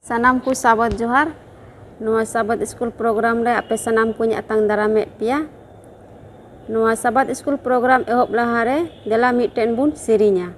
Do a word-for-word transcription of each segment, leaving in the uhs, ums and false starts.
ᱥᱟᱱᱟᱢ ᱠᱚ ᱥᱟᱵᱟᱫ ᱡᱚᱦᱟᱨ᱾ ᱱᱚᱣᱟ ᱥᱟᱵᱟᱫ ᱥᱠᱩᱞ ᱯᱨᱳᱜᱨᱟᱢ ᱨᱮ ᱟᱯᱮ ᱥᱟᱱᱟᱢ ᱠᱚᱧ ᱟᱛᱟᱝ ᱫᱟᱨᱟᱢᱮᱫ ᱯᱮᱭᱟ᱾ ᱱᱚᱣᱟ ᱥᱟᱵᱟᱫ ᱥᱠᱩᱞ ᱯᱨᱳᱜᱨᱟᱢ ᱮᱦᱚᱵ ᱞᱟᱦᱟᱨᱮ ᱫᱮᱞᱟ ᱢᱤᱫᱴᱮᱱ ᱵᱚᱱ ᱥᱮᱨᱮᱧᱟ᱾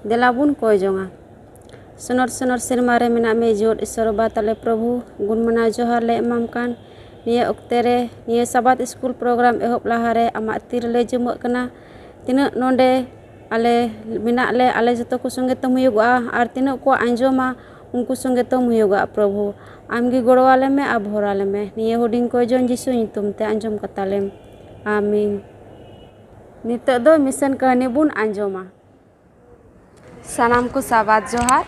ᱫᱮᱞᱟ ᱵᱚᱱ ᱠᱚᱭ ᱡᱚᱝᱟ᱾ ᱥᱚᱱᱚᱨ ᱥᱚᱱᱚᱨ ᱥᱮᱨᱢᱟ ᱨᱮ ᱢᱮᱱᱟᱜ ᱢᱮ ᱡᱤᱭᱚᱱ ᱤᱥᱚᱨ ᱵᱟ ᱛᱟᱞᱮ ᱯᱨᱚᱵᱷᱩ, ᱜᱩᱱ ᱢᱟᱱᱟᱣ ᱡᱚᱦᱟᱨ ᱞᱮ ᱮᱢᱟᱢ ᱠᱟᱱ᱾ ᱱᱤᱭᱟᱹ ᱚᱠᱛᱮ ᱨᱮ, ᱱᱤᱭᱟᱹ ᱥᱟᱵᱟᱛ ᱥᱠᱩᱞ ᱯᱨᱳᱜᱨᱟᱢ ᱮᱦᱚᱵ ᱞᱟᱦᱟᱨᱮ ᱟᱢᱟᱜ ᱛᱤ ᱨᱮᱞᱮ ᱡᱩᱢᱟᱹᱜ ᱠᱟᱱᱟ᱾ ᱛᱤᱱᱟᱹᱜ ᱱᱚᱰᱮ ᱟᱞᱮ ᱢᱮᱱᱟᱜ ᱞᱮ, ᱟᱞᱮ ᱡᱚᱛᱚ ᱠᱚ ᱥᱚᱸᱜᱮ ᱛᱮᱢ ᱦᱩᱭᱩᱜᱚᱜᱼᱟ, ᱟᱨ ᱛᱤᱱᱟᱹᱜ ᱠᱚ ᱟᱸᱡᱚᱢᱟ, ᱩᱱᱠᱩ ᱥᱚᱸᱜᱮ ᱛᱮᱢ ᱦᱩᱭᱩᱜᱚᱜᱼᱟ ᱯᱨᱚᱵᱷᱩ᱾ ᱟᱢᱜᱮ ᱜᱚᱲᱚ ᱟᱞᱮ ᱢᱮ ᱟᱨ ᱵᱷᱚᱨ ᱟᱞᱮ ᱢᱮ᱾ ᱱᱤᱭᱟᱹ ᱦᱩᱰᱤᱧ ᱠᱚᱭ ᱡᱚᱱ ᱡᱤᱥᱩ ᱧᱩᱛᱩᱢ ᱛᱮ ᱟᱸᱡᱚᱢ ᱠᱟᱛᱟᱞᱮᱢ᱾ ᱟᱢᱤᱱ᱾ ᱱᱤᱛᱚᱜ ᱫᱚ ᱢᱤᱥᱚᱱ ᱠᱟᱹᱦᱱᱤ ᱵᱚᱱ ᱟᱸᱡᱚᱢᱟ᱾ ᱥᱟᱱᱟᱢ ᱠᱚ ᱥᱟᱵᱟᱫ ᱡᱚᱦᱟᱨ᱾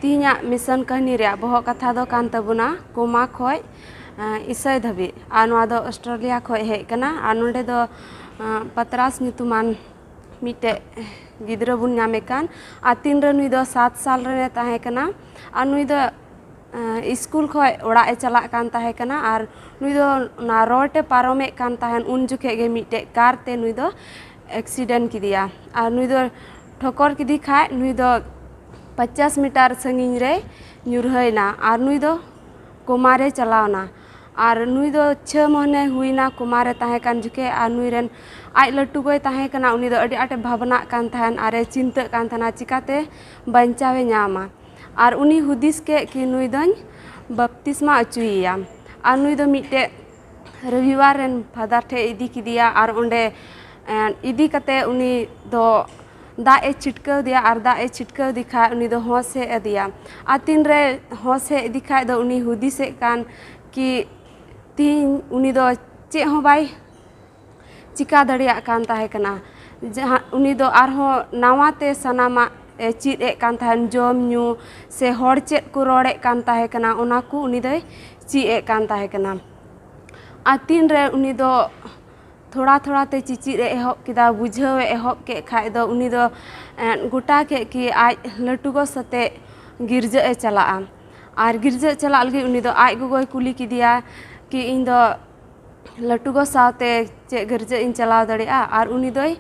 ᱛᱤᱦᱤᱧᱟᱜ ᱢᱤᱥᱚᱱ ᱠᱟᱹᱦᱱᱤ ᱨᱮᱭᱟᱜ ᱵᱚᱦᱚᱜ ᱠᱟᱛᱷᱟ ᱫᱚ ᱠᱟᱱ ᱛᱟᱵᱚᱱᱟ ᱠᱳᱢᱟ ᱠᱷᱚᱡ, ᱮᱸ, ᱤᱥᱟᱹᱭ ᱫᱷᱟᱹᱵᱤᱡ᱾ ᱟᱨ ᱱᱚᱣᱟ ᱫᱚ ᱚᱥᱴᱨᱮᱞᱤᱭᱟ ᱠᱷᱚᱡ ᱦᱮᱡ ᱠᱟᱱᱟ᱾ ᱟᱨ ᱱᱚᱸᱰᱮ ᱫᱚ, ᱮᱸ, ᱯᱟᱛᱨᱟᱥ ᱧᱩᱛᱩᱢᱟᱱ ᱢᱤᱫᱴᱮᱡ ᱜᱤᱫᱽᱨᱟᱹ ᱵᱚᱱ ᱧᱟᱢᱮ ᱠᱟᱱ᱾ ᱟᱨ ᱛᱤᱱᱨᱮ ᱱᱩᱭ ᱫᱚ ᱥᱟᱛ ᱥᱟᱞ ᱨᱮᱱᱮ ᱛᱟᱦᱮᱸ ᱠᱟᱱᱟ᱾ ᱟᱨ ᱱᱩᱭ ᱫᱚ, ᱮᱸ, ᱤᱥᱠᱩᱞ ᱠᱷᱚᱡ ᱚᱲᱟᱜ ᱮ ᱪᱟᱞᱟᱜ ᱠᱟᱱ ᱛᱟᱦᱮᱸ ᱠᱟᱱᱟ᱾ ᱟᱨ ᱱᱩᱭ ᱫᱚ ᱚᱱᱟ ᱨᱳᱰ ᱮ ᱯᱟᱨᱚᱢᱮᱫ ᱠᱟᱱ ᱛᱟᱦᱮᱱ, ᱩᱱ ᱡᱚᱠᱷᱮᱡ ᱜᱮ ᱢᱤᱫᱴᱮᱡ ᱠᱟᱨ ᱛᱮ ᱱᱩᱭ ᱫᱚ ᱮᱠᱥᱤᱰᱮᱱᱴ ᱠᱮᱫᱮᱭᱟ᱾ ᱟᱨ ᱱᱩᱭ ᱫᱚ ᱴᱷᱚᱠᱚᱨ ᱠᱮᱫᱮ ᱠᱷᱟᱡ ᱱᱩᱭ ᱫᱚ ᱯᱚᱧᱪᱟᱥ ᱢᱤᱴᱟᱨ ᱥᱟᱺᱜᱤᱧ ᱨᱮ ᱧᱩᱨᱦᱟᱹᱭᱮᱱᱟ᱾ ᱟᱨ ᱱᱩᱭ ᱫᱚ ᱠᱳᱢᱟ ᱨᱮ ᱪᱟᱞᱟᱣᱱᱟ᱾ ᱟᱨ ᱱᱩᱭ ᱫᱚ ᱪᱷᱚ ᱢᱟᱹᱦᱱᱟᱹ ᱦᱩᱭᱱᱟ ᱠᱳᱢᱟ ᱨᱮ ᱛᱟᱦᱮᱸ ᱠᱟᱱ ᱡᱚᱠᱷᱮᱡ᱾ ᱟᱨ ᱱᱩᱭ ᱨᱮᱱ ᱟᱡ ᱞᱟᱹᱴᱩ ᱜᱚᱭ ᱛᱟᱦᱮᱸ ᱠᱟᱱᱟ, ᱩᱱᱤ ᱫᱚ ᱟᱹᱰᱤ ᱟᱸᱴᱮ ᱵᱷᱟᱵᱽᱱᱟᱜ ᱠᱟᱱ ᱛᱟᱦᱮᱱ ᱟᱨ ᱮ ᱪᱤᱱᱛᱟᱹᱜ ᱠᱟᱱ ᱛᱟᱦᱮᱱᱟ ᱪᱤᱠᱟᱛᱮ ᱵᱟᱧᱪᱟᱣᱮ ᱧᱟᱢᱟ᱾ ᱟᱨ ᱩᱱᱤ ᱦᱩᱫᱤᱥ ᱠᱮᱫ ᱠᱤ ᱱᱩᱭ ᱫᱚᱧ ᱵᱟᱯᱛᱤᱥᱢᱟ ᱚᱪᱚᱭᱮᱭᱟ᱾ ᱟᱨ ᱱᱩᱭ ᱫᱚ ᱢᱤᱫᱴᱮᱡ ᱨᱚᱵᱤᱵᱟᱨ ᱨᱮᱱ ᱯᱷᱟᱫᱟᱨ ᱴᱷᱮᱡ ᱤᱫᱤ ᱠᱮᱫᱮᱭᱟ᱾ ᱟᱨ ᱚᱸᱰᱮ, ᱮᱸ, ᱤᱫᱤ ᱠᱟᱛᱮ ᱩᱱᱤ ᱫᱚ ᱫᱟᱜ ᱮ ᱪᱷᱤᱴᱠᱟᱹᱣ ᱫᱮᱭᱟ᱾ ᱟᱨ ᱫᱟᱜ ᱮ ᱪᱷᱤᱴᱠᱟᱹᱣ ᱫᱮ ᱠᱷᱟᱡ ᱩᱱᱤ ᱫᱚ ᱦᱚᱸᱥ ᱦᱮᱡ ᱟᱫᱮᱭᱟ᱾ ᱟᱨ ᱛᱤᱱᱨᱮ ᱦᱚᱸᱥ ᱦᱮᱡ ᱤᱫᱤ ᱠᱷᱟᱡ ᱫᱚ ᱩᱱᱤ ᱦᱩᱫᱤᱥᱮᱫ ᱠᱟᱱ ᱠᱤ ᱛᱤᱦᱤᱧ ᱩᱱᱤ ᱫᱚ ᱪᱮᱫ ᱦᱚᱸ ᱵᱟᱭ ᱪᱤᱠᱟ ᱫᱟᱲᱮᱭᱟᱜ ᱠᱟᱱ ᱛᱟᱦᱮᱸ ᱠᱟᱱᱟ᱾ ᱡᱟᱦᱟᱸ, ᱩᱱᱤ ᱫᱚ ᱟᱨᱦᱚᱸ ᱱᱟᱣᱟ ᱛᱮ ᱥᱟᱱᱟᱢᱟᱜ ᱮ ᱪᱮᱫ ᱮᱫ ᱠᱟᱱ ᱛᱟᱦᱮᱱ, ᱡᱚᱢ ᱧᱩ ᱥᱮ ᱦᱚᱲ ᱪᱮᱫ ᱠᱚ ᱨᱚᱲᱮᱫ ᱠᱟᱱ ᱛᱟᱦᱮᱸ ᱠᱟᱱᱟ, ᱚᱱᱟ ᱠᱚ ᱩᱱᱤ ᱫᱚᱭ ᱪᱮᱫ ᱮᱫ ᱠᱟᱱ ᱛᱟᱦᱮᱸ ᱠᱟᱱᱟ᱾ ᱟᱨ ᱛᱤᱱᱨᱮ ᱩᱱᱤ ᱫᱚ ᱛᱷᱚᱲᱟ ᱛᱷᱚᱲᱟ ᱛᱮ ᱪᱮᱪᱮᱫ ᱮ ᱮᱦᱚᱵ ᱠᱮᱫᱟ, ᱵᱩᱡᱷᱟᱹᱣ ᱮ ᱮᱦᱚᱵ ᱠᱮᱫ ᱠᱷᱟᱡ ᱫᱚ ᱩᱱᱤ ᱫᱚ, ᱮᱸ, ᱜᱚᱴᱟ ᱠᱮᱫ ᱠᱤ ᱟᱡ ᱞᱟᱹᱴᱩ ᱜᱚ ᱥᱟᱛᱮᱜ ᱜᱤᱨᱡᱟᱹᱜ ᱮ ᱪᱟᱞᱟᱜᱼᱟ᱾ ᱟᱨ ᱜᱤᱨᱡᱟᱹᱜ ᱪᱟᱞᱟᱜ ᱞᱟᱹᱜᱤᱫ ᱩᱱᱤ ᱫᱚ ᱟᱡ ᱜᱚᱜᱚᱭ ᱠᱩᱞᱤ ᱠᱮᱫᱮᱭᱟ ᱠᱤ ᱤᱧ ᱫᱚ ᱞᱟᱹᱴᱩ ᱜᱚ ᱥᱟᱶᱛᱮ ᱪᱮᱫ ᱜᱤᱨᱡᱟᱹᱜ ᱤᱧ ᱪᱟᱞᱟᱣ ᱫᱟᱲᱮᱭᱟᱜᱼᱟ? ᱟᱨ ᱩᱱᱤ ᱫᱚᱭ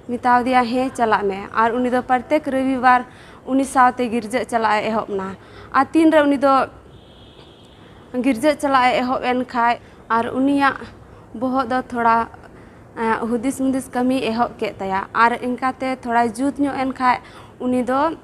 ᱢᱮᱛᱟᱣ ᱫᱮᱭᱟ, ᱦᱮᱸ, ᱪᱟᱞᱟᱜ ᱢᱮ᱾ ᱟᱨ ᱩᱱᱤ ᱫᱚ ᱯᱨᱚᱛᱮᱠ ᱨᱚᱵᱤᱵᱟᱨ ᱩᱱᱤ ᱥᱟᱶᱛᱮ ᱜᱤᱨᱡᱟᱹᱜ ᱪᱟᱞᱟᱜ ᱮ ᱮᱦᱚᱵ ᱮᱱᱟ᱾ ᱟᱨ ᱛᱤᱱᱨᱮ ᱩᱱᱤ ᱫᱚ ᱜᱤᱨᱡᱟᱹᱜ ᱪᱟᱞᱟᱜ ᱮ ᱮᱦᱚᱵ ᱮᱱ ᱠᱷᱟᱡ, ᱟᱨ ᱩᱱᱤᱭᱟᱜ ᱵᱚᱦᱚᱜ ᱫᱚ ᱛᱷᱚᱲᱟ, ᱮᱸ, ᱦᱩᱫᱤᱥ ᱢᱩᱫᱤᱥ ᱠᱟᱹᱢᱤ ᱮᱦᱚᱵ ᱠᱮᱫ ᱛᱟᱭᱟ᱾ ᱟᱨ ᱤᱱᱠᱟᱛᱮ ᱛᱷᱚᱲᱟᱭ ᱡᱩᱛ ᱧᱚᱜ ᱮᱱ ᱠᱷᱟᱡ, ᱩᱱᱤ ᱫᱚ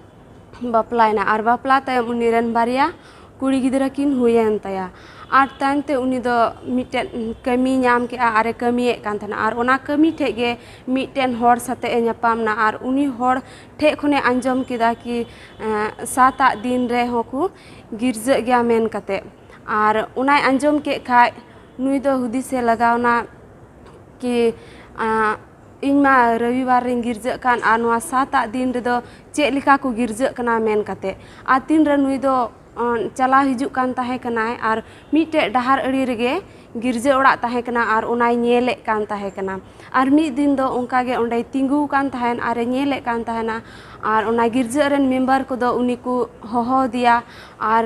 ᱵᱟᱯᱞᱟᱭᱮᱱᱟ ᱟᱨ ᱵᱟᱯᱞᱟ ᱛᱟᱭᱚᱢ ᱩᱱᱤ ᱨᱮᱱ ᱵᱟᱨᱭᱟ ᱠᱩᱲᱤ ᱜᱤᱫᱽᱨᱟᱹ ᱠᱤᱱ ᱦᱩᱭᱮᱱ ᱛᱟᱭᱟ᱾ ᱟᱨ ᱛᱟᱭᱚᱢ ᱛᱮ ᱩᱱᱤ ᱫᱚ ᱢᱤᱫᱴᱮᱱ ᱠᱟᱹᱢᱤ ᱧᱟᱢ ᱠᱮᱜᱼᱟ ᱟᱨᱮ ᱠᱟᱹᱢᱤᱭᱮᱫ ᱠᱟᱱ ᱛᱟᱦᱮᱱᱟ᱾ ᱟᱨ ᱚᱱᱟ ᱠᱟᱹᱢᱤ ᱴᱷᱮᱡ ᱜᱮ ᱢᱤᱫᱴᱮᱱ ᱦᱚᱲ ᱥᱟᱛᱮᱜ ᱮ ᱧᱟᱯᱟᱢ ᱱᱟ ᱟᱨ ᱩᱱᱤ ᱦᱚᱲ ᱴᱷᱮᱡ ᱠᱷᱚᱱᱮ ᱟᱸᱡᱚᱢ ᱠᱮᱫᱟ ᱠᱤ, ᱮᱸ, ᱥᱟᱛᱟᱜ ᱫᱤᱱ ᱨᱮᱦᱚᱸ ᱠᱚ ᱜᱤᱨᱡᱟᱹᱜ ᱜᱮᱭᱟ ᱢᱮᱱ ᱠᱟᱛᱮ᱾ ᱟᱨ ᱚᱱᱟᱭ ᱟᱸᱡᱚᱢ ᱠᱮᱫ ᱠᱷᱟᱡ ᱱᱩᱭ ᱫᱚ ᱦᱩᱫᱤᱥᱮ ᱞᱟᱜᱟᱣᱱᱟ ᱠᱤ, ᱟᱸ, ᱤᱧ ᱢᱟ ᱨᱚᱵᱤᱵᱟᱨ ᱨᱤᱧ ᱜᱤᱨᱡᱟᱹᱜ ᱠᱟᱱ ᱟᱨ ᱱᱚᱣᱟ ᱥᱟᱛᱟᱜ ᱫᱤᱱ ᱨᱮᱫᱚ ᱪᱮᱫ ᱞᱮᱠᱟ ᱠᱚ ᱜᱤᱨᱡᱟᱹᱜ ᱠᱟᱱᱟ ᱢᱮᱱ ᱠᱟᱛᱮ᱾ ᱟᱨ ᱛᱤᱱ ᱨᱮ ᱱᱩᱭ ᱫᱚ, ᱚᱸ, ᱪᱟᱞᱟᱣ ᱦᱤᱡᱩᱜ ᱠᱟᱱ ᱛᱟᱦᱮᱸ ᱠᱟᱱᱟᱭ ᱟᱨ ᱢᱤᱫᱴᱮᱡ ᱰᱟᱦᱟᱨ ᱟᱲᱮ ᱨᱮᱜᱮ ᱜᱤᱨᱡᱟᱹ ᱚᱲᱟᱜ ᱛᱟᱦᱮᱸ ᱠᱟᱱᱟ ᱟᱨ ᱚᱱᱟᱭ ᱧᱮᱞᱮᱫ ᱠᱟᱱ ᱛᱟᱦᱮᱸ ᱠᱟᱱᱟ᱾ ᱟᱨ ᱢᱤᱫ ᱫᱤᱱ ᱫᱚ ᱚᱱᱠᱟ ᱜᱮ ᱚᱸᱰᱮᱭ ᱛᱤᱸᱜᱩ ᱟᱠᱟᱱ ᱛᱟᱦᱮᱱ ᱟᱨᱮ ᱧᱮᱞᱮᱫ ᱠᱟᱱ ᱛᱟᱦᱮᱱᱟ᱾ ᱟᱨ ᱚᱱᱟ ᱜᱤᱨᱡᱟᱹ ᱨᱮᱱ ᱢᱮᱢᱵᱟᱨ ᱠᱚᱫᱚ ᱩᱱᱤ ᱠᱚ ᱦᱚᱦᱚ ᱟᱫᱮᱭᱟ ᱟᱨ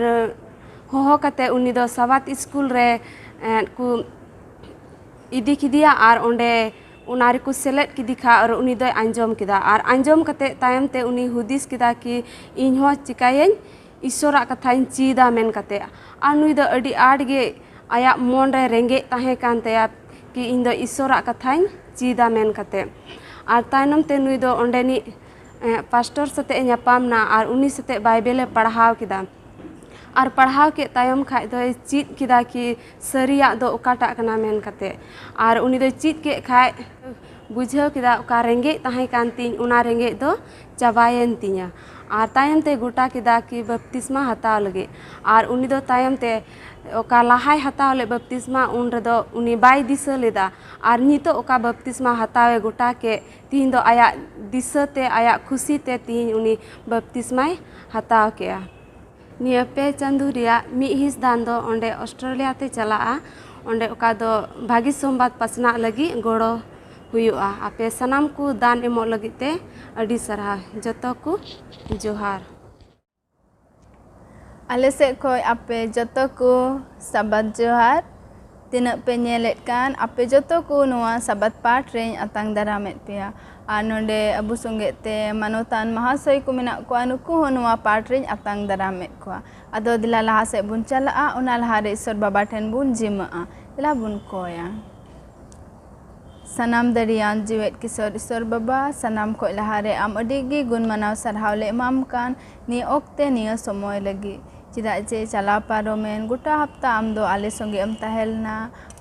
ᱦᱚᱦᱚ ᱠᱟᱛᱮ ᱩᱱᱤ ᱫᱚ ᱥᱟᱵᱟᱛ ᱥᱠᱩᱞ ᱨᱮ, ᱮᱸ, ᱠᱚ ᱤᱫᱤ ᱠᱮᱫᱮᱭᱟ ᱟᱨ ᱚᱸᱰᱮ ᱚᱱᱟ ᱨᱮᱠᱚ ᱥᱮᱞᱮᱫ ᱠᱮᱫᱮ ᱠᱷᱟᱡ ᱟᱨ ᱩᱱᱤ ᱫᱚᱭ ᱟᱸᱡᱚᱢ ᱠᱮᱫᱟ᱾ ᱟᱨ ᱟᱸᱡᱚᱢ ᱠᱟᱛᱮ ᱛᱟᱭᱚᱢ ᱛᱮ ᱩᱱᱤ ᱦᱩᱫᱤᱥ ᱠᱮᱫᱟ ᱠᱤ, "ᱤᱧ ᱦᱚᱸ ᱪᱤᱠᱟᱹᱭᱟᱹᱧ, ᱤᱥᱥᱚᱨᱟᱜ ᱠᱟᱛᱷᱟᱧ ᱪᱮᱫᱟ" ᱢᱮᱱ ᱠᱟᱛᱮ᱾ ᱟᱨ ᱱᱩᱭ ᱫᱚ ᱟᱹᱰᱤ ᱟᱸᱴ ᱜᱮ ᱟᱭᱟᱜ ᱢᱚᱱ ᱨᱮ ᱨᱮᱸᱜᱮᱡ ᱛᱟᱦᱮᱸ ᱠᱟᱱ ᱛᱟᱭᱟ ᱠᱤ, "ᱤᱧ ᱫᱚ ᱤᱥᱥᱚᱨᱟᱜ ᱠᱟᱛᱷᱟᱧ ᱪᱮᱫᱟ" ᱢᱮᱱ ᱠᱟᱛᱮ᱾ ᱟᱨ ᱛᱟᱭᱱᱚᱢ ᱛᱮ ᱱᱩᱭ ᱫᱚ ᱚᱸᱰᱮᱱᱤᱡ, ᱮᱸ, ᱯᱟᱥᱴᱚᱨ ᱥᱟᱛᱮᱜ ᱮ ᱧᱟᱯᱟᱢ ᱱᱟ ᱟᱨ ᱩᱱᱤ ᱥᱟᱛᱮᱜ ᱵᱟᱭᱵᱮᱞ ᱮ ᱯᱟᱲᱦᱟᱣ ᱠᱮᱫᱟ᱾ ᱟᱨ ᱯᱟᱲᱦᱟᱣ ᱠᱮᱫ ᱛᱟᱭᱚᱢ ᱠᱷᱟᱡ ᱫᱚᱭ ᱪᱮᱫ ᱠᱮᱫᱟ ᱠᱤ ᱥᱟᱹᱨᱤᱭᱟᱜ ᱫᱚ ᱚᱠᱟᱴᱟᱜ ᱠᱟᱱᱟ ᱢᱮᱱ ᱠᱟᱛᱮ᱾ ᱟᱨ ᱩᱱᱤ ᱫᱚᱭ ᱪᱮᱫ ᱠᱮᱫ ᱠᱷᱟᱡ ᱵᱩᱡᱷᱟᱹᱣ ᱠᱮᱫᱟ, ᱚᱠᱟ ᱨᱮᱸᱜᱮᱡ ᱛᱟᱦᱮᱸ ᱠᱟᱱ ᱛᱤᱧ, ᱚᱱᱟ ᱨᱮᱸᱜᱮᱡ ᱫᱚ ᱪᱟᱵᱟᱭᱮᱱ ᱛᱤᱧᱟ᱾ ᱟᱨ ᱛᱟᱭᱚᱢ ᱛᱮ ᱜᱚᱴᱟ ᱠᱮᱫᱟ ᱠᱤ ᱵᱟᱯᱛᱤᱥᱢᱟ ᱦᱟᱛᱟᱣ ᱞᱟᱹᱜᱤᱫ᱾ ᱟᱨ ᱩᱱᱤ ᱫᱚ ᱛᱟᱭᱚᱢ ᱛᱮ ᱚᱠᱟ ᱞᱟᱦᱟᱭ ᱦᱟᱛᱟᱣ ᱞᱮᱫ ᱵᱟᱯᱛᱤᱥᱢᱟ, ᱩᱱ ᱨᱮᱫᱚ ᱩᱱᱤ ᱵᱟᱭ ᱫᱤᱥᱟᱹ ᱞᱮᱫᱟ᱾ ᱟᱨ ᱱᱤᱛᱚᱜ ᱚᱠᱟ ᱵᱟᱯᱛᱤᱥᱢᱟ ᱦᱟᱛᱟᱣ ᱮ ᱜᱚᱴᱟ ᱠᱮᱫ, ᱛᱤᱦᱤᱧ ᱫᱚ ᱟᱭᱟᱜ ᱫᱤᱥᱟᱹ ᱛᱮ, ᱟᱭᱟᱜ ᱠᱷᱩᱥᱤ ᱛᱮ ᱛᱤᱦᱤᱧ ᱩᱱᱤ ᱵᱟᱯᱛᱤᱥᱢᱟᱭ ᱦᱟᱛᱟᱣ ᱠᱮᱜᱼᱟ᱾ ᱱᱤᱭᱟᱹ ᱯᱮ ᱪᱟᱸᱫᱳ ᱨᱮᱭᱟᱜ ᱢᱤᱫ ᱦᱤᱸᱥ ᱫᱟᱱ ᱫᱚ ᱚᱸᱰᱮ ᱚᱥᱴᱨᱮᱞᱤᱭᱟ ᱛᱮ ᱪᱟᱞᱟᱜᱼᱟ, ᱚᱸᱰᱮ ᱚᱠᱟ ᱫᱚ ᱵᱷᱟᱹᱜᱤ ᱥᱚᱢᱵᱟᱫ ᱯᱟᱥᱱᱟᱜ ᱞᱟᱹᱜᱤᱫ ᱜᱚᱲᱚ ᱦᱩᱭᱩᱜᱼᱟ᱾ ᱟᱯᱮ ᱥᱟᱱᱟᱢ ᱠᱚ ᱫᱟᱱ ᱮᱢᱚᱜ ᱞᱟᱹᱜᱤᱫ ᱛᱮ ᱟᱹᱰᱤ ᱥᱟᱨᱦᱟᱣ᱾ ᱡᱚᱛᱚ ᱠᱚ ᱡᱚᱦᱟᱨ᱾ ᱟᱞᱮ ᱥᱮᱫ ᱠᱷᱚᱱ ᱟᱯᱮ ᱡᱚᱛᱚ ᱠᱚ ᱥᱟᱵᱟᱫ ᱡᱚᱦᱟᱨ᱾ ᱛᱤᱱᱟᱹᱜ ᱯᱮ ᱧᱮᱞᱮᱫ ᱠᱟᱱ, ᱟᱯᱮ ᱡᱚᱛᱚ ᱠᱚ ᱱᱚᱣᱟ ᱥᱟᱵᱟᱫ ᱯᱟᱴ ᱨᱮᱧ ᱟᱛᱟᱝ ᱫᱟᱨᱟᱢᱮᱫ ᱯᱮᱭᱟ᱾ ᱟᱨ ᱱᱚᱰᱮ ᱟᱵᱚ ᱥᱚᱸᱜᱮ ᱛᱮ ᱢᱟᱱᱚᱛᱟᱱ ᱢᱟᱦᱟᱥᱚᱭ ᱠᱚ ᱢᱮᱱᱟᱜ ᱠᱚᱣᱟ, ᱱᱩᱠᱩ ᱦᱚᱸ ᱱᱚᱣᱟ ᱯᱟᱴ ᱨᱮᱧ ᱟᱛᱟᱝ ᱫᱟᱨᱟᱢᱮᱫ ᱠᱚᱣᱟ᱾ ᱟᱫᱚ ᱫᱮᱞᱟ ᱞᱟᱦᱟ ᱥᱮᱫ ᱵᱚᱱ ᱪᱟᱞᱟᱜᱼᱟ, ᱚᱱᱟ ᱞᱟᱦᱟ ᱨᱮ ᱤᱥᱚᱨ ᱵᱟᱵᱟ ᱴᱷᱮᱱ ᱵᱚᱱ ᱡᱤᱢᱟᱹᱜᱼᱟ᱾ ᱫᱮᱞᱟ ᱵᱚᱱ ᱠᱚᱭᱟ᱾ ᱥᱟᱱᱟᱢ ᱫᱟᱲᱮᱭᱟᱱ ᱡᱤᱣᱮᱫ ᱠᱤᱥᱳᱨ ᱤᱥᱚᱨ ᱵᱟᱵᱟ, ᱥᱟᱱᱟᱢ ᱠᱷᱚᱱ ᱞᱟᱦᱟᱨᱮ ᱟᱢ ᱟᱹᱰᱤ ᱜᱮ ᱜᱩᱱ ᱢᱟᱱᱟᱣ ᱥᱟᱨᱦᱟᱣ ᱞᱮ ᱮᱢᱟᱢ ᱠᱟᱱ ᱱᱤᱭᱟᱹ ᱚᱠᱛᱮ ᱱᱤᱭᱟᱹ ᱥᱚᱢᱚᱭ ᱞᱟᱹᱜᱤᱫ᱾ ᱪᱮᱫᱟᱜ ᱡᱮ ᱪᱟᱞᱟᱣ ᱯᱟᱨᱚᱢᱮᱱ ᱜᱚᱴᱟ ᱦᱟᱯᱛᱟ ᱟᱢ ᱫᱚ ᱟᱞᱮ ᱥᱚᱸᱜᱮ ᱮᱢ ᱛᱟᱦᱮᱸ ᱞᱮᱱᱟ,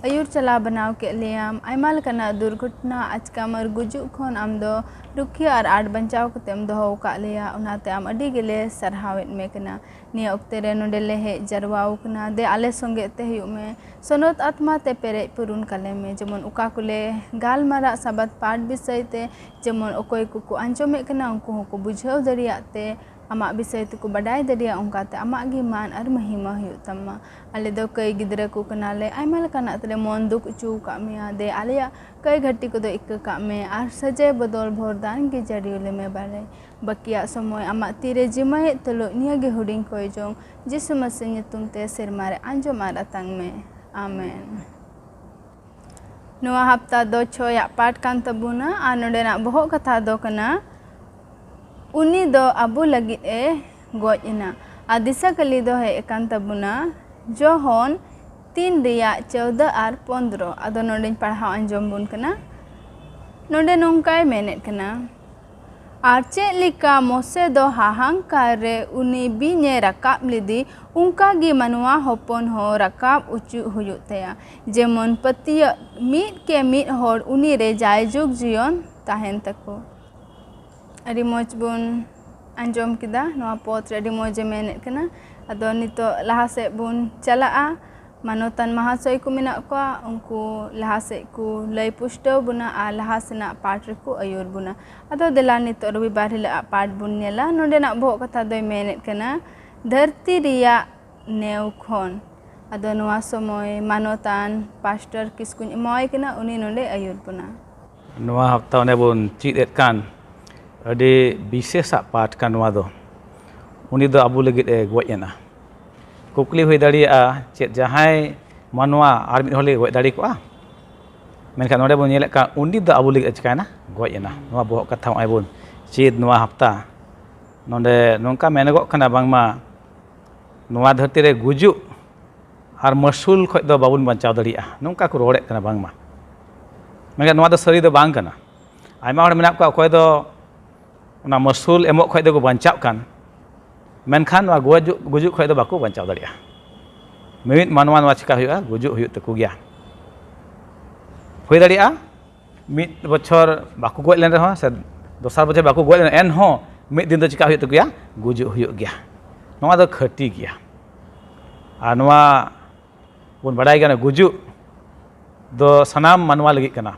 ᱟᱹᱭᱩᱨ ᱪᱟᱞᱟᱣ ᱵᱮᱱᱟᱣ ᱠᱮᱫ ᱞᱮᱭᱟᱢ, ᱟᱭᱢᱟ ᱞᱮᱠᱟᱱᱟᱜ ᱫᱩᱨᱜᱷᱚᱴᱚᱱᱟ, ᱟᱪᱠᱟᱢ ᱟᱨ ᱜᱩᱡᱩᱜ ᱠᱷᱚᱱ ᱟᱢ ᱫᱚ ᱨᱩᱠᱷᱤᱭᱟᱹ ᱟᱨ ᱟᱸᱴ ᱵᱟᱧᱪᱟᱣ ᱠᱟᱛᱮᱢ ᱫᱚᱦᱚ ᱟᱠᱟᱫ ᱞᱮᱭᱟ, ᱚᱱᱟᱛᱮ ᱟᱢ ᱟᱹᱰᱤ ᱜᱮᱞᱮ ᱥᱟᱨᱦᱟᱣᱮᱫ ᱢᱮ ᱠᱟᱱᱟ᱾ ᱱᱤᱭᱟᱹ ᱚᱠᱛᱮ ᱨᱮ ᱱᱚᱰᱮ ᱞᱮ ᱦᱮᱡ ᱡᱟᱨᱣᱟ ᱟᱠᱟᱱᱟ, ᱫᱮ ᱟᱞᱮ ᱥᱚᱸᱜᱮ ᱛᱮ ᱦᱩᱭᱩᱜ ᱢᱮ, ᱥᱚᱱᱚᱛ ᱟᱛᱢᱟ ᱛᱮ ᱯᱮᱨᱮᱡ ᱯᱩᱨᱩᱱ ᱠᱟᱞᱮ ᱢᱮ, ᱡᱮᱢᱚᱱ ᱚᱠᱟ ᱠᱚᱞᱮ ᱜᱟᱞᱢᱟᱨᱟᱜ ᱥᱟᱵᱟᱫ ᱯᱟᱴ ᱵᱤᱥᱚᱭ ᱛᱮ, ᱡᱮᱢᱚᱱ ᱚᱠᱚᱭ ᱠᱚᱠᱚ ᱟᱸᱡᱚᱢᱮᱫ ᱠᱟᱱᱟ ᱩᱱᱠᱩ ᱦᱚᱸᱠᱚ ᱵᱩᱡᱷᱟᱹᱣ ᱫᱟᱲᱮᱭᱟᱜ ᱛᱮ, ᱟᱢᱟᱜ ᱵᱤᱥᱚᱭ ᱛᱮᱠᱚ ᱵᱟᱰᱟᱭ ᱫᱟᱲᱮᱭᱟᱜ, ᱚᱱᱠᱟᱛᱮ ᱟᱢᱟᱜ ᱜᱮ ᱢᱟᱱ ᱟᱨ ᱢᱚᱦᱤᱢᱟ ᱦᱩᱭᱩᱜ ᱛᱟᱢᱟ᱾ ᱟᱞᱮ ᱫᱚ ᱠᱟᱹᱭ ᱜᱤᱫᱽᱨᱟᱹ ᱠᱚ ᱠᱟᱱᱟᱞᱮ, ᱟᱭᱢᱟ ᱞᱮᱠᱟᱱᱟᱜ ᱛᱮᱞᱮ ᱢᱚᱱ ᱫᱩᱠ ᱦᱚᱪᱚ ᱟᱠᱟᱫ ᱢᱮᱭᱟ, ᱫᱮ ᱟᱞᱮᱭᱟᱜ ᱠᱟᱹᱭ ᱜᱷᱟᱹᱴᱤ ᱠᱚᱫᱚ ᱤᱠᱟᱹ ᱠᱟᱜ ᱢᱮ ᱟᱨ ᱥᱟᱹᱡᱟᱹᱭ ᱵᱚᱫᱚᱞ ᱵᱷᱚᱨ ᱫᱟᱱ ᱜᱮ ᱡᱟᱹᱨᱤ ᱞᱮᱢᱮ ᱵᱟᱞᱮ᱾ ᱵᱟᱹᱠᱤᱭᱟᱜ ᱥᱚᱢᱚᱭ ᱟᱢᱟᱜ ᱛᱤᱨᱮ ᱡᱤᱢᱟᱹᱭᱮᱫ ᱛᱩᱞᱩᱡ ᱱᱤᱭᱟᱹ ᱜᱮ ᱦᱩᱰᱤᱧ ᱠᱚᱭ ᱡᱚᱝ, ᱡᱤᱥᱩ ᱢᱟᱹᱥᱤ ᱧᱩᱛᱩᱢ ᱛᱮ ᱥᱮᱨᱢᱟ ᱨᱮ ᱟᱸᱡᱚᱢ ᱟᱨ ᱟᱛᱟᱝ ᱢᱮ᱾ ᱟᱢᱮᱱ᱾ ᱱᱚᱣᱟ ᱦᱟᱯᱛᱟ ᱫᱚ ᱪᱷᱚᱭᱟᱜ ᱯᱟᱴ ᱠᱟᱱ ᱛᱟᱵᱚᱱᱟ ᱟᱨ ᱱᱚᱰᱮᱱᱟᱜ ᱵᱚᱦᱚᱜ ᱠᱟᱛᱷᱟ ᱫᱚ ᱠᱟᱱᱟ, ᱩᱱᱤ ᱫᱚ ᱟᱵᱚ ᱞᱟᱹᱜᱤᱫ ᱮ ᱜᱚᱡ ᱮᱱᱟ᱾ ᱟᱨ ᱫᱤᱥᱟᱹ ᱠᱟᱹᱞᱤ ᱫᱚ ᱦᱮᱡ ᱟᱠᱟᱱ ᱛᱟᱵᱚᱱᱟ ᱡᱚᱦᱚᱱ ᱛᱤᱱ ᱨᱮᱭᱟᱜ ᱪᱳᱣᱫᱚ ᱟᱨ ᱯᱚᱱᱫᱽᱨᱚ᱾ ᱟᱫᱚ ᱱᱚᱰᱮᱧ ᱯᱟᱲᱦᱟᱣ ᱟᱸᱡᱚᱢ ᱵᱚᱱ ᱠᱟᱱᱟ᱾ ᱱᱚᱰᱮ ᱱᱚᱝᱠᱟᱭ ᱢᱮᱱᱮᱫ ᱠᱟᱱᱟ, ᱟᱨ ᱪᱮᱫ ᱞᱮᱠᱟ ᱢᱳᱥᱮ ᱫᱚ ᱦᱟᱦᱟᱝᱠᱟᱨ ᱨᱮ ᱩᱱᱤ ᱵᱤᱧ ᱮ ᱨᱟᱠᱟᱵ ᱞᱮᱫᱮ, ᱚᱱᱠᱟ ᱜᱮ ᱢᱟᱱᱣᱟ ᱦᱚᱯᱚᱱ ᱦᱚᱸ ᱨᱟᱠᱟᱵ ᱚᱪᱚᱜ ᱦᱩᱭᱩᱜ ᱛᱟᱭᱟ, ᱡᱮᱢᱚᱱ ᱯᱟᱹᱛᱭᱟᱹᱜ ᱢᱤᱫ ᱠᱮ ᱢᱤᱫ ᱦᱚᱲ ᱩᱱᱤ ᱨᱮ ᱡᱟᱭᱡᱩᱜᱽ ᱡᱤᱭᱚᱱ ᱛᱟᱦᱮᱱ ᱛᱟᱠᱚ᱾ ᱟᱹᱰᱤ ᱢᱚᱡᱽ ᱵᱚᱱ ᱟᱸᱡᱚᱢ ᱠᱮᱫᱟ, ᱱᱚᱣᱟ ᱯᱚᱫᱽ ᱨᱮ ᱟᱹᱰᱤ ᱢᱚᱡᱽ ᱮ ᱢᱮᱱᱮᱫ ᱠᱟᱱᱟ᱾ ᱟᱫᱚ ᱱᱤᱛᱚᱜ ᱞᱟᱦᱟ ᱥᱮᱫ ᱵᱚᱱ ᱪᱟᱞᱟᱜᱼᱟ᱾ ᱢᱟᱱᱚᱛᱟᱱ ᱢᱟᱦᱟᱥᱚᱭ ᱠᱚ ᱢᱮᱱᱟᱜ ᱠᱚᱣᱟ, ᱩᱱᱠᱩ ᱞᱟᱦᱟ ᱥᱮᱫ ᱠᱚ ᱞᱟᱹᱭ ᱯᱩᱥᱴᱟᱹᱣ ᱵᱚᱱᱟ ᱟᱨ ᱞᱟᱦᱟ ᱥᱮᱱᱟᱜ ᱯᱟᱴ ᱨᱮᱠᱚ ᱟᱹᱭᱩᱨ ᱵᱚᱱᱟ᱾ ᱟᱫᱚ ᱫᱮᱞᱟ ᱱᱤᱛᱚᱜ ᱨᱚᱵᱤᱵᱟᱨ ᱦᱤᱞᱳᱜ ᱟᱜ ᱯᱟᱴ ᱵᱚᱱ ᱧᱮᱞᱟ᱾ ᱱᱚᱰᱮᱱᱟᱜ ᱵᱚᱦᱚᱜ ᱠᱟᱛᱷᱟ ᱫᱚᱭ ᱢᱮᱱᱮᱫ ᱠᱟᱱᱟ, ᱫᱷᱟᱹᱨᱛᱤ ᱨᱮᱭᱟᱜ ᱱᱮᱣ ᱠᱷᱚᱱ᱾ ᱟᱫᱚ ᱱᱚᱣᱟ ᱥᱚᱢᱚᱭ ᱢᱟᱱᱚᱛᱟᱱ ᱯᱟᱥᱴᱚᱨ ᱠᱤᱥᱠᱩᱧ ᱮᱢᱟᱣᱟᱭ ᱠᱟᱱᱟ, ᱩᱱᱤ ᱱᱚᱰᱮ ᱟᱹᱭᱩᱨ ᱵᱚᱱᱟ᱾ ᱱᱚᱣᱟ ᱦᱟᱯᱛᱟ ᱚᱱᱮ ᱵᱚᱱ ᱪᱮᱫ ᱮᱫ ᱠᱟᱱ ᱟᱹᱰᱤ ᱵᱤᱥᱮᱥᱟᱜ ᱯᱟᱴ ᱠᱟᱱ ᱱᱚᱣᱟ ᱫᱚ᱾ ᱩᱱᱤ ᱫᱚ ᱟᱵᱚ ᱞᱟᱹᱜᱤᱫ ᱮ ᱜᱚᱡ ᱮᱱᱟ᱾ ᱠᱩᱠᱞᱤ ᱦᱩᱭ ᱫᱟᱲᱮᱭᱟᱜᱼᱟ, ᱪᱮᱫ ᱡᱟᱦᱟᱸᱭ ᱢᱟᱱᱣᱟ ᱟᱨ ᱢᱤᱫ ᱦᱚᱲ ᱞᱟᱹᱜᱤᱫ ᱜᱚᱡ ᱫᱟᱲᱮ ᱠᱚᱜᱼᱟ? ᱢᱮᱱᱠᱷᱟᱱ ᱱᱚᱰᱮ ᱵᱚᱱ ᱧᱮᱞᱮᱫ ᱠᱟᱱ, ᱩᱱᱤ ᱫᱚ ᱟᱵᱚ ᱞᱟᱹᱜᱤᱫ ᱮ ᱪᱤᱠᱟᱭᱮᱱᱟ? ᱜᱚᱡ ᱮᱱᱟ᱾ ᱱᱚᱣᱟ ᱵᱚᱦᱚᱜ ᱠᱟᱛᱷᱟ ᱱᱚᱜᱼᱚᱭ ᱵᱚᱱ ᱪᱮᱫ ᱱᱚᱣᱟ ᱦᱟᱯᱛᱟ᱾ ᱱᱚᱰᱮ ᱱᱚᱝᱠᱟ ᱢᱮᱱᱚᱜᱚᱜ ᱠᱟᱱᱟ ᱵᱟᱝᱢᱟ ᱱᱚᱣᱟ ᱫᱷᱟᱹᱨᱛᱤ ᱨᱮ ᱜᱩᱡᱩᱜ ᱟᱨ ᱢᱟᱹᱥᱩᱞ ᱠᱷᱚᱡ ᱫᱚ ᱵᱟᱵᱚᱱ ᱵᱟᱧᱪᱟᱣ ᱫᱟᱲᱮᱭᱟᱜᱼᱟ, ᱱᱚᱝᱠᱟ ᱠᱚ ᱨᱚᱲᱮᱫ ᱠᱟᱱᱟ ᱵᱟᱝᱢᱟ᱾ ᱢᱮᱱᱠᱷᱟᱱ ᱱᱚᱣᱟ ᱫᱚ ᱥᱟᱹᱨᱤ ᱫᱚ ᱵᱟᱝ ᱠᱟᱱᱟ᱾ ᱟᱭᱢᱟ ᱦᱚᱲ ᱢᱮᱱᱟᱜ ᱠᱚᱣᱟ, ᱚᱠᱚᱭ ᱫᱚ ᱚᱱᱟ ᱢᱟᱹᱥᱩᱞ ᱮᱢᱚᱜ ᱠᱷᱚᱱ ᱫᱚᱠᱚ ᱵᱟᱧᱪᱟᱜ ᱠᱟᱱ, ᱢᱮᱱᱠᱷᱟᱱ ᱱᱚᱣᱟ ᱜᱩᱡᱩᱜ, ᱜᱩᱡᱩᱜ ᱠᱷᱚᱱ ᱫᱚ ᱵᱟᱠᱚ ᱵᱟᱧᱪᱟᱣ ᱫᱟᱲᱮᱭᱟᱜᱼᱟ᱾ ᱢᱤᱢᱤᱫ ᱢᱟᱱᱣᱟ ᱱᱚᱣᱟ ᱪᱤᱠᱟ ᱦᱩᱭᱩᱜᱼᱟ? ᱜᱩᱡᱩᱜ ᱦᱩᱭᱩᱜ ᱛᱟᱠᱚ ᱜᱮᱭᱟ᱾ ᱦᱩᱭ ᱫᱟᱲᱮᱭᱟᱜᱼᱟ ᱢᱤᱫ ᱵᱚᱪᱷᱚᱨ ᱵᱟᱠᱚ ᱜᱚᱡ ᱞᱮᱱ ᱨᱮᱦᱚᱸ ᱥᱮ ᱫᱚᱥᱟᱨ ᱵᱚᱪᱷᱚᱨ ᱵᱟᱠᱚ ᱜᱚᱡ ᱞᱮᱱ, ᱮᱱᱦᱚᱸ ᱢᱤᱫ ᱫᱤᱱ ᱫᱚ ᱪᱤᱠᱟ ᱦᱩᱭᱩᱜ ᱛᱟᱠᱚ ᱜᱮᱭᱟ? ᱜᱩᱡᱩᱜ ᱦᱩᱭᱩᱜ ᱜᱮᱭᱟ᱾ ᱱᱚᱣᱟ ᱫᱚ ᱠᱷᱟᱹᱴᱤ ᱜᱮᱭᱟ᱾ ᱟᱨ ᱱᱚᱣᱟ ᱵᱚᱱ ᱵᱟᱲᱟᱭ ᱠᱟᱱᱟ, ᱜᱩᱡᱩᱜ ᱫᱚ ᱥᱟᱱᱟᱢ ᱢᱟᱱᱣᱟ ᱞᱟᱹᱜᱤᱫ ᱠᱟᱱᱟ᱾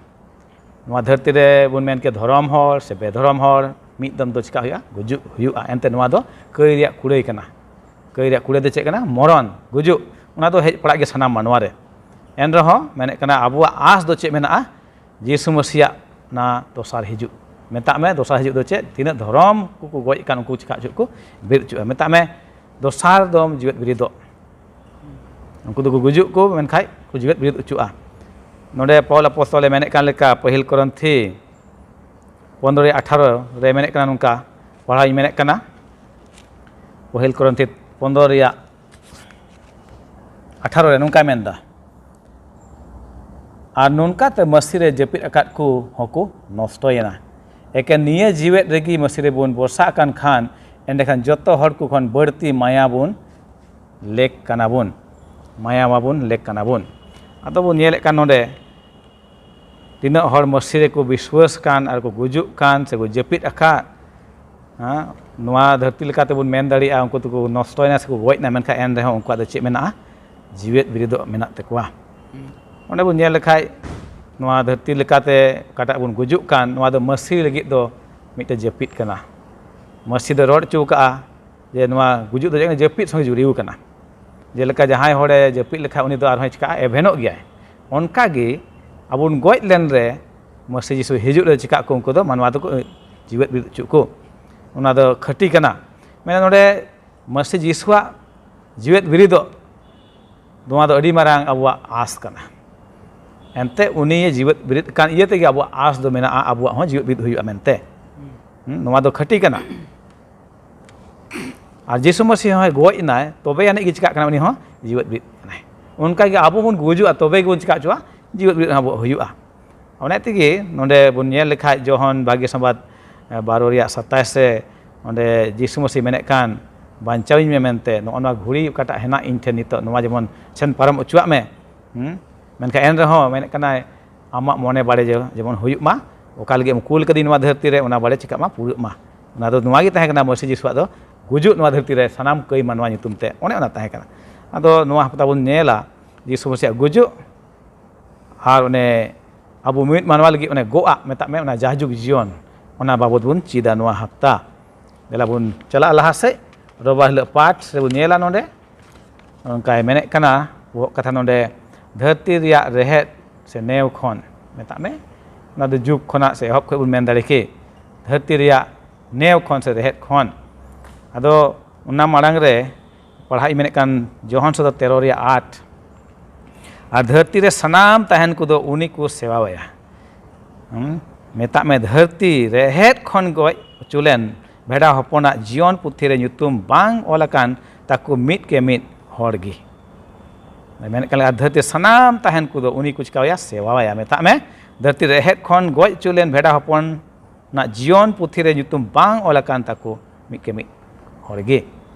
ᱱᱚᱣᱟ ᱫᱷᱟᱹᱨᱛᱤ ᱨᱮ ᱵᱚᱱ ᱢᱮᱱ ᱠᱮᱭᱟ, ᱫᱷᱚᱨᱚᱢ ᱦᱚᱲ ᱥᱮ ᱵᱮᱫᱷᱚᱨᱚᱢ ᱦᱚᱲ, ᱢᱤᱫ ᱫᱚᱢ ᱫᱚ ᱪᱤᱠᱟ ᱦᱩᱭᱩᱜᱼᱟ? ᱜᱩᱡᱩᱜ ᱦᱩᱭᱩᱜᱼᱟ᱾ ᱮᱱᱛᱮ ᱱᱚᱣᱟ ᱫᱚ ᱠᱟᱹᱭ ᱨᱮᱭᱟᱜ ᱠᱩᱲᱟᱹᱭ ᱠᱟᱱᱟ᱾ ᱠᱟᱹᱭ ᱨᱮᱭᱟᱜ ᱠᱩᱲᱟᱹᱭ ᱫᱚ ᱪᱮᱫ ᱠᱟᱱᱟ? ᱢᱚᱨᱚᱱ, ᱜᱩᱡᱩᱜ᱾ ᱚᱱᱟ ᱫᱚ ᱦᱮᱡ ᱯᱟᱲᱟᱜ ᱜᱮ ᱥᱟᱱᱟᱢ ᱢᱟᱱᱣᱟ ᱨᱮ᱾ ᱮᱱ ᱨᱮᱦᱚᱸ ᱢᱮᱱᱮᱫ ᱠᱟᱱᱟ, ᱟᱵᱚᱣᱟᱜ ᱟᱸᱥ ᱫᱚ ᱪᱮᱫ ᱢᱮᱱᱟᱜᱼᱟ? ᱡᱤᱥᱩ ᱢᱟᱹᱥᱤᱭᱟᱜ ᱚᱱᱟ ᱫᱚᱥᱟᱨ ᱦᱤᱡᱩᱜ᱾ ᱢᱮᱛᱟᱜ ᱢᱮ, ᱫᱚᱥᱟᱨ ᱦᱤᱡᱩᱜ ᱫᱚ ᱪᱮᱫ? ᱛᱤᱱᱟᱹᱜ ᱫᱷᱚᱨᱚᱢ ᱠᱚᱠᱚ ᱜᱚᱡ ᱠᱟᱱ, ᱩᱱᱠᱩ ᱪᱤᱠᱟ ᱦᱚᱪᱚ ᱠᱚ ᱵᱮᱨᱮᱫ ᱦᱚᱪᱚᱜᱼᱟ᱾ ᱢᱮᱛᱟᱜ ᱢᱮ, ᱫᱚᱥᱟᱨ ᱫᱚᱢ ᱡᱤᱣᱮᱫ ᱵᱮᱨᱮᱫᱚᱜ᱾ ᱩᱱᱠᱩ ᱫᱚᱠᱚ ᱜᱩᱡᱩᱜ ᱠᱚ, ᱢᱮᱱᱠᱷᱟᱡ ᱠᱚ ᱡᱤᱣᱮᱫ ᱵᱮᱨᱮᱫ ᱦᱚᱪᱚᱜᱼᱟ᱾ ᱱᱚᱰᱮ ᱯᱚᱞ ᱟᱯᱚᱥᱛᱚᱞᱮ ᱢᱮᱱᱮᱫ ᱠᱟᱱ ᱞᱮᱠᱟ, ᱯᱟᱹᱦᱤᱞ ᱠᱚᱨᱤᱱᱛᱷᱤ ᱯᱚᱱᱫᱽᱨᱚ ᱟᱴᱷᱟᱨᱚ ᱨᱮ ᱢᱮᱱᱮᱫ ᱠᱟᱱᱟ ᱱᱚᱝᱠᱟ, ᱯᱟᱲᱦᱟᱣ ᱤᱧ ᱢᱮᱱᱮᱫ ᱠᱟᱱᱟ, ᱯᱟᱹᱦᱤᱞ ᱠᱚᱨᱤᱱᱛᱷᱤ ᱯᱚᱱᱫᱽᱨᱚ ᱨᱮᱭᱟᱜ ᱟᱴᱷᱟᱨᱚ ᱨᱮ ᱱᱚᱝᱠᱟᱭ ᱢᱮᱱᱫᱟ, ᱟᱨ ᱱᱚᱝᱠᱟᱛᱮ ᱢᱟᱹᱥᱤ ᱨᱮ ᱡᱟᱹᱯᱤᱫ ᱟᱠᱟᱫ ᱠᱚ ᱦᱚᱸᱠᱚ ᱱᱚᱥᱴᱚᱭᱮᱱᱟ᱾ ᱮᱠᱮᱱ ᱱᱤᱭᱟᱹ ᱡᱤᱣᱮᱫ ᱨᱮᱜᱮ ᱢᱟᱹᱥᱤ ᱨᱮᱵᱚᱱ ᱵᱷᱚᱨᱥᱟ ᱟᱠᱟᱱ ᱠᱷᱟᱱ, ᱮᱸᱰᱮᱠᱷᱟᱱ ᱡᱚᱛᱚ ᱦᱚᱲ ᱠᱚ ᱠᱷᱚᱱ ᱵᱟᱹᱲᱛᱤ ᱢᱟᱭᱟ ᱵᱚᱱ ᱞᱮᱠ ᱠᱟᱱᱟ ᱵᱚᱱ, ᱢᱟᱭᱟ ᱢᱟᱵᱚᱱ ᱞᱮᱠ ᱠᱟᱱᱟ ᱵᱚᱱ᱾ ᱟᱫᱚ ᱵᱚᱱ ᱧᱮᱞᱮᱫ ᱠᱟᱱ ᱱᱚᱰᱮ ᱛᱤᱱᱟᱹᱜ ᱦᱚᱲ ᱢᱟᱹᱥᱤ ᱨᱮᱠᱚ ᱵᱤᱥᱣᱟᱹᱥ ᱠᱟᱱ ᱟᱨ ᱠᱚ ᱜᱩᱡᱩᱜ ᱠᱟᱱ ᱥᱮ ᱠᱚ ᱡᱟᱹᱯᱤᱫ ᱟᱠᱟᱫ, ᱦᱮᱸ, ᱱᱚᱣᱟ ᱫᱷᱟᱹᱨᱛᱤ ᱞᱮᱠᱟᱛᱮ ᱵᱚᱱ ᱢᱮᱱ ᱫᱟᱲᱮᱭᱟᱜᱼᱟ, ᱩᱱᱠᱩ ᱫᱚᱠᱚ ᱱᱚᱥᱴᱚᱭᱮᱱᱟ ᱥᱮ ᱠᱚ ᱜᱚᱡ ᱮᱱᱟ, ᱢᱮᱱᱠᱷᱟᱱ ᱮᱱ ᱨᱮᱦᱚᱸ ᱩᱱᱠᱩᱣᱟᱜ ᱫᱚ ᱪᱮᱫ ᱢᱮᱱᱟᱜᱼᱟ? ᱡᱤᱣᱮᱫ ᱵᱤᱨᱤᱫᱚᱜ ᱢᱮᱱᱟᱜ ᱛᱟᱠᱚᱣᱟ᱾ ᱚᱸᱰᱮ ᱵᱚᱱ ᱧᱮᱞ ᱞᱮᱠᱷᱟᱡ, ᱱᱚᱣᱟ ᱫᱷᱟᱹᱨᱛᱤ ᱞᱮᱠᱟᱛᱮ ᱚᱠᱟᱴᱟᱜ ᱵᱚᱱ ᱜᱩᱡᱩᱜ ᱠᱟᱱ, ᱱᱚᱣᱟ ᱫᱚ ᱢᱟᱹᱥᱤ ᱞᱟᱹᱜᱤᱫ ᱫᱚ ᱢᱤᱫᱴᱮᱱ ᱡᱟᱹᱯᱤᱫ ᱠᱟᱱᱟ᱾ ᱢᱟᱹᱥᱤ ᱫᱚ ᱨᱚᱲ ᱦᱚᱪᱚ ᱠᱟᱜᱼᱟ ᱡᱮ ᱱᱚᱣᱟ ᱜᱩᱡᱩᱜ ᱫᱚ ᱡᱟᱹᱯᱤᱫ ᱥᱚᱸᱜᱮ ᱡᱩᱲᱤᱣ ᱠᱟᱱᱟ᱾ ᱡᱮᱞᱮᱠᱟ ᱡᱟᱦᱟᱸᱭ ᱦᱚᱲᱮ ᱡᱟᱹᱯᱤᱫ ᱞᱮᱠᱷᱟᱡ ᱩᱱᱤ ᱫᱚ ᱟᱨᱦᱚᱸᱭ ᱪᱤᱠᱟᱹᱜᱼᱟ? ᱮᱵᱷᱮᱱᱚᱜ ᱜᱮᱭᱟᱭ᱾ ᱚᱱᱠᱟ ᱜᱮ ᱟᱵᱚ ᱵᱚᱱ ᱜᱚᱡ ᱞᱮᱱ ᱨᱮ ᱢᱟᱹᱥᱤ ᱡᱤᱥᱩ ᱦᱤᱡᱩᱜ ᱨᱮ ᱪᱤᱠᱟᱹᱜ ᱠᱚ? ᱩᱱᱠᱩ ᱫᱚ ᱢᱟᱱᱣᱟ ᱫᱚᱠᱚ ᱡᱤᱣᱮᱫ ᱵᱤᱨᱤᱫ ᱦᱚᱪᱚ ᱠᱚ᱾ ᱚᱱᱟ ᱫᱚ ᱠᱷᱟᱹᱴᱤ ᱠᱟᱱᱟ᱾ ᱢᱮᱱᱟ ᱱᱚᱰᱮ ᱢᱟᱹᱥᱤ ᱡᱤᱥᱩᱣᱟᱜ ᱡᱤᱣᱮᱫ ᱵᱤᱨᱤᱫᱚᱜ, ᱱᱚᱣᱟ ᱫᱚ ᱟᱹᱰᱤ ᱢᱟᱨᱟᱝ ᱟᱵᱚᱣᱟᱜ ᱟᱸᱥ ᱠᱟᱱᱟ᱾ ᱮᱱᱛᱮ ᱩᱱᱤ ᱡᱤᱣᱮᱫ ᱵᱤᱨᱤᱫ ᱠᱟᱱ ᱤᱭᱟᱹ ᱛᱮᱜᱮ ᱟᱵᱚᱣᱟᱜ ᱟᱸᱥ ᱫᱚ ᱢᱮᱱᱟᱜᱼᱟ, ᱟᱵᱚᱣᱟᱜ ᱦᱚᱸ ᱡᱤᱣᱮᱫ ᱵᱤᱨᱤᱫ ᱦᱩᱭᱩᱜᱼᱟ ᱢᱮᱱᱛᱮ᱾ ᱦᱩᱸ, ᱱᱚᱣᱟ ᱫᱚ ᱠᱷᱟᱹᱴᱤ ᱠᱟᱱᱟ᱾ ᱟᱨ ᱡᱤᱥᱩ ᱢᱟᱹᱥᱤ ᱦᱚᱸᱭ ᱜᱚᱡ ᱮᱱᱟᱭ, ᱛᱚᱵᱮ ᱟᱹᱱᱤᱡ ᱜᱮ ᱪᱤᱠᱟᱹᱜ ᱠᱟᱱᱟ? ᱩᱱᱤ ᱦᱚᱸ ᱡᱤᱣᱮᱫ ᱵᱤᱨᱤᱫ ᱠᱟᱱᱟᱭ᱾ ᱚᱱᱠᱟ ᱜᱮ ᱟᱵᱚ ᱵᱚᱱ ᱜᱩᱡᱩᱜᱼᱟ, ᱛᱚᱵᱮ ᱜᱮᱵᱚᱱ ᱪᱤᱠᱟ ᱦᱚᱪᱚᱜᱼᱟ? ᱡᱤᱣᱮᱫ ᱵᱤᱨᱤᱫ ᱟᱵᱚᱣᱟᱜ ᱦᱩᱭᱩᱜᱼᱟ᱾ ᱚᱱᱟ ᱛᱮᱜᱮ ᱱᱚᱰᱮ ᱵᱚᱱ ᱧᱮᱞ ᱞᱮᱠᱷᱟᱡ ᱡᱚᱦᱚᱱ ᱵᱷᱟᱜᱮ ᱥᱚᱢᱵᱟᱫ ᱵᱟᱨᱚ ᱨᱮᱭᱟᱜ ᱥᱟᱛᱟᱭᱤᱥ ᱨᱮ ᱚᱸᱰᱮ ᱡᱤᱥᱩ ᱢᱟᱹᱥᱤ ᱢᱮᱱᱮᱫ ᱠᱟᱱ, "ᱵᱟᱧᱪᱟᱣᱤᱧ ᱢᱮ ᱢᱮᱱᱛᱮ, ᱱᱚᱜᱼᱚ ᱱᱚᱣᱟ ᱜᱷᱩᱲᱤ ᱚᱠᱟᱴᱟᱜ ᱦᱮᱱᱟᱜ ᱤᱧ ᱴᱷᱮᱱ ᱱᱤᱛᱚᱜ, ᱱᱚᱣᱟ ᱡᱮᱢᱚᱱ ᱥᱮᱱ ᱯᱟᱨᱚᱢ ᱚᱪᱚᱣᱟᱜ ᱢᱮ᱾" ᱦᱩᱸ? ᱢᱮᱱᱠᱷᱟᱱ ᱮᱱ ᱨᱮᱦᱚᱸ ᱢᱮᱱᱮᱫ ᱠᱟᱱᱟᱭ, "ᱟᱢᱟᱜ ᱢᱚᱱᱮ ᱵᱟᱲᱮ ᱡᱮ-, ᱡᱮᱢᱚᱱ ᱦᱩᱭᱩᱜ ᱢᱟ, ᱚᱠᱟ ᱞᱟᱹᱜᱤᱫ ᱮᱢ ᱠᱩᱞ ᱠᱟᱹᱫᱤᱧ ᱱᱚᱣᱟ ᱫᱷᱟᱹᱨᱛᱤ ᱨᱮ, ᱚᱱᱟ ᱵᱟᱲᱮ ᱪᱤᱠᱟᱜ ᱢᱟ, ᱯᱩᱨᱟᱹᱜ ᱢᱟ᱾" ᱚᱱᱟ ᱫᱚ ᱱᱚᱣᱟ ᱜᱮ ᱛᱟᱦᱮᱸ ᱠᱟᱱᱟ ᱢᱟᱹᱥᱤ ᱡᱤᱥᱩᱣᱟᱜ ᱫᱚ, ᱜᱩᱡᱩᱜ ᱱᱚᱣᱟ ᱫᱷᱟᱹᱨᱛᱤ ᱨᱮ ᱥᱟᱱᱟᱢ ᱠᱟᱹᱭ ᱢᱟᱱᱣᱟ ᱧᱩᱛᱩᱢ ᱛᱮ, ᱚᱱᱮ ᱚᱱᱟ ᱛᱟᱦᱮᱸ ᱠᱟᱱᱟ᱾ ᱟᱫᱚ ᱱᱚᱣᱟ ᱦᱟᱯᱛᱟ ᱵᱚᱱ ᱧᱮᱞᱟ ᱡᱤᱥᱩ ᱢᱟᱹᱥᱤᱭᱟᱜ ᱜᱩᱡᱩᱜ, ᱟᱨ ᱚᱱᱮ ᱟᱵᱚ ᱢᱤᱫ ᱢᱟᱱᱣᱟ ᱞᱟᱹᱜᱤᱫ ᱚᱱᱮ ᱜᱚᱜ ᱟᱜ, ᱢᱮᱛᱟᱜ ᱢᱮ, ᱚᱱᱟ ᱡᱟᱭᱡᱩᱜᱽ ᱡᱤᱭᱚᱱ, ᱚᱱᱟ ᱵᱟᱵᱚᱫ ᱵᱚᱱ ᱪᱮᱫᱟ ᱱᱚᱣᱟ ᱦᱟᱯᱛᱟ᱾ ᱫᱮᱞᱟ ᱵᱚᱱ ᱪᱟᱞᱟᱜᱼᱟ ᱞᱟᱦᱟ ᱥᱮᱫ᱾ ᱨᱚᱵᱤᱵᱟᱨ ᱦᱤᱞᱳᱜ ᱯᱟᱴ ᱨᱮᱵᱚᱱ ᱧᱮᱞᱟ ᱱᱚᱰᱮ, ᱚᱱᱠᱟᱭ ᱢᱮᱱᱮᱫ ᱠᱟᱱᱟ, ᱵᱚᱦᱚᱜ ᱠᱟᱛᱷᱟ ᱱᱚᱰᱮ, "ᱫᱷᱟᱹᱨᱛᱤ ᱨᱮᱭᱟᱜ ᱨᱮᱦᱮᱫ ᱥᱮ ᱱᱮᱣ ᱠᱷᱚᱱ", ᱢᱮᱛᱟᱜ ᱢᱮ, ᱚᱱᱟ ᱫᱚ ᱡᱩᱜᱽ ᱠᱷᱚᱱᱟᱜ ᱥᱮ ᱮᱦᱚᱵ ᱠᱷᱚᱱ ᱵᱚᱱ ᱢᱮᱱ ᱫᱟᱲᱮ ᱠᱮ, ᱫᱷᱟᱹᱨᱛᱤ ᱨᱮᱭᱟᱜ ᱱᱮᱣ ᱠᱷᱚᱱ ᱥᱮ ᱨᱮᱦᱮᱫ ᱠᱷᱚᱱ᱾ ᱟᱫᱚ ᱚᱱᱟ ᱢᱟᱲᱟᱝ ᱨᱮ ᱯᱟᱲᱦᱟᱜ ᱤᱧ ᱢᱮᱱᱮᱫ ᱠᱟᱱ, ᱡᱚᱦᱚᱱ ᱥᱚᱫᱚᱨ ᱛᱮᱨᱚ ᱨᱮᱭᱟᱜ ᱟᱴ, "ᱟᱨ ᱫᱷᱟᱹᱨᱛᱤ ᱨᱮ ᱥᱟᱱᱟᱢ ᱛᱟᱦᱮᱱ ᱠᱚᱫᱚ ᱩᱱᱤ ᱠᱚ ᱥᱮᱵᱟᱣᱟᱭᱟ᱾" ᱦᱩᱸ? ᱢᱮᱛᱟᱜ ᱢᱮ, ᱫᱷᱟᱹᱨᱛᱤ ᱨᱮᱦᱮᱫ ᱠᱷᱚᱱ ᱜᱚᱡ ᱦᱚᱪᱚ ᱞᱮᱱ ᱵᱷᱮᱰᱟ ᱦᱚᱯᱚᱱᱟᱜ ᱡᱤᱭᱚᱱ ᱯᱩᱛᱷᱤ ᱨᱮ ᱧᱩᱛᱩᱢ ᱵᱟᱝ ᱚᱞ ᱟᱠᱟᱱ ᱛᱟᱠᱚ ᱢᱤᱫ ᱠᱮ ᱢᱤᱫ ᱦᱚᱲ ᱜᱮ᱾ ᱢᱮᱱᱮᱫ ᱠᱟᱱ ᱞᱮᱠᱟ, ᱫᱷᱟᱹᱨᱛᱤ ᱥᱟᱱᱟᱢ ᱛᱟᱦᱮᱱ ᱠᱚᱫᱚ ᱩᱱᱤ ᱠᱚ ᱪᱤᱠᱟᱣᱟᱭᱟ? ᱥᱮᱵᱟᱣᱟᱭᱟ᱾ ᱢᱮᱛᱟᱜ ᱢᱮ, ᱫᱷᱟᱹᱨᱛᱤ ᱨᱮᱦᱮᱫ ᱠᱷᱚᱱ ᱜᱚᱡ ᱦᱚᱪᱚ ᱞᱮᱱ ᱵᱷᱮᱰᱟ ᱦᱚᱯᱚᱱ ᱚᱱᱟ ᱡᱤᱭᱚᱱ ᱯᱩᱛᱷᱤ ᱨᱮ ᱧᱩᱛᱩᱢ ᱵᱟᱝ ᱚᱞ ᱟᱠᱟᱱ ᱛᱟᱠᱚ ᱢᱤᱫ ᱠᱮ ᱢᱤᱫ ᱦᱚᱲ ᱜᱮ᱾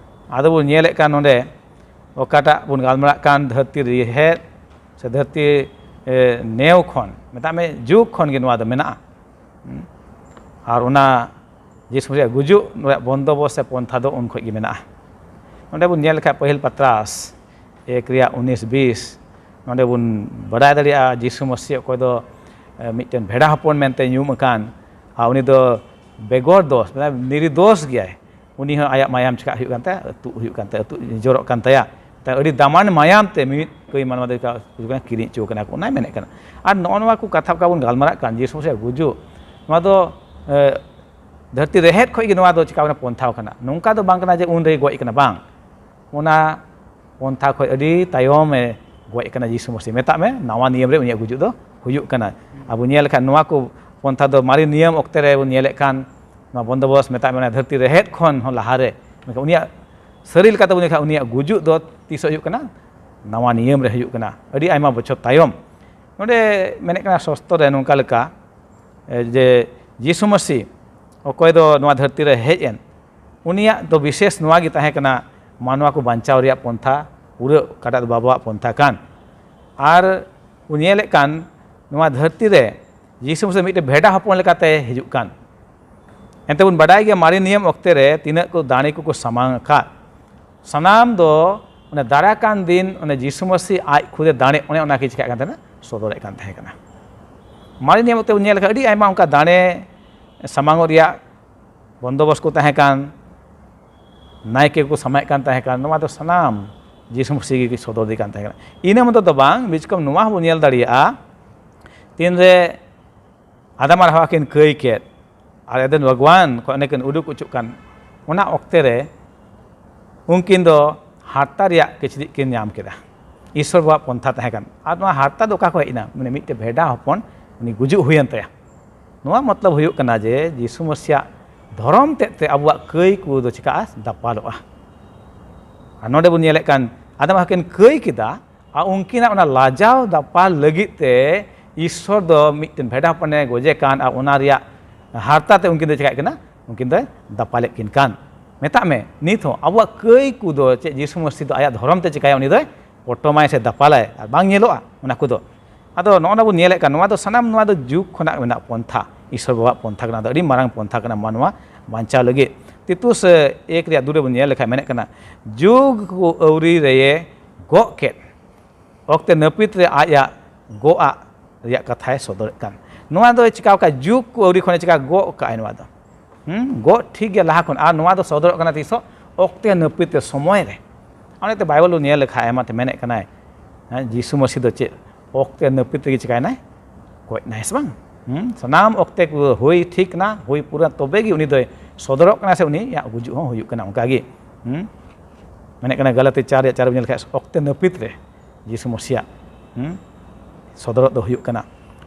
ᱟᱫᱚ ᱵᱚᱱ ᱧᱮᱞᱮᱫ ᱠᱟᱱ ᱱᱚᱰᱮ, ᱚᱠᱟᱴᱟᱜ ᱵᱚᱱ ᱜᱟᱞᱢᱟᱨᱟᱜ ᱠᱟᱱ ᱫᱷᱟᱹᱨᱛᱤ ᱨᱮᱦᱮᱫ ᱥᱮ ᱫᱷᱟᱹᱨᱛᱤ, ᱮ, ᱱᱮᱣ ᱠᱷᱚᱱ, ᱢᱮᱛᱟᱜ ᱢᱮ, ᱡᱩᱜᱽ ᱠᱷᱚᱱ ᱜᱮ ᱱᱚᱣᱟ ᱫᱚ ᱢᱮᱱᱟᱜᱼᱟ᱾ ᱦᱩᱸ? ᱟᱨ ᱚᱱᱟ ᱡᱤᱥᱩ ᱨᱮᱭᱟᱜ ᱜᱩᱡᱩᱜ ᱨᱮᱭᱟᱜ ᱵᱚᱱᱫᱚᱵᱚᱥ ᱥᱮ ᱯᱚᱱᱛᱷᱟ ᱫᱚ ᱩᱱ ᱠᱷᱚᱱ ᱜᱮ ᱢᱮᱱᱟᱜᱼᱟ᱾ ᱱᱚᱰᱮ ᱵᱚᱱ ᱧᱮᱞ ᱞᱮᱠᱷᱟᱱ ᱯᱟᱹᱦᱤᱞ ᱯᱟᱛᱨᱟᱥ ᱮᱠ ᱨᱮᱭᱟᱜ ᱩᱱᱤᱥ ᱵᱤᱥ, ᱱᱚᱰᱮ ᱵᱚᱱ ᱵᱟᱰᱟᱭ ᱫᱟᱲᱮᱭᱟᱜᱼᱟ ᱡᱤᱥᱩ ᱢᱟᱹᱥᱤ ᱚᱠᱚᱭ ᱫᱚ, ᱮ, ᱢᱤᱫᱴᱮᱱ ᱵᱷᱮᱰᱟ ᱦᱚᱯᱚᱱ ᱢᱮᱱᱛᱮ ᱧᱩᱢ ᱟᱠᱟᱱ, ᱟᱨ ᱩᱱᱤ ᱫᱚ ᱵᱮᱜᱚᱨ ᱫᱳᱥ, ᱢᱟᱱᱮ ᱱᱤᱨᱫᱳᱥ ᱜᱮᱭᱟᱭ᱾ ᱩᱱᱤ ᱦᱚᱸ ᱟᱭᱟᱜ ᱢᱟᱭᱟᱢ ᱪᱮᱠᱟ ᱦᱩᱭᱩᱜ ᱠᱟᱱ ᱛᱟᱭᱟ? ᱟᱹᱛᱩᱜ ᱦᱩᱭᱩᱜ ᱠᱟᱱ ᱛᱟᱭᱟ, ᱟᱹᱛᱩᱜ ᱡᱚᱨᱚᱜ ᱠᱟᱱ ᱛᱟᱭᱟ᱾ ᱛᱟᱭ ᱟᱹᱰᱤ ᱫᱟᱢᱟᱱ ᱢᱟᱭᱟᱢ ᱛᱮ ᱢᱤᱢᱤᱫ ᱠᱟᱹᱭ ᱢᱟᱱᱣᱟ ᱫᱚ ᱠᱤᱨᱤᱧ ᱦᱚᱪᱚ ᱠᱟᱱᱟ ᱠᱚ, ᱚᱱᱟᱭ ᱢᱮᱱᱮᱫ ᱠᱟᱱᱟ᱾ ᱟᱨ ᱱᱚᱜᱼᱚ ᱱᱚᱣᱟ ᱠᱚ ᱠᱟᱛᱷᱟ ᱚᱠᱟ ᱵᱚᱱ ᱜᱟᱞᱢᱟᱨᱟᱜ ᱠᱟᱱ, ᱡᱤᱥᱩ ᱢᱟᱹᱥᱤᱭᱟᱜ ᱜᱩᱡᱩᱜ, ᱱᱚᱣᱟ ᱫᱚ, ᱮ, ᱫᱷᱟᱹᱨᱛᱤ ᱨᱮᱦᱮᱫ ᱠᱷᱚᱱ ᱜᱮ ᱱᱚᱣᱟ ᱫᱚ ᱪᱤᱠᱟ ᱠᱟᱱᱟ, ᱯᱚᱱᱛᱷᱟ ᱠᱟᱱᱟ᱾ ᱱᱚᱝᱠᱟ ᱫᱚ ᱵᱟᱝ ᱠᱟᱱᱟ ᱡᱮ ᱩᱱ ᱨᱮᱭ ᱜᱚᱡ ᱠᱟᱱᱟ, ᱵᱟᱝ᱾ ᱚᱱᱟ ᱯᱚᱱᱛᱷᱟ ᱠᱷᱚᱱ ᱟᱹᱰᱤ ᱛᱟᱭᱚᱢ ᱮ ᱜᱚᱡ ᱠᱟᱱᱟ ᱡᱤᱥᱩ ᱢᱟᱹᱥᱤ᱾ ᱢᱮᱛᱟᱜ ᱢᱮ, ᱱᱟᱣᱟ ᱱᱤᱭᱚᱢ ᱨᱮ ᱩᱱᱤᱭᱟᱜ ᱜᱩᱡᱩᱜ ᱫᱚ ᱦᱩᱭᱩᱜ ᱠᱟᱱᱟ᱾ ᱟᱵᱚ ᱧᱮᱞ ᱞᱮᱠᱷᱟᱱ ᱱᱚᱣᱟ ᱠᱚ ᱯᱚᱱᱛᱷᱟ ᱫᱚ ᱢᱟᱨᱮ ᱱᱤᱭᱚᱢ ᱚᱠᱛᱮ ᱨᱮ ᱵᱚᱱ ᱧᱮᱞᱮᱫ ᱠᱟᱱ, ᱱᱚᱣᱟ ᱵᱚᱱᱫᱚᱵᱚᱥ, ᱢᱮᱛᱟᱜ ᱢᱮ, ᱚᱱᱟ ᱫᱷᱟᱹᱨᱛᱤ ᱨᱮᱦᱮᱫ ᱠᱷᱚᱱ ᱦᱚᱸ ᱞᱟᱦᱟᱨᱮ᱾ ᱢᱮᱱᱠᱷᱟᱱ ᱩᱱᱤᱭᱟᱜ ᱥᱟᱹᱨᱤ ᱞᱮᱠᱟᱛᱮ ᱵᱚᱱ ᱧᱮᱞ ᱞᱮᱠᱷᱟᱱ ᱩᱱᱤᱭᱟᱜ ᱜᱩᱡᱩᱜ ᱫᱚ ᱛᱤᱥᱚᱜ ᱦᱩᱭᱩᱜ ᱠᱟᱱᱟ? ᱱᱟᱣᱟ ᱱᱤᱭᱚᱢ ᱨᱮ ᱦᱩᱭᱩᱜ ᱠᱟᱱᱟ, ᱟᱹᱰᱤ ᱟᱭᱢᱟ ᱵᱚᱪᱷᱚᱨ ᱛᱟᱭᱚᱢ᱾ ᱱᱚᱰᱮ ᱢᱮᱱᱮᱫ ᱠᱟᱱᱟ ᱥᱚᱥᱛᱚ ᱨᱮ ᱱᱚᱝᱠᱟ ᱞᱮᱠᱟ, ᱮ, ᱡᱮ ᱡᱤᱥᱩ ᱢᱟᱹᱥᱤ ᱚᱠᱚᱭ ᱫᱚ ᱱᱚᱣᱟ ᱫᱷᱟᱹᱨᱛᱤ ᱨᱮ ᱦᱮᱡ ᱮᱱ, ᱩᱱᱤᱭᱟᱜ ᱫᱚ ᱵᱤᱥᱮᱥ ᱱᱚᱣᱟ ᱜᱮ ᱛᱟᱦᱮᱸ ᱠᱟᱱᱟ, ᱢᱟᱱᱣᱟ ᱠᱚ ᱵᱟᱧᱪᱟᱣ ᱨᱮᱭᱟᱜ ᱯᱚᱱᱛᱷᱟ, ᱯᱩᱨᱟᱹ ᱚᱠᱟᱴᱟᱜ ᱫᱚ ᱵᱟᱵᱟᱣᱟᱜ ᱯᱚᱱᱛᱷᱟ ᱠᱟᱱ᱾ ᱟᱨ ᱠᱚ ᱧᱮᱞᱮᱫ ᱠᱟᱱ ᱱᱚᱣᱟ ᱫᱷᱟᱹᱨᱛᱤ ᱨᱮ ᱡᱤᱥᱩ ᱢᱟᱹᱥᱤ ᱢᱤᱫᱴᱮᱱ ᱵᱷᱮᱰᱟ ᱦᱚᱯᱚᱱ ᱞᱮᱠᱟᱛᱮ ᱦᱤᱡᱩᱜ ᱠᱟᱱ᱾ ᱮᱱᱛᱮ ᱵᱚᱱ ᱵᱟᱰᱟᱭ ᱜᱮᱭᱟ, ᱢᱟᱨᱮ ᱱᱤᱭᱚᱢ ᱚᱠᱛᱮ ᱨᱮ ᱛᱤᱱᱟᱹᱜ ᱠᱚ ᱫᱟᱲᱮ ᱠᱚᱠᱚ ᱥᱟᱢᱟᱝ ᱟᱠᱟᱫ, ᱥᱟᱱᱟᱢ ᱫᱚ ᱚᱱᱮ ᱫᱟᱨᱟᱭ ᱠᱟᱱ ᱫᱤᱱ ᱚᱱᱮ ᱡᱤᱥᱩ ᱢᱟᱹᱥᱤ ᱟᱡ ᱠᱷᱩᱫᱮ ᱫᱟᱲᱮ, ᱚᱱᱮ ᱚᱱᱟ ᱜᱮ ᱪᱤᱠᱟᱹᱜ ᱠᱟᱱ ᱛᱟᱦᱮᱱᱟ, ᱥᱚᱫᱚᱨᱮᱫ ᱠᱟᱱ ᱛᱟᱦᱮᱸ ᱠᱟᱱᱟ᱾ ᱢᱟᱨᱮ ᱱᱤᱭᱚᱢ ᱚᱠᱛᱮ ᱵᱚᱱ ᱧᱮᱞ ᱞᱮᱠᱷᱟᱱ ᱟᱹᱰᱤ ᱟᱭᱢᱟ ᱚᱱᱠᱟ ᱫᱟᱲᱮ ᱥᱟᱢᱟᱝᱚᱜ ᱨᱮᱭᱟᱜ ᱵᱚᱱᱫᱚᱵᱚᱥ ᱠᱚ ᱛᱟᱦᱮᱸ ᱠᱟᱱ, ᱱᱟᱭᱠᱮ ᱠᱚ ᱥᱟᱢᱟᱭᱮᱫ ᱠᱟᱱ ᱛᱟᱦᱮᱸ ᱠᱟᱱ, ᱱᱚᱣᱟ ᱫᱚ ᱥᱟᱱᱟᱢ ᱡᱤᱥᱩ ᱢᱟᱹᱥᱤ ᱜᱮ ᱥᱚᱫᱚᱨ ᱤᱫᱤ ᱠᱟᱱ ᱛᱟᱦᱮᱸ ᱠᱟᱱᱟ᱾ ᱤᱱᱟᱹ ᱢᱚᱛᱚ ᱫᱚ ᱵᱟᱝ, ᱵᱤᱪᱠᱚᱢ ᱱᱚᱣᱟ ᱦᱚᱸᱵᱚᱱ ᱧᱮᱞ ᱫᱟᱲᱮᱭᱟᱜᱼᱟ, ᱛᱤᱱᱨᱮ ᱟᱫᱟᱢ ᱟᱨ ᱦᱟᱣᱟ ᱠᱤᱱ ᱠᱟᱹᱭ ᱠᱮᱫ ᱟᱨ ᱮᱫᱮᱱ ᱵᱟᱜᱽᱣᱟᱱ ᱠᱷᱚᱱ ᱚᱸᱰᱮ ᱠᱤᱱ ᱩᱰᱩᱠ ᱚᱪᱚᱜ ᱠᱟᱱ, ᱚᱱᱟ ᱚᱠᱛᱮ ᱨᱮ ᱩᱱᱠᱤᱱ ᱫᱚ ᱦᱟᱨᱛᱟ ᱨᱮᱭᱟᱜ ᱠᱤᱪᱨᱤᱡ ᱠᱤᱱ ᱧᱟᱢ ᱠᱮᱫᱟ᱾ ᱤᱥᱚᱨ ᱵᱟᱵᱟᱣᱟᱜ ᱯᱚᱱᱛᱷᱟ ᱛᱟᱦᱮᱸ ᱠᱟᱱ᱾ ᱟᱨ ᱱᱚᱣᱟ ᱦᱟᱨᱛᱟ ᱫᱚ ᱚᱠᱟ ᱠᱷᱚᱱ ᱦᱮᱡ ᱮᱱᱟ? ᱢᱟᱱᱮ ᱢᱤᱫᱴᱮᱱ ᱵᱷᱮᱰᱟ ᱦᱚᱯᱚᱱ ᱩᱱᱤ ᱜᱩᱡᱩᱜ ᱦᱩᱭᱮᱱ ᱛᱟᱭᱟ᱾ ᱱᱚᱣᱟ ᱢᱚᱛᱞᱚᱵ ᱦᱩᱭᱩᱜ ᱠᱟᱱᱟ ᱡᱮ ᱡᱤᱥᱩ ᱢᱟᱹᱥᱤᱭᱟᱜ ᱫᱷᱚᱨᱚᱢ ᱛᱮᱫ ᱛᱮ ᱟᱵᱚᱣᱟᱜ ᱠᱟᱹᱭ ᱠᱚ ᱫᱚ ᱪᱤᱠᱟᱹᱜᱼᱟ? ᱫᱟᱯᱟᱞᱚᱜᱼᱟ᱾ ᱟᱨ ᱱᱚᱰᱮ ᱵᱚᱱ ᱧᱮᱞᱮᱫ ᱠᱟᱱ, ᱟᱫᱟᱢ ᱦᱟᱣᱟ ᱠᱤᱱ ᱠᱟᱹᱭ ᱠᱮᱫᱟ, ᱟᱨ ᱩᱱᱠᱤᱱᱟᱜ ᱚᱱᱟ ᱞᱟᱡᱟᱣ ᱫᱟᱯᱟᱞ ᱞᱟᱹᱜᱤᱫ ᱛᱮ ᱤᱥᱚᱨ ᱫᱚ ᱢᱤᱫᱴᱮᱱ ᱵᱷᱮᱰᱟ ᱦᱚᱯᱚᱱᱮ ᱜᱚᱡᱮ ᱠᱟᱱ, ᱟᱨ ᱚᱱᱟ ᱨᱮᱭᱟᱜ ᱦᱟᱨᱛᱟ ᱛᱮ ᱩᱱᱠᱤᱱ ᱫᱚᱭ ᱪᱤᱠᱟᱹᱭᱮᱫ ᱠᱤᱱᱟ? ᱩᱱᱠᱤᱱ ᱫᱚᱭ ᱫᱟᱯᱟᱞᱮᱫ ᱠᱤᱱ ᱠᱟᱱ᱾ ᱢᱮᱛᱟᱜ ᱢᱮ, ᱱᱤᱛ ᱦᱚᱸ ᱟᱵᱚᱣᱟᱜ ᱠᱟᱹᱭ ᱠᱚᱫᱚ ᱪᱮᱫ ᱡᱤᱥᱩ ᱢᱟᱹᱥᱤ ᱫᱚ ᱟᱭᱟᱜ ᱫᱷᱚᱨᱚᱢ ᱛᱮ ᱪᱤᱠᱟᱹᱭᱟ? ᱩᱱᱤ ᱫᱚᱭ ᱯᱚᱴᱚᱢᱟᱭ ᱥᱮ ᱫᱟᱯᱟᱞᱟᱭ, ᱟᱨ ᱵᱟᱝ ᱧᱮᱞᱚᱜᱼᱟ ᱚᱱᱟ ᱠᱚᱫᱚ᱾ ᱟᱫᱚ ᱱᱚᱜᱼᱚ ᱱᱟ ᱵᱚᱱ ᱧᱮᱞᱮᱫ ᱠᱟᱱ, ᱱᱚᱣᱟ ᱫᱚ ᱥᱟᱱᱟᱢ, ᱱᱚᱣᱟ ᱫᱚ ᱡᱩᱜᱽ ᱠᱷᱚᱱᱟᱜ ᱢᱮᱱᱟᱜ ᱯᱚᱱᱛᱷᱟ, ᱤᱥᱚᱨ ᱵᱟᱵᱟᱣᱟᱜ ᱯᱚᱱᱛᱷᱟ ᱠᱟᱱᱟ, ᱫᱚ ᱟᱹᱰᱤ ᱢᱟᱨᱟᱝ ᱯᱚᱱᱛᱷᱟ ᱠᱟᱱᱟ ᱢᱟᱱᱣᱟ ᱵᱟᱧᱪᱟᱣ ᱞᱟᱹᱜᱤᱫ᱾ ᱛᱤᱛᱩᱥ, ᱮ, ᱮᱠ ᱨᱮᱭᱟᱜ ᱫᱩ ᱨᱮ ᱵᱚᱱ ᱧᱮᱞ ᱞᱮᱠᱷᱟᱱ ᱢᱮᱱᱮᱫ ᱠᱟᱱᱟ, ᱡᱩᱜᱽ ᱠᱚ ᱟᱹᱣᱨᱤ ᱨᱮᱭᱮ ᱜᱚᱜ ᱠᱮᱫ ᱚᱠᱛᱮ ᱱᱟᱹᱯᱤᱛ ᱨᱮ ᱟᱡᱟᱜ ᱜᱚᱜ ᱟᱜ ᱨᱮᱭᱟᱜ ᱠᱟᱛᱷᱟᱭ ᱥᱚᱫᱚᱨᱮᱫ ᱠᱟᱱ᱾ ᱱᱚᱣᱟ ᱫᱚᱭ ᱪᱤᱠᱟᱹᱣ ᱠᱟᱜᱼᱟ? ᱡᱩᱜᱽ ᱠᱚ ᱟᱹᱣᱨᱤ ᱠᱷᱚᱱᱮ ᱪᱤᱠᱟ ᱜᱚᱜ ᱠᱟᱜᱼᱟᱭ ᱱᱚᱣᱟ ᱫᱚ᱾ ᱦᱩᱸ, ᱜᱚᱜ ᱴᱷᱤᱠ ᱜᱮᱭᱟ ᱞᱟᱦᱟ ᱠᱷᱚᱱ, ᱟᱨ ᱱᱚᱣᱟ ᱫᱚ ᱥᱚᱫᱚᱨᱚᱜ ᱠᱟᱱᱟ ᱛᱤᱥᱚᱜ? ᱚᱠᱛᱮ ᱱᱟᱹᱯᱤᱛ ᱨᱮ, ᱥᱚᱢᱚᱭ ᱨᱮ᱾ ᱚᱱᱟᱛᱮ ᱵᱟᱭᱵᱚᱞ ᱵᱚᱱ ᱧᱮᱞ ᱞᱮᱠᱷᱟᱱ ᱟᱭᱢᱟ ᱛᱮ ᱢᱮᱱᱮᱫ ᱠᱟᱱᱟᱭ, ᱦᱮᱸ, ᱡᱤᱥᱩ ᱢᱟᱹᱥᱤ ᱫᱚ ᱪᱮᱫ ᱚᱠᱛᱮ ᱱᱟᱹᱯᱤᱛ ᱨᱮᱜᱮ ᱪᱤᱠᱟᱭᱱᱟᱭ? ᱜᱚᱡ ᱱᱟᱭ ᱥᱮ ᱵᱟᱝ? ᱦᱩᱸ, ᱥᱟᱱᱟᱢ ᱚᱠᱛᱮ ᱠᱚ ᱦᱩᱭ ᱴᱷᱤᱠ ᱱᱟ, ᱦᱩᱭ ᱯᱩᱨᱟᱹ, ᱛᱚᱵᱮ ᱜᱮ ᱩᱱᱤ ᱫᱚᱭ ᱥᱚᱫᱚᱨᱚᱜ ᱠᱟᱱᱟ ᱥᱮ ᱩᱱᱤᱭᱟᱜ ᱜᱩᱡᱩᱜ ᱦᱚᱸ ᱦᱩᱭᱩᱜ ᱠᱟᱱᱟ ᱚᱱᱠᱟ ᱜᱮ᱾ ᱦᱩᱸ, ᱢᱮᱱᱮᱫ ᱠᱟᱱᱟ ᱜᱟᱞᱟᱛᱤ ᱪᱟᱨ ᱨᱮᱭᱟᱜ ᱪᱟᱨ ᱵᱚᱱ ᱧᱮᱞ ᱞᱮᱠᱷᱟᱱ ᱚᱠᱛᱮ ᱱᱟᱹᱯᱤᱛ ᱨᱮ ᱡᱤᱥᱩ ᱢᱟᱹᱥᱤᱭᱟᱜ, ᱦᱩᱸ, ᱥᱚᱫᱚᱨᱚᱜ ᱫᱚ ᱦᱩᱭᱩᱜ ᱠᱟᱱᱟ᱾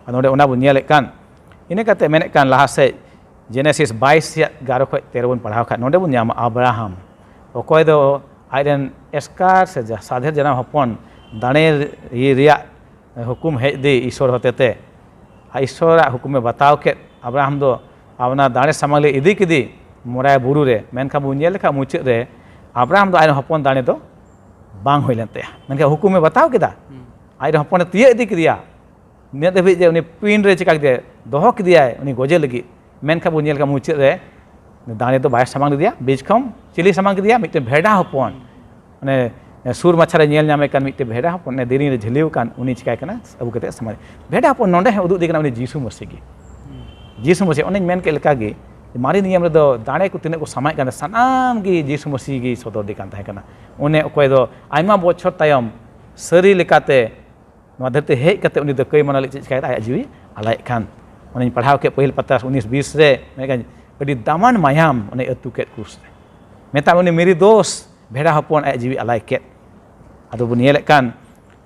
ᱟᱨ ᱱᱚᱰᱮ ᱚᱱᱟ ᱵᱚᱱ ᱧᱮᱞᱮᱫ ᱠᱟᱱ, ᱤᱱᱟᱹ ᱠᱟᱛᱮ ᱢᱮᱱᱮᱫ ᱠᱟᱱ ᱞᱟᱦᱟ ᱥᱮᱫ ᱡᱮᱱᱮᱥᱤᱥ ᱵᱟᱭᱤᱥ ᱨᱮᱭᱟᱜ ᱮᱜᱟᱨᱚ ᱠᱷᱚᱱ ᱛᱮᱨᱚ ᱵᱚᱱ ᱯᱟᱲᱦᱟᱣ ᱠᱷᱟᱱ, ᱱᱚᱰᱮ ᱵᱚᱱ ᱧᱟᱢᱟ ᱟᱵᱨᱟᱦᱟᱢ, ᱚᱠᱚᱭ ᱫᱚ ᱟᱡᱨᱮᱱ ᱮᱥᱠᱟᱨ ᱥᱮ ᱡᱟ-, ᱥᱟᱫᱷᱮᱨ ᱡᱟᱱᱟᱢ ᱦᱚᱯᱚᱱ ᱫᱟᱲᱮ ᱨᱮᱭᱟᱜ ᱦᱩᱠᱩᱢ ᱦᱮᱡ ᱫᱤ ᱤᱥᱚᱨ ᱦᱚᱛᱮᱛᱮ, ᱟᱨ ᱤᱥᱚᱨᱟᱜ ᱦᱩᱠᱩᱢᱮ ᱵᱟᱛᱟᱣ ᱠᱮᱫ, ᱟᱵᱨᱟᱦᱟᱢ ᱫᱚ ᱚᱱᱟ ᱫᱟᱲᱮ ᱥᱟᱢᱟᱝ ᱞᱮ ᱤᱫᱤ ᱠᱮᱫᱮ ᱢᱚᱨᱟᱭ ᱵᱩᱨᱩ ᱨᱮ᱾ ᱢᱮᱱᱠᱷᱟᱱ ᱵᱚᱱ ᱧᱮᱞ ᱞᱮᱠᱷᱟᱱ ᱢᱩᱪᱟᱹᱫ ᱨᱮ ᱟᱵᱨᱟᱦᱟᱢ ᱫᱚ ᱟᱡ ᱦᱚᱯᱚᱱ ᱫᱟᱲᱮ ᱫᱚ ᱵᱟᱝ ᱦᱩᱭ ᱞᱮᱱ ᱛᱟᱭᱟ, ᱢᱮᱱᱠᱷᱟᱱ ᱦᱩᱠᱩᱢᱮ ᱵᱟᱛᱟᱣ ᱠᱮᱫᱟ᱾ ᱟᱡ ᱨᱮᱱ ᱦᱚᱯᱚᱱᱮ ᱛᱤᱭᱟᱹᱜ ᱤᱫᱤ ᱠᱮᱫᱮᱭᱟ᱾ ᱱᱤᱱᱟᱹᱜ ᱫᱷᱟᱹᱵᱤᱡ ᱡᱮ ᱩᱱᱤ ᱯᱤᱱ ᱨᱮ ᱪᱤᱠᱟ ᱠᱮᱫᱮᱭᱟᱭ, ᱫᱚᱦᱚ ᱠᱮᱫᱮᱭᱟᱭ ᱩᱱᱤ ᱜᱚᱡᱮ ᱞᱟᱹᱜᱤᱫ᱾ ᱢᱮᱱᱠᱷᱟᱱ ᱵᱚᱱ ᱧᱮᱞ ᱠᱟᱜ ᱢᱩᱪᱟᱹᱫ ᱨᱮ ᱫᱟᱲᱮ ᱫᱚ ᱵᱟᱭ ᱥᱟᱢᱟᱝ ᱞᱮᱫᱮᱭᱟ᱾ ᱵᱤᱪᱠᱚᱢ ᱪᱤᱞᱤ ᱥᱟᱢᱟᱝ ᱠᱮᱫᱮᱭᱟ? ᱢᱤᱫᱴᱮᱱ ᱵᱷᱮᱰᱟ ᱦᱚᱯᱚᱱ᱾ ᱚᱱᱮ ᱥᱩᱨ ᱢᱟᱪᱷᱟ ᱨᱮ ᱧᱮᱞ ᱧᱟᱢᱮ ᱠᱟᱱ ᱢᱤᱫᱴᱮᱱ ᱵᱷᱮᱰᱟ ᱦᱚᱯᱚᱱ, ᱚᱱᱮ ᱫᱮᱨᱮᱧ ᱨᱮ ᱡᱷᱟᱹᱞᱤᱣ ᱟᱠᱟᱱ, ᱩᱱᱤ ᱪᱤᱠᱟᱭ ᱠᱟᱱᱟ? ᱟᱹᱜᱩ ᱠᱟᱛᱮ ᱥᱟᱢᱟᱝ᱾ ᱵᱷᱮᱰᱟ ᱦᱚᱯᱚᱱ ᱱᱚᱰᱮ ᱦᱚᱸ ᱩᱫᱩᱜ ᱤᱫᱤ ᱠᱟᱱᱟ ᱩᱱᱤ ᱡᱤᱥᱩ ᱢᱟᱹᱥᱤ ᱜᱮ᱾ ᱡᱤᱥᱩ ᱢᱟᱹᱥᱤ, ᱚᱱᱮᱧ ᱢᱮᱱ ᱠᱮᱫ ᱞᱮᱠᱟ ᱜᱮ, ᱢᱟᱨᱮ ᱱᱤᱭᱚᱢ ᱨᱮᱫᱚ ᱫᱟᱲᱮ ᱠᱚ ᱛᱤᱱᱟᱹᱜ ᱠᱚ ᱥᱟᱢᱟᱭᱮᱫ ᱠᱟᱱ ᱛᱟᱦᱮᱸ, ᱥᱟᱱᱟᱢ ᱜᱮ ᱡᱤᱥᱩ ᱢᱟᱹᱥᱤ ᱜᱮ ᱥᱚᱫᱚᱨ ᱤᱫᱤ ᱠᱟᱱ ᱛᱟᱦᱮᱸ ᱠᱟᱱᱟ᱾ ᱚᱱᱮ ᱚᱠᱚᱭ ᱫᱚ ᱟᱭᱢᱟ ᱵᱚᱪᱷᱚᱨ ᱛᱟᱭᱚᱢ ᱥᱟᱹᱨᱤ ᱞᱮᱠᱟᱛᱮ ᱱᱚᱣᱟ ᱫᱷᱟᱹᱨᱛᱤ ᱦᱮᱡ ᱠᱟᱛᱮ ᱩᱱᱤ ᱫᱚ ᱠᱟᱹᱭ ᱢᱟᱱᱟ ᱞᱟᱹᱜᱤᱫ ᱪᱮᱫ ᱪᱤᱠᱟᱭ ᱠᱮᱫᱟ? ᱟᱭᱟᱜ ᱡᱤᱣᱤ ᱟᱞᱟᱭᱮᱫ ᱠᱟᱱ᱾ ᱚᱱᱮᱧ ᱯᱟᱲᱦᱟᱣ ᱠᱮᱫ ᱯᱟᱹᱦᱤᱞ ᱯᱟᱛᱟ ᱩᱱᱤᱥ ᱵᱤᱥ ᱨᱮ, ᱢᱮᱱᱠᱷᱟᱱ ᱟᱹᱰᱤ ᱫᱟᱢᱟᱱ ᱢᱟᱭᱟᱢ ᱚᱱᱮ ᱟᱹᱛᱩ ᱠᱮᱫ ᱠᱨᱩᱥ ᱨᱮ᱾ ᱢᱮᱛᱟᱜ ᱢᱮ ᱩᱱᱤ ᱢᱮᱨᱤ ᱫᱳᱥ ᱵᱷᱮᱲᱟ ᱦᱚᱯᱚᱱ ᱟᱭᱟᱜ ᱡᱤᱣᱤ ᱟᱞᱟᱭ ᱠᱮᱫ᱾ ᱟᱫᱚ ᱵᱚᱱ ᱧᱮᱞᱮᱫ ᱠᱟᱱ,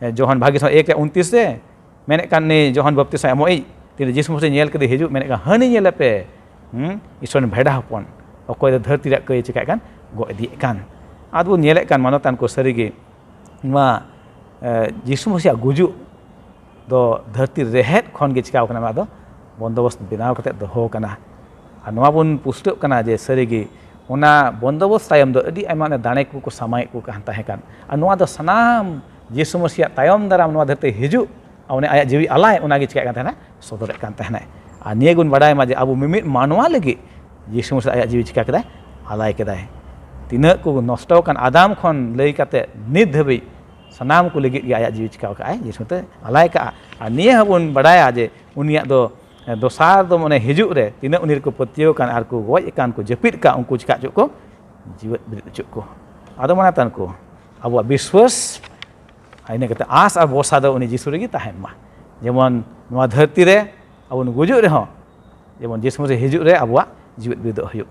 ᱮ, ᱡᱚᱦᱚᱱ ᱵᱷᱟᱜᱮ ᱥᱚ ᱮᱠ ᱨᱮ ᱩᱱᱛᱤᱥ ᱨᱮ ᱢᱮᱱᱮᱫ ᱠᱟᱱ ᱩᱱᱤ ᱡᱚᱦᱚᱱ ᱵᱟᱯᱛᱤᱥᱢᱟ ᱮᱢᱚᱜ ᱤᱡ, ᱛᱤᱱᱨᱮ ᱡᱤᱥᱩ ᱢᱟᱹᱥᱤ ᱧᱮᱞ ᱠᱮᱫᱮ ᱦᱤᱡᱩᱜ, ᱢᱮᱱᱮᱫ ᱠᱟᱱ, "ᱦᱟᱹᱱᱤ ᱧᱮᱞᱮᱯᱮ, ᱦᱩᱸ, ᱤᱥᱚᱨ ᱨᱮᱱ ᱵᱷᱮᱰᱟ ᱦᱚᱯᱚᱱ, ᱚᱠᱚᱭ ᱫᱚ ᱫᱷᱟᱹᱨᱛᱤ ᱨᱮᱭᱟᱜ ᱠᱟᱹᱭ ᱪᱤᱠᱟᱭᱮᱫ ᱠᱟᱱ, ᱜᱚᱜ ᱤᱫᱤᱭᱮᱫ ᱠᱟᱱ᱾" ᱟᱫᱚ ᱵᱚᱱ ᱧᱮᱞᱮᱫ ᱠᱟᱱ ᱢᱟᱱᱚᱛᱟᱱ ᱠᱚ ᱥᱟᱹᱨᱤᱜᱮ ᱱᱚᱣᱟ, ᱮ, ᱡᱤᱥᱩ ᱢᱟᱹᱥᱤᱭᱟᱜ ᱜᱩᱡᱩᱜ ᱫᱚ ᱫᱷᱟᱹᱨᱛᱤ ᱨᱮᱦᱮᱫ ᱠᱷᱚᱱ ᱜᱮ ᱪᱤᱠᱟᱣ ᱠᱟᱱᱟ, ᱱᱚᱣᱟ ᱫᱚ ᱵᱚᱱᱫᱚᱵᱚᱥᱛ ᱵᱮᱱᱟᱣ ᱠᱟᱛᱮ ᱫᱚᱦᱚ ᱠᱟᱱᱟ᱾ ᱟᱨ ᱱᱚᱣᱟ ᱵᱚᱱ ᱯᱩᱥᱴᱟᱹᱜ ᱠᱟᱱᱟ ᱡᱮ ᱥᱟᱹᱨᱤᱜᱮ ᱚᱱᱟ ᱵᱚᱱᱫᱚᱵᱚᱥᱛ ᱛᱟᱭᱚᱢ ᱫᱚ ᱟᱹᱰᱤ ᱟᱭᱢᱟ ᱚᱱᱮ ᱫᱟᱲᱮ ᱠᱚᱠᱚ ᱥᱟᱢᱟᱭᱮᱫ ᱠᱚ ᱠᱟᱱ ᱛᱟᱦᱮᱸ ᱠᱟᱱ᱾ ᱟᱨ ᱱᱚᱣᱟ ᱫᱚ ᱥᱟᱱᱟᱢ ᱡᱤᱥᱩ ᱢᱟᱹᱥᱤᱭᱟᱜ ᱛᱟᱭᱚᱢ ᱫᱟᱨᱟᱢ ᱱᱚᱣᱟ ᱫᱷᱟᱹᱨᱛᱤ ᱦᱤᱡᱩᱜ, ᱟᱨ ᱚᱱᱮ ᱟᱭᱟᱜ ᱡᱤᱣᱤ ᱟᱞᱟᱭ, ᱚᱱᱟᱜᱮ ᱪᱤᱠᱟᱹᱜ ᱠᱟᱱ ᱛᱟᱦᱮᱱᱟ? ᱥᱚᱫᱚᱨᱮᱫ ᱠᱟᱱ ᱛᱟᱦᱮᱱᱟᱭ᱾ ᱟᱨ ᱱᱤᱭᱟᱹ ᱜᱮᱵᱚᱱ ᱵᱟᱰᱟᱭ ᱢᱟ ᱡᱮ ᱟᱵᱚ ᱢᱤᱢᱤᱫ ᱢᱟᱱᱣᱟ ᱞᱟᱹᱜᱤᱫ ᱡᱤᱥᱩ ᱢᱟᱹᱥᱤ ᱟᱭᱟᱜ ᱡᱤᱣᱤ ᱪᱤᱠᱟ ᱠᱮᱫᱟᱭ? ᱟᱞᱟᱭ ᱠᱮᱫᱟᱭ᱾ ᱛᱤᱱᱟᱹᱜ ᱠᱚ ᱱᱚᱥᱴᱚ ᱟᱠᱟᱱ ᱟᱫᱟᱢ ᱠᱷᱚᱱ ᱞᱟᱹᱭ ᱠᱟᱛᱮ ᱱᱤᱛ ᱫᱷᱟᱹᱵᱤᱡ ᱥᱟᱱᱟᱢ ᱠᱚ ᱞᱟᱹᱜᱤᱫ ᱜᱮ ᱟᱭᱟᱜ ᱡᱤᱣᱤ ᱪᱤᱠᱟᱹ ᱠᱟᱜᱼᱟᱭ, ᱡᱤᱥᱩ ᱛᱮ ᱟᱞᱟᱭ ᱠᱟᱜᱼᱟ᱾ ᱟᱨ ᱱᱤᱭᱟᱹ ᱦᱚᱸᱵᱚᱱ ᱵᱟᱰᱟᱭᱟ ᱡᱮ ᱩᱱᱤᱭᱟᱜ ᱫᱚ, ᱮ, ᱫᱚᱥᱟᱨ ᱫᱚ ᱢᱟᱱᱮ ᱦᱤᱡᱩᱜ ᱨᱮ ᱛᱤᱱᱟᱹᱜ ᱩᱱᱤ ᱨᱮᱠᱚ ᱯᱟᱹᱛᱭᱟᱹᱣ ᱟᱠᱟᱱ ᱟᱨ ᱠᱚ ᱜᱚᱡ ᱟᱠᱟᱱ ᱠᱚ ᱡᱟᱹᱯᱤᱫ ᱟᱠᱟᱫ, ᱩᱱᱠᱩ ᱪᱤᱠᱟ ᱦᱚᱪᱚ ᱠᱚ? ᱡᱤᱣᱮᱫ ᱵᱮᱨᱮᱫ ᱦᱚᱪᱚ ᱠᱚ᱾ ᱟᱫᱚ ᱢᱟᱱᱮ ᱛᱟᱱ ᱠᱚ ᱟᱵᱚᱣᱟᱜ ᱵᱤᱥᱣᱟᱥ, ᱟᱨ ᱤᱱᱟᱹ ᱠᱟᱛᱮ ᱟᱸᱥ ᱟᱨ ᱵᱷᱚᱨᱥᱟ ᱫᱚ ᱩᱱᱤ ᱡᱤᱥᱩ ᱨᱮᱜᱮ ᱛᱟᱦᱮᱱ ᱢᱟ᱾ ᱡᱮᱢᱚᱱ ᱱᱚᱣᱟ ᱫᱷᱟᱹᱨᱛᱤ ᱨᱮ ᱟᱵᱚ ᱵᱚᱱ ᱜᱩᱡᱩᱜ ᱨᱮᱦᱚᱸ, ᱡᱮᱢᱚᱱ ᱡᱤᱥᱩ ᱢᱟᱹᱥᱤ ᱦᱤᱡᱩᱜ ᱨᱮ ᱟᱵᱚᱣᱟᱜ ᱡᱤᱣᱮᱫ ᱵᱮᱨᱮᱫᱚᱜ ᱦᱩᱭᱩᱜ᱾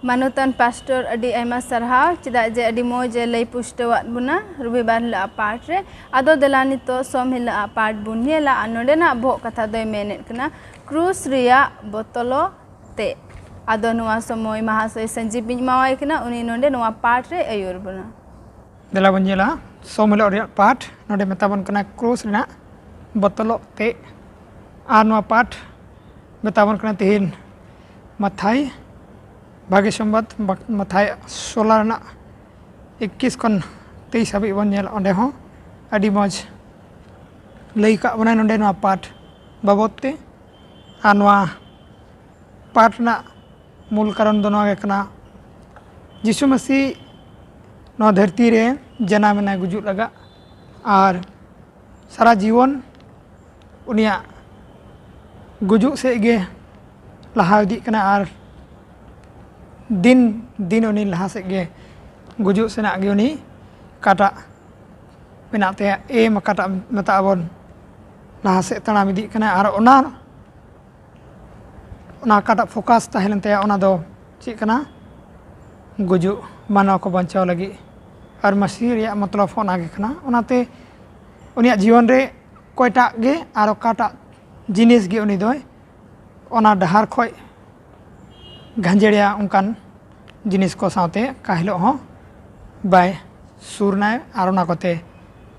ᱢᱟᱱᱚᱛᱟᱱ ᱯᱟᱥᱴᱚᱨ, ᱟᱹᱰᱤ ᱟᱭᱢᱟ ᱥᱟᱨᱦᱟᱣ, ᱪᱮᱫᱟᱜ ᱡᱮ ᱟᱹᱰᱤ ᱢᱚᱡᱽ ᱮ ᱞᱟᱹᱭ ᱯᱩᱥᱴᱟᱹᱣᱟᱫ ᱵᱚᱱᱟ ᱨᱚᱵᱤᱵᱟᱨ ᱦᱤᱞᱳᱜ ᱟᱜ ᱯᱟᱴ ᱨᱮ᱾ ᱟᱫᱚ ᱫᱮᱞᱟ ᱱᱤᱛᱚᱜ ᱥᱚᱢ ᱦᱤᱞᱳᱜ ᱟᱜ ᱯᱟᱴ ᱵᱚᱱ ᱧᱮᱞᱟ᱾ ᱟᱨ ᱱᱚᱰᱮᱱᱟᱜ ᱵᱚᱦᱚᱜ ᱠᱟᱛᱷᱟ ᱫᱚᱭ ᱢᱮᱱᱮᱫ ᱠᱟᱱᱟ, ᱠᱨᱩᱥ ᱨᱮᱭᱟᱜ ᱵᱚᱛᱚᱞᱚ ᱛᱮ᱾ ᱟᱫᱚ ᱱᱚᱣᱟ ᱥᱚᱢᱚᱭ ᱢᱟᱦᱟᱥᱚᱭ ᱥᱟᱹᱡᱤᱵ ᱤᱧ ᱮᱢᱟᱣᱟᱭ ᱠᱟᱱᱟ, ᱩᱱᱤ ᱱᱚᱰᱮ ᱱᱚᱣᱟ ᱯᱟᱴ ᱨᱮ ᱟᱹᱭᱩᱨ ᱵᱚᱱᱟ᱾ ᱫᱮᱞᱟ ᱵᱚᱱ ᱧᱮᱞᱟ ᱥᱳᱢ ᱦᱤᱞᱳᱜ ᱨᱮᱭᱟᱜ ᱯᱟᱴ ᱱᱚᱰᱮ ᱢᱮᱛᱟᱵᱚᱱ ᱠᱟᱱᱟ ᱠᱨᱩᱥ ᱨᱮᱱᱟᱜ ᱵᱚᱛᱚᱞᱚᱜ ᱛᱮ᱾ ᱟᱨ ᱱᱚᱣᱟ ᱯᱟᱴ ᱢᱮᱛᱟᱵᱚᱱ ᱠᱟᱱᱟ ᱛᱮᱦᱮᱧ ᱢᱟᱛᱷᱟᱭ ᱵᱷᱟᱜᱮ ᱥᱚᱢᱵᱟᱫ ᱵᱟ-, ᱢᱟᱛᱷᱟᱭ ᱥᱳᱞᱟ ᱨᱮᱱᱟᱜ ᱤᱠᱠᱤᱥ ᱠᱷᱚᱱ ᱛᱮᱭᱤᱥ ᱦᱟᱹᱵᱤᱡ ᱵᱚᱱ ᱧᱮᱞᱟ᱾ ᱚᱸᱰᱮ ᱦᱚᱸ ᱟᱹᱰᱤ ᱢᱚᱡᱽ ᱞᱟᱹᱭ ᱠᱟᱜ ᱵᱚᱱᱟᱭ ᱱᱚᱰᱮ ᱱᱚᱣᱟ ᱯᱟᱴ ᱵᱟᱵᱚᱫ ᱛᱮ᱾ ᱟᱨ ᱱᱚᱣᱟ ᱯᱟᱴ ᱨᱮᱱᱟᱜ ᱢᱩᱞ ᱠᱟᱨᱚᱱ ᱫᱚ ᱱᱚᱣᱟ ᱜᱮ ᱠᱟᱱᱟ, ᱡᱤᱥᱩ ᱢᱟᱹᱥᱤ ᱱᱚᱣᱟ ᱫᱷᱟᱹᱨᱛᱤ ᱨᱮ ᱡᱟᱱᱟᱢ ᱮᱱᱟᱭ ᱜᱩᱡᱩᱜ ᱞᱟᱜᱟᱜ, ᱟᱨ ᱥᱟᱨᱟ ᱡᱤᱭᱚᱱ ᱩᱱᱤᱭᱟᱜ ᱜᱩᱡᱩᱜ ᱥᱮᱫ ᱜᱮ ᱞᱟᱦᱟ ᱤᱫᱤᱜ ᱠᱟᱱᱟ, ᱟᱨ ᱫᱤᱱ ᱫᱤᱱ ᱩᱱᱤ ᱞᱟᱦᱟ ᱥᱮᱫ ᱜᱮ ᱜᱩᱡᱩᱜ ᱥᱮᱱᱟᱜ ᱜᱮ ᱩᱱᱤ ᱚᱠᱟᱴᱟᱜ ᱢᱮᱱᱟᱜ ᱛᱟᱭᱟ, ᱮᱢ ᱚᱠᱟᱴᱟᱜ ᱢᱮᱛᱟᱜ ᱟᱵᱚᱱ, ᱞᱟᱦᱟ ᱥᱮᱫ ᱛᱟᱲᱟᱢ ᱤᱫᱤᱜ ᱠᱟᱱᱟ᱾ ᱟᱨ ᱚᱱᱟ ᱚᱱᱟ ᱚᱠᱟᱴᱟᱜ ᱯᱷᱳᱠᱟᱥ ᱛᱟᱦᱮᱸ ᱞᱮᱱ ᱛᱟᱭᱟ, ᱚᱱᱟ ᱫᱚ ᱪᱮᱫ ᱠᱟᱱᱟ? ᱜᱩᱡᱩᱜ, ᱢᱟᱱᱣᱟ ᱠᱚ ᱵᱟᱧᱪᱟᱣ ᱞᱟᱹᱜᱤᱫ᱾ ᱟᱨ ᱢᱟᱹᱥᱤ ᱨᱮᱭᱟᱜ ᱢᱚᱛᱞᱚᱵ ᱦᱚᱸ ᱚᱱᱟ ᱜᱮ ᱠᱟᱱᱟ᱾ ᱚᱱᱟᱛᱮ ᱩᱱᱤᱭᱟᱜ ᱡᱤᱭᱚᱱ ᱨᱮ ᱚᱠᱚᱭᱴᱟᱜ ᱜᱮ ᱟᱨ ᱚᱠᱟᱴᱟᱜ ᱡᱤᱱᱤᱥ ᱜᱮ ᱩᱱᱤ ᱫᱚᱭ ᱚᱱᱟ ᱰᱟᱦᱟᱨ ᱠᱷᱚᱡ ᱜᱟᱸᱡᱮᱲᱮᱭᱟ ᱚᱱᱠᱟᱱ ᱡᱤᱱᱤᱥ ᱠᱚ ᱥᱟᱶᱛᱮ ᱚᱠᱟ ᱦᱤᱞᱳᱜ ᱦᱚᱸ ᱵᱟᱭ ᱥᱩᱨ ᱱᱟᱭ᱾ ᱟᱨ ᱚᱱᱟ ᱠᱚᱛᱮ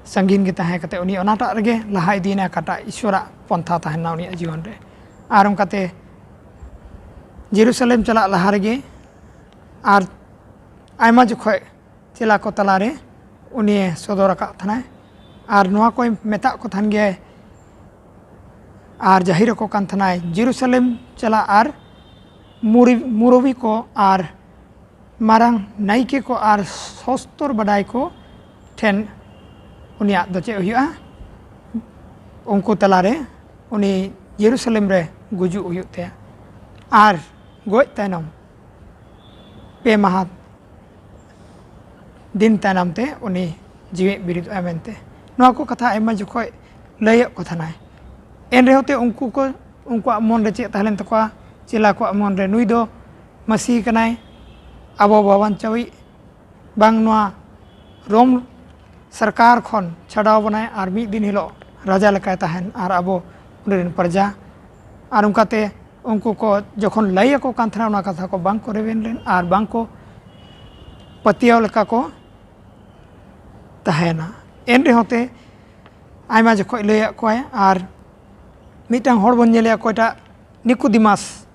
ᱥᱟᱺᱜᱤᱧ ᱜᱮ ᱛᱟᱦᱮᱸ ᱠᱟᱛᱮ ᱩᱱᱤ ᱚᱱᱟᱴᱟᱜ ᱨᱮᱜᱮ ᱞᱟᱦᱟ ᱤᱫᱤᱭᱮᱱᱟᱭ, ᱚᱠᱟᱴᱟᱜ ᱤᱥᱣᱚᱨᱟᱜ ᱯᱚᱱᱛᱷᱟ ᱛᱟᱦᱮᱱᱟ ᱩᱱᱤᱭᱟᱜ ᱡᱤᱭᱚᱱ ᱨᱮ᱾ ᱟᱨ ᱚᱱᱠᱟᱛᱮ ᱡᱮᱨᱩᱥᱟᱞᱮᱢ ᱪᱟᱞᱟᱜ ᱞᱟᱦᱟ ᱨᱮᱜᱮ ᱟᱨ ᱟᱭᱢᱟ ᱡᱚᱠᱷᱚᱡ ᱪᱮᱞᱟ ᱠᱚ ᱛᱟᱞᱟᱨᱮ ᱩᱱᱤᱭᱮ ᱥᱚᱫᱚᱨ ᱟᱠᱟᱫ ᱛᱟᱦᱮᱱᱟᱭ᱾ ᱟᱨ ᱱᱚᱣᱟ ᱠᱚᱭ ᱢᱮᱛᱟᱜ ᱠᱚ ᱛᱟᱦᱮᱱ ᱜᱮᱭᱟᱭ ᱟᱨ ᱡᱟᱹᱦᱤᱨ ᱟᱠᱚ ᱠᱟᱱ ᱛᱟᱦᱮᱱᱟᱭ, ᱡᱮᱨᱩᱥᱟᱞᱮᱢ ᱪᱟᱞᱟᱜ ᱟᱨ ᱢᱩᱨᱤ-, ᱢᱩᱨᱚᱵᱤ ᱠᱚ ᱟᱨ ᱢᱟᱨᱟᱝ ᱱᱟᱭᱠᱮ ᱠᱚ ᱟᱨ ᱥᱚᱥᱛᱚᱨ ᱵᱟᱰᱟᱭ ᱠᱚ ᱴᱷᱮᱱ ᱩᱱᱤᱭᱟᱜ ᱫᱚ ᱪᱮᱫ ᱦᱩᱭᱩᱜᱼᱟ? ᱩᱱᱠᱩ ᱛᱟᱞᱟᱨᱮ ᱩᱱᱤ ᱡᱮᱨᱩᱥᱟᱞᱮᱢ ᱨᱮ ᱜᱩᱡᱩᱜ ᱦᱩᱭᱩᱜ ᱛᱟᱭᱟ᱾ ᱟᱨ ᱜᱚᱡ ᱛᱟᱭᱱᱚᱢ ᱯᱮ ᱢᱟᱦᱟ ᱫᱤᱱ ᱛᱟᱭᱱᱚᱢ ᱛᱮ ᱩᱱᱤ ᱡᱤᱣᱮᱫ ᱵᱤᱨᱤᱫᱚᱜᱼᱟ ᱢᱮᱱᱛᱮ᱾ ᱱᱚᱣᱟ ᱠᱚ ᱠᱟᱛᱷᱟ ᱟᱭᱢᱟ ᱡᱚᱠᱷᱚᱡ ᱞᱟᱹᱭᱚᱜ ᱠᱚ ᱛᱟᱦᱮᱱᱟᱭ᱾ ᱮᱱ ᱨᱮᱦᱚᱸ ᱛᱮ ᱩᱱᱠᱩ ᱠᱚ, ᱩᱱᱠᱩᱣᱟᱜ ᱢᱚᱱ ᱨᱮ ᱪᱮᱫ ᱛᱟᱦᱮᱸ ᱞᱮᱱ ᱛᱟᱠᱚᱣᱟ? ᱪᱮᱞᱟ ᱠᱚᱣᱟᱜ ᱢᱚᱱ ᱨᱮ, ᱱᱩᱭ ᱫᱚ ᱢᱟᱹᱥᱤ ᱠᱟᱱᱟᱭ, ᱟᱵᱚ ᱵᱟᱵᱚᱱ ᱪᱟᱹᱣᱤᱡ, ᱵᱟᱝ ᱱᱚᱣᱟ ᱨᱳᱢ ᱥᱚᱨᱠᱟᱨ ᱠᱷᱚᱱ ᱪᱷᱟᱰᱟᱣ ᱵᱚᱱᱟᱭ ᱟᱨ ᱢᱤᱫ ᱫᱤᱱ ᱦᱤᱞᱳᱜ ᱨᱟᱡᱟ ᱞᱮᱠᱟᱭ ᱛᱟᱦᱮᱱ ᱟᱨ ᱟᱵᱚ ᱩᱱᱤ ᱨᱮᱱ ᱯᱨᱚᱡᱟ᱾ ᱟᱨ ᱚᱱᱠᱟᱛᱮ ᱩᱱᱠᱩ ᱠᱚ ᱡᱚᱠᱷᱚᱱ ᱞᱟᱹᱭ ᱟᱠᱚ ᱠᱟᱱ ᱛᱟᱦᱮᱱᱟ, ᱚᱱᱟ ᱠᱟᱛᱷᱟ ᱠᱚ ᱵᱟᱝ ᱠᱚ ᱨᱮᱵᱮᱱ ᱞᱮᱱ ᱟᱨ ᱵᱟᱝ ᱠᱚ ᱯᱟᱹᱛᱭᱟᱹᱣ ᱞᱮᱠᱟ ᱠᱚ ᱛᱟᱦᱮᱱᱟ᱾ ᱮᱱ ᱨᱮᱦᱚᱸ ᱛᱮ ᱟᱭᱢᱟ ᱡᱚᱠᱷᱚᱡ ᱞᱟᱹᱭᱟᱫ ᱠᱚᱣᱟᱭ᱾ ᱟᱨ ᱢᱤᱫᱴᱟᱝ ᱦᱚᱲ ᱵᱚᱱ ᱧᱮᱞᱮᱭᱟ, ᱚᱠᱚᱭᱴᱟᱜ ᱱᱤᱠᱳᱫᱤᱢᱟᱥ,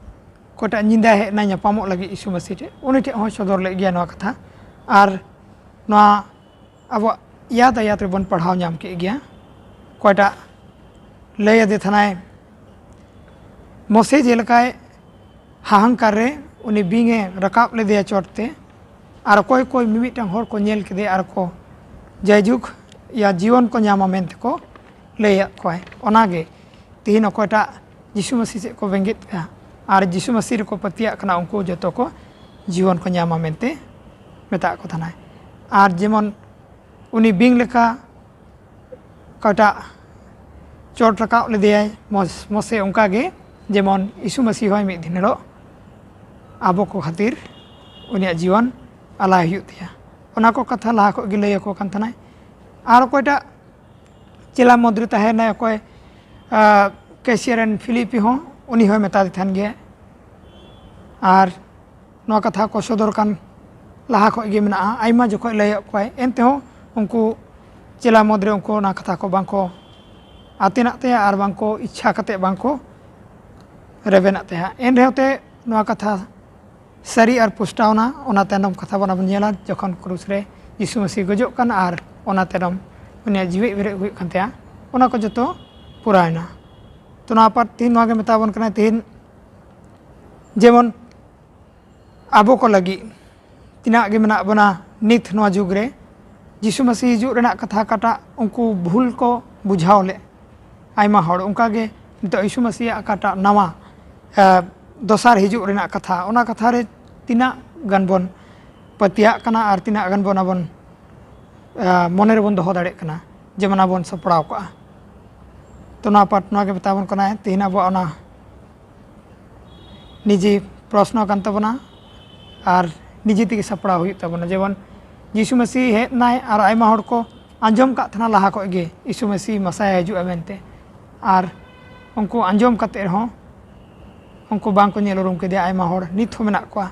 ᱚᱠᱚᱭᱴᱟᱜ ᱧᱤᱫᱟᱹ ᱦᱮᱡ ᱮᱱᱟᱭ ᱧᱟᱯᱟᱢᱚᱜ ᱞᱟᱹᱜᱤᱫ ᱭᱤᱥᱩ ᱢᱟᱹᱥᱤ ᱴᱷᱮᱱ, ᱩᱱᱤ ᱴᱷᱮᱱ ᱦᱚᱸᱭ ᱥᱚᱫᱚᱨ ᱞᱮᱫ ᱜᱮᱭᱟ ᱱᱚᱣᱟ ᱠᱟᱛᱷᱟ᱾ ᱟᱨ ᱱᱚᱣᱟ ᱟᱵᱚᱣᱟᱜ ᱭᱟᱫ ᱟᱭᱟᱛ ᱨᱮᱵᱚᱱ ᱯᱟᱲᱦᱟᱣ ᱧᱟᱢ ᱠᱮᱫ ᱜᱮᱭᱟ, ᱚᱠᱚᱭᱴᱟᱜ ᱞᱟᱹᱭ ᱟᱫᱮ ᱛᱟᱦᱮᱱᱟᱭ, ᱢᱚᱥᱮ ᱡᱮᱞᱮᱠᱟᱭ ᱦᱟᱦᱟᱝᱠᱟᱨ ᱨᱮ ᱩᱱᱤ ᱵᱤᱧ ᱮ ᱨᱟᱠᱟᱵ ᱞᱮᱫᱮᱭᱟ ᱪᱚᱴ ᱛᱮ, ᱟᱨ ᱚᱠᱚᱭ ᱚᱠᱚᱭ ᱢᱤᱢᱤᱫᱴᱟᱝ ᱦᱚᱲ ᱠᱚ ᱧᱮᱞ ᱠᱮᱫᱮᱭᱟ ᱟᱨ ᱠᱚ ᱡᱟᱭᱡᱩᱜᱽ ᱭᱟ ᱡᱤᱭᱚᱱ ᱠᱚ ᱧᱟᱢᱟ ᱢᱮᱱᱛᱮ ᱠᱚ ᱞᱟᱹᱭᱟᱫ ᱠᱚᱣᱟᱭ᱾ ᱚᱱᱟᱜᱮ ᱛᱤᱦᱤᱧ ᱚᱠᱚᱭᱴᱟᱜ ᱡᱤᱥᱩ ᱢᱟᱹᱥᱤ ᱥᱮᱫ ᱠᱚ ᱵᱮᱸᱜᱮᱫ ᱠᱟᱜᱼᱟ ᱟᱨ ᱡᱤᱥᱩ ᱢᱟᱹᱥᱤ ᱨᱮᱠᱚ ᱯᱟᱹᱛᱭᱟᱹᱜ ᱠᱟᱱᱟ, ᱩᱱᱠᱩ ᱡᱚᱛᱚ ᱠᱚ ᱡᱤᱭᱚᱱ ᱠᱚ ᱧᱟᱢᱟ ᱢᱮᱱᱛᱮ ᱢᱮᱛᱟᱜ ᱠᱚ ᱛᱟᱦᱮᱱᱟᱭ᱾ ᱟᱨ ᱡᱮᱢᱚᱱ ᱩᱱᱤ ᱵᱤᱧ ᱞᱮᱠᱟ ᱚᱠᱟᱴᱟᱜ ᱪᱚᱴ ᱨᱟᱠᱟᱵ ᱞᱮᱫᱮᱭᱟᱭ ᱢᱚᱥ-, ᱢᱚᱥᱮ, ᱚᱱᱠᱟᱜᱮ ᱡᱮᱢᱚᱱ ᱭᱤᱥᱩ ᱢᱟᱹᱥᱤ ᱦᱚᱸᱭ ᱢᱤᱫ ᱫᱤᱱ ᱦᱤᱞᱳᱜ ᱟᱵᱚ ᱠᱚ ᱠᱷᱟᱹᱛᱤᱨ ᱩᱱᱤᱭᱟᱜ ᱡᱤᱭᱚᱱ ᱟᱞᱟᱭ ᱦᱩᱭᱩᱜ ᱛᱟᱭᱟ᱾ ᱚᱱᱟ ᱠᱚ ᱠᱟᱛᱷᱟ ᱞᱟᱦᱟ ᱠᱷᱚᱱ ᱜᱮ ᱞᱟᱹᱭ ᱟᱠᱚ ᱠᱟᱱ ᱛᱟᱦᱮᱱᱟᱭ᱾ ᱟᱨ ᱚᱠᱚᱭᱴᱟᱜ ᱪᱮᱞᱟ ᱢᱩᱫᱽᱨᱮ ᱛᱟᱦᱮᱱᱟᱭ, ᱚᱠᱚᱭ, ᱟᱸ, ᱠᱮᱥᱤᱭᱟ ᱨᱮᱱ ᱯᱷᱤᱞᱤᱯᱤ ᱦᱚᱸ, ᱩᱱᱤ ᱦᱚᱸᱭ ᱢᱮᱛᱟ ᱫᱮ ᱛᱟᱦᱮᱱ ᱜᱮᱭᱟ᱾ ᱟᱨ ᱱᱚᱣᱟ ᱠᱟᱛᱷᱟ ᱠᱚ ᱥᱚᱫᱚᱨ ᱠᱟᱱ ᱞᱟᱦᱟ ᱠᱷᱚᱱ ᱜᱮ ᱢᱮᱱᱟᱜᱼᱟ, ᱟᱭᱢᱟ ᱡᱚᱠᱷᱚᱡ ᱞᱟᱹᱭᱟᱫ ᱠᱚᱣᱟᱭ, ᱮᱱᱛᱮᱦᱚᱸ ᱩᱱᱠᱩ ᱪᱮᱞᱟ ᱢᱩᱫᱽᱨᱮ ᱩᱱᱠᱩ ᱚᱱᱟ ᱠᱟᱛᱷᱟ ᱠᱚ ᱵᱟᱝ ᱠᱚ ᱟᱛᱮᱱᱟᱜ ᱛᱟᱭᱟ ᱟᱨ ᱵᱟᱝ ᱠᱚ ᱤᱪᱪᱷᱟ ᱠᱟᱛᱮ ᱵᱟᱝ ᱠᱚ ᱨᱮᱵᱮᱱᱟᱜ ᱛᱟᱭᱟ᱾ ᱮᱱ ᱨᱮᱦᱚᱸ ᱛᱮ ᱱᱚᱣᱟ ᱠᱟᱛᱷᱟ ᱥᱟᱹᱨᱤ ᱟᱨ ᱯᱩᱥᱴᱟᱹᱣᱱᱟ, ᱚᱱᱟ ᱛᱟᱭᱱᱚᱢ ᱠᱟᱛᱷᱟ ᱵᱚᱱ ᱧᱮᱞᱟ, ᱡᱚᱠᱷᱚᱱ ᱠᱨᱩᱥ ᱨᱮ ᱭᱤᱥᱩ ᱢᱟᱹᱥᱤ ᱜᱚᱡᱚᱜ ᱠᱟᱱᱟ ᱟᱨ ᱚᱱᱟ ᱛᱟᱭᱱᱚᱢ ᱩᱱᱤᱭᱟᱜ ᱡᱤᱣᱮᱫ ᱵᱮᱨᱮᱫ ᱦᱩᱭᱩᱜ ᱠᱟᱱ ᱛᱟᱭᱟ, ᱚᱱᱟ ᱠᱚ ᱡᱚᱛᱚ ᱯᱩᱨᱟᱹᱣᱱᱟ᱾ ᱛᱚ, ᱱᱚᱣᱟ ᱯᱟᱨ-, ᱛᱮᱦᱮᱧ ᱱᱚᱣᱟ ᱜᱮ ᱢᱮᱛᱟ ᱵᱚᱱ ᱠᱟᱱᱟ, ᱛᱮᱦᱮᱧ ᱡᱮᱢᱚᱱ ᱟᱵᱚ ᱠᱚ ᱞᱟᱹᱜᱤᱫ ᱛᱤᱱᱟᱹᱜ ᱜᱮ ᱢᱮᱱᱟᱜ ᱵᱚᱱᱟ ᱱᱤᱛ ᱱᱚᱣᱟ ᱡᱩᱜᱽ ᱨᱮ, ᱡᱤᱥᱩ ᱢᱟᱹᱥᱤ ᱦᱤᱡᱩᱜ ᱨᱮᱱᱟᱜ ᱠᱟᱛᱷᱟ ᱚᱠᱟᱴᱟᱜ ᱩᱱᱠᱩ ᱵᱷᱩᱞ ᱠᱚ ᱵᱩᱡᱷᱟᱹᱣ ᱞᱮᱫ ᱟᱭᱢᱟ ᱦᱚᱲ, ᱚᱱᱠᱟ ᱜᱮ ᱱᱤᱛᱚᱜ ᱭᱤᱥᱩ ᱢᱟᱹᱥᱤᱭᱟᱜ ᱚᱠᱟᱴᱟᱜ ᱱᱟᱣᱟ, ᱮ, ᱫᱚᱥᱟᱨ ᱦᱤᱡᱩᱜ ᱨᱮᱱᱟᱜ ᱠᱟᱛᱷᱟ, ᱚᱱᱟ ᱠᱟᱛᱷᱟ ᱨᱮ ᱛᱤᱱᱟᱹᱜ ᱜᱟᱱ ᱵᱚᱱ ᱯᱟᱹᱛᱭᱟᱹᱜ ᱠᱟᱱᱟ ᱟᱨ ᱛᱤᱱᱟᱹᱜ ᱜᱟᱱ ᱵᱚᱱ ᱟᱵᱚᱱ, ᱮ, ᱢᱚᱱᱮ ᱨᱮᱵᱚᱱ ᱫᱚᱦᱚ ᱫᱟᱲᱮᱭᱟᱜ ᱠᱟᱱᱟ, ᱡᱮᱢᱚᱱ ᱟᱵᱚᱱ ᱥᱟᱯᱲᱟᱣ ᱠᱟᱜᱼᱟ᱾ ᱛᱚ, ᱱᱚᱣᱟ ᱯᱟᱴ ᱱᱚᱣᱟ ᱜᱮ ᱢᱮᱛᱟ ᱵᱚᱱ ᱠᱟᱱᱟᱭ ᱛᱮᱦᱮᱧ ᱟᱵᱚᱣᱟᱜ ᱚᱱᱟ ᱱᱤᱡᱮ ᱯᱨᱚᱥᱱᱚ ᱠᱟᱱ ᱛᱟᱵᱚᱱᱟ᱾ ᱟᱨ ᱱᱤᱡᱮ ᱛᱮᱜᱮ ᱥᱟᱯᱲᱟᱣ ᱦᱩᱭᱩᱜ ᱛᱟᱵᱚᱱᱟ᱾ ᱡᱮᱢᱚᱱ ᱡᱤᱥᱩ ᱢᱟᱹᱥᱤ ᱦᱮᱡ ᱮᱱᱟᱭ ᱟᱨ ᱟᱭᱢᱟ ᱦᱚᱲ ᱠᱚ ᱟᱸᱡᱚᱢ ᱠᱟᱜ ᱛᱟᱦᱮᱱᱟ ᱞᱟᱦᱟ ᱠᱷᱚᱱ ᱜᱮ ᱡᱤᱥᱩ ᱢᱟᱹᱥᱤ ᱢᱟᱥᱟᱭᱟ ᱦᱤᱡᱩᱜᱼᱟ ᱢᱮᱱᱛᱮ, ᱟᱨ ᱩᱱᱠᱩ ᱟᱸᱡᱚᱢ ᱠᱟᱛᱮ ᱨᱮᱦᱚᱸ ᱩᱱᱠᱩ ᱵᱟᱝ ᱠᱚ ᱧᱮᱞ ᱩᱨᱩᱢ ᱠᱮᱫᱮᱭᱟ᱾ ᱟᱭᱢᱟ ᱦᱚᱲ ᱱᱤᱛ ᱦᱚᱸ ᱢᱮᱱᱟᱜ ᱠᱚᱣᱟ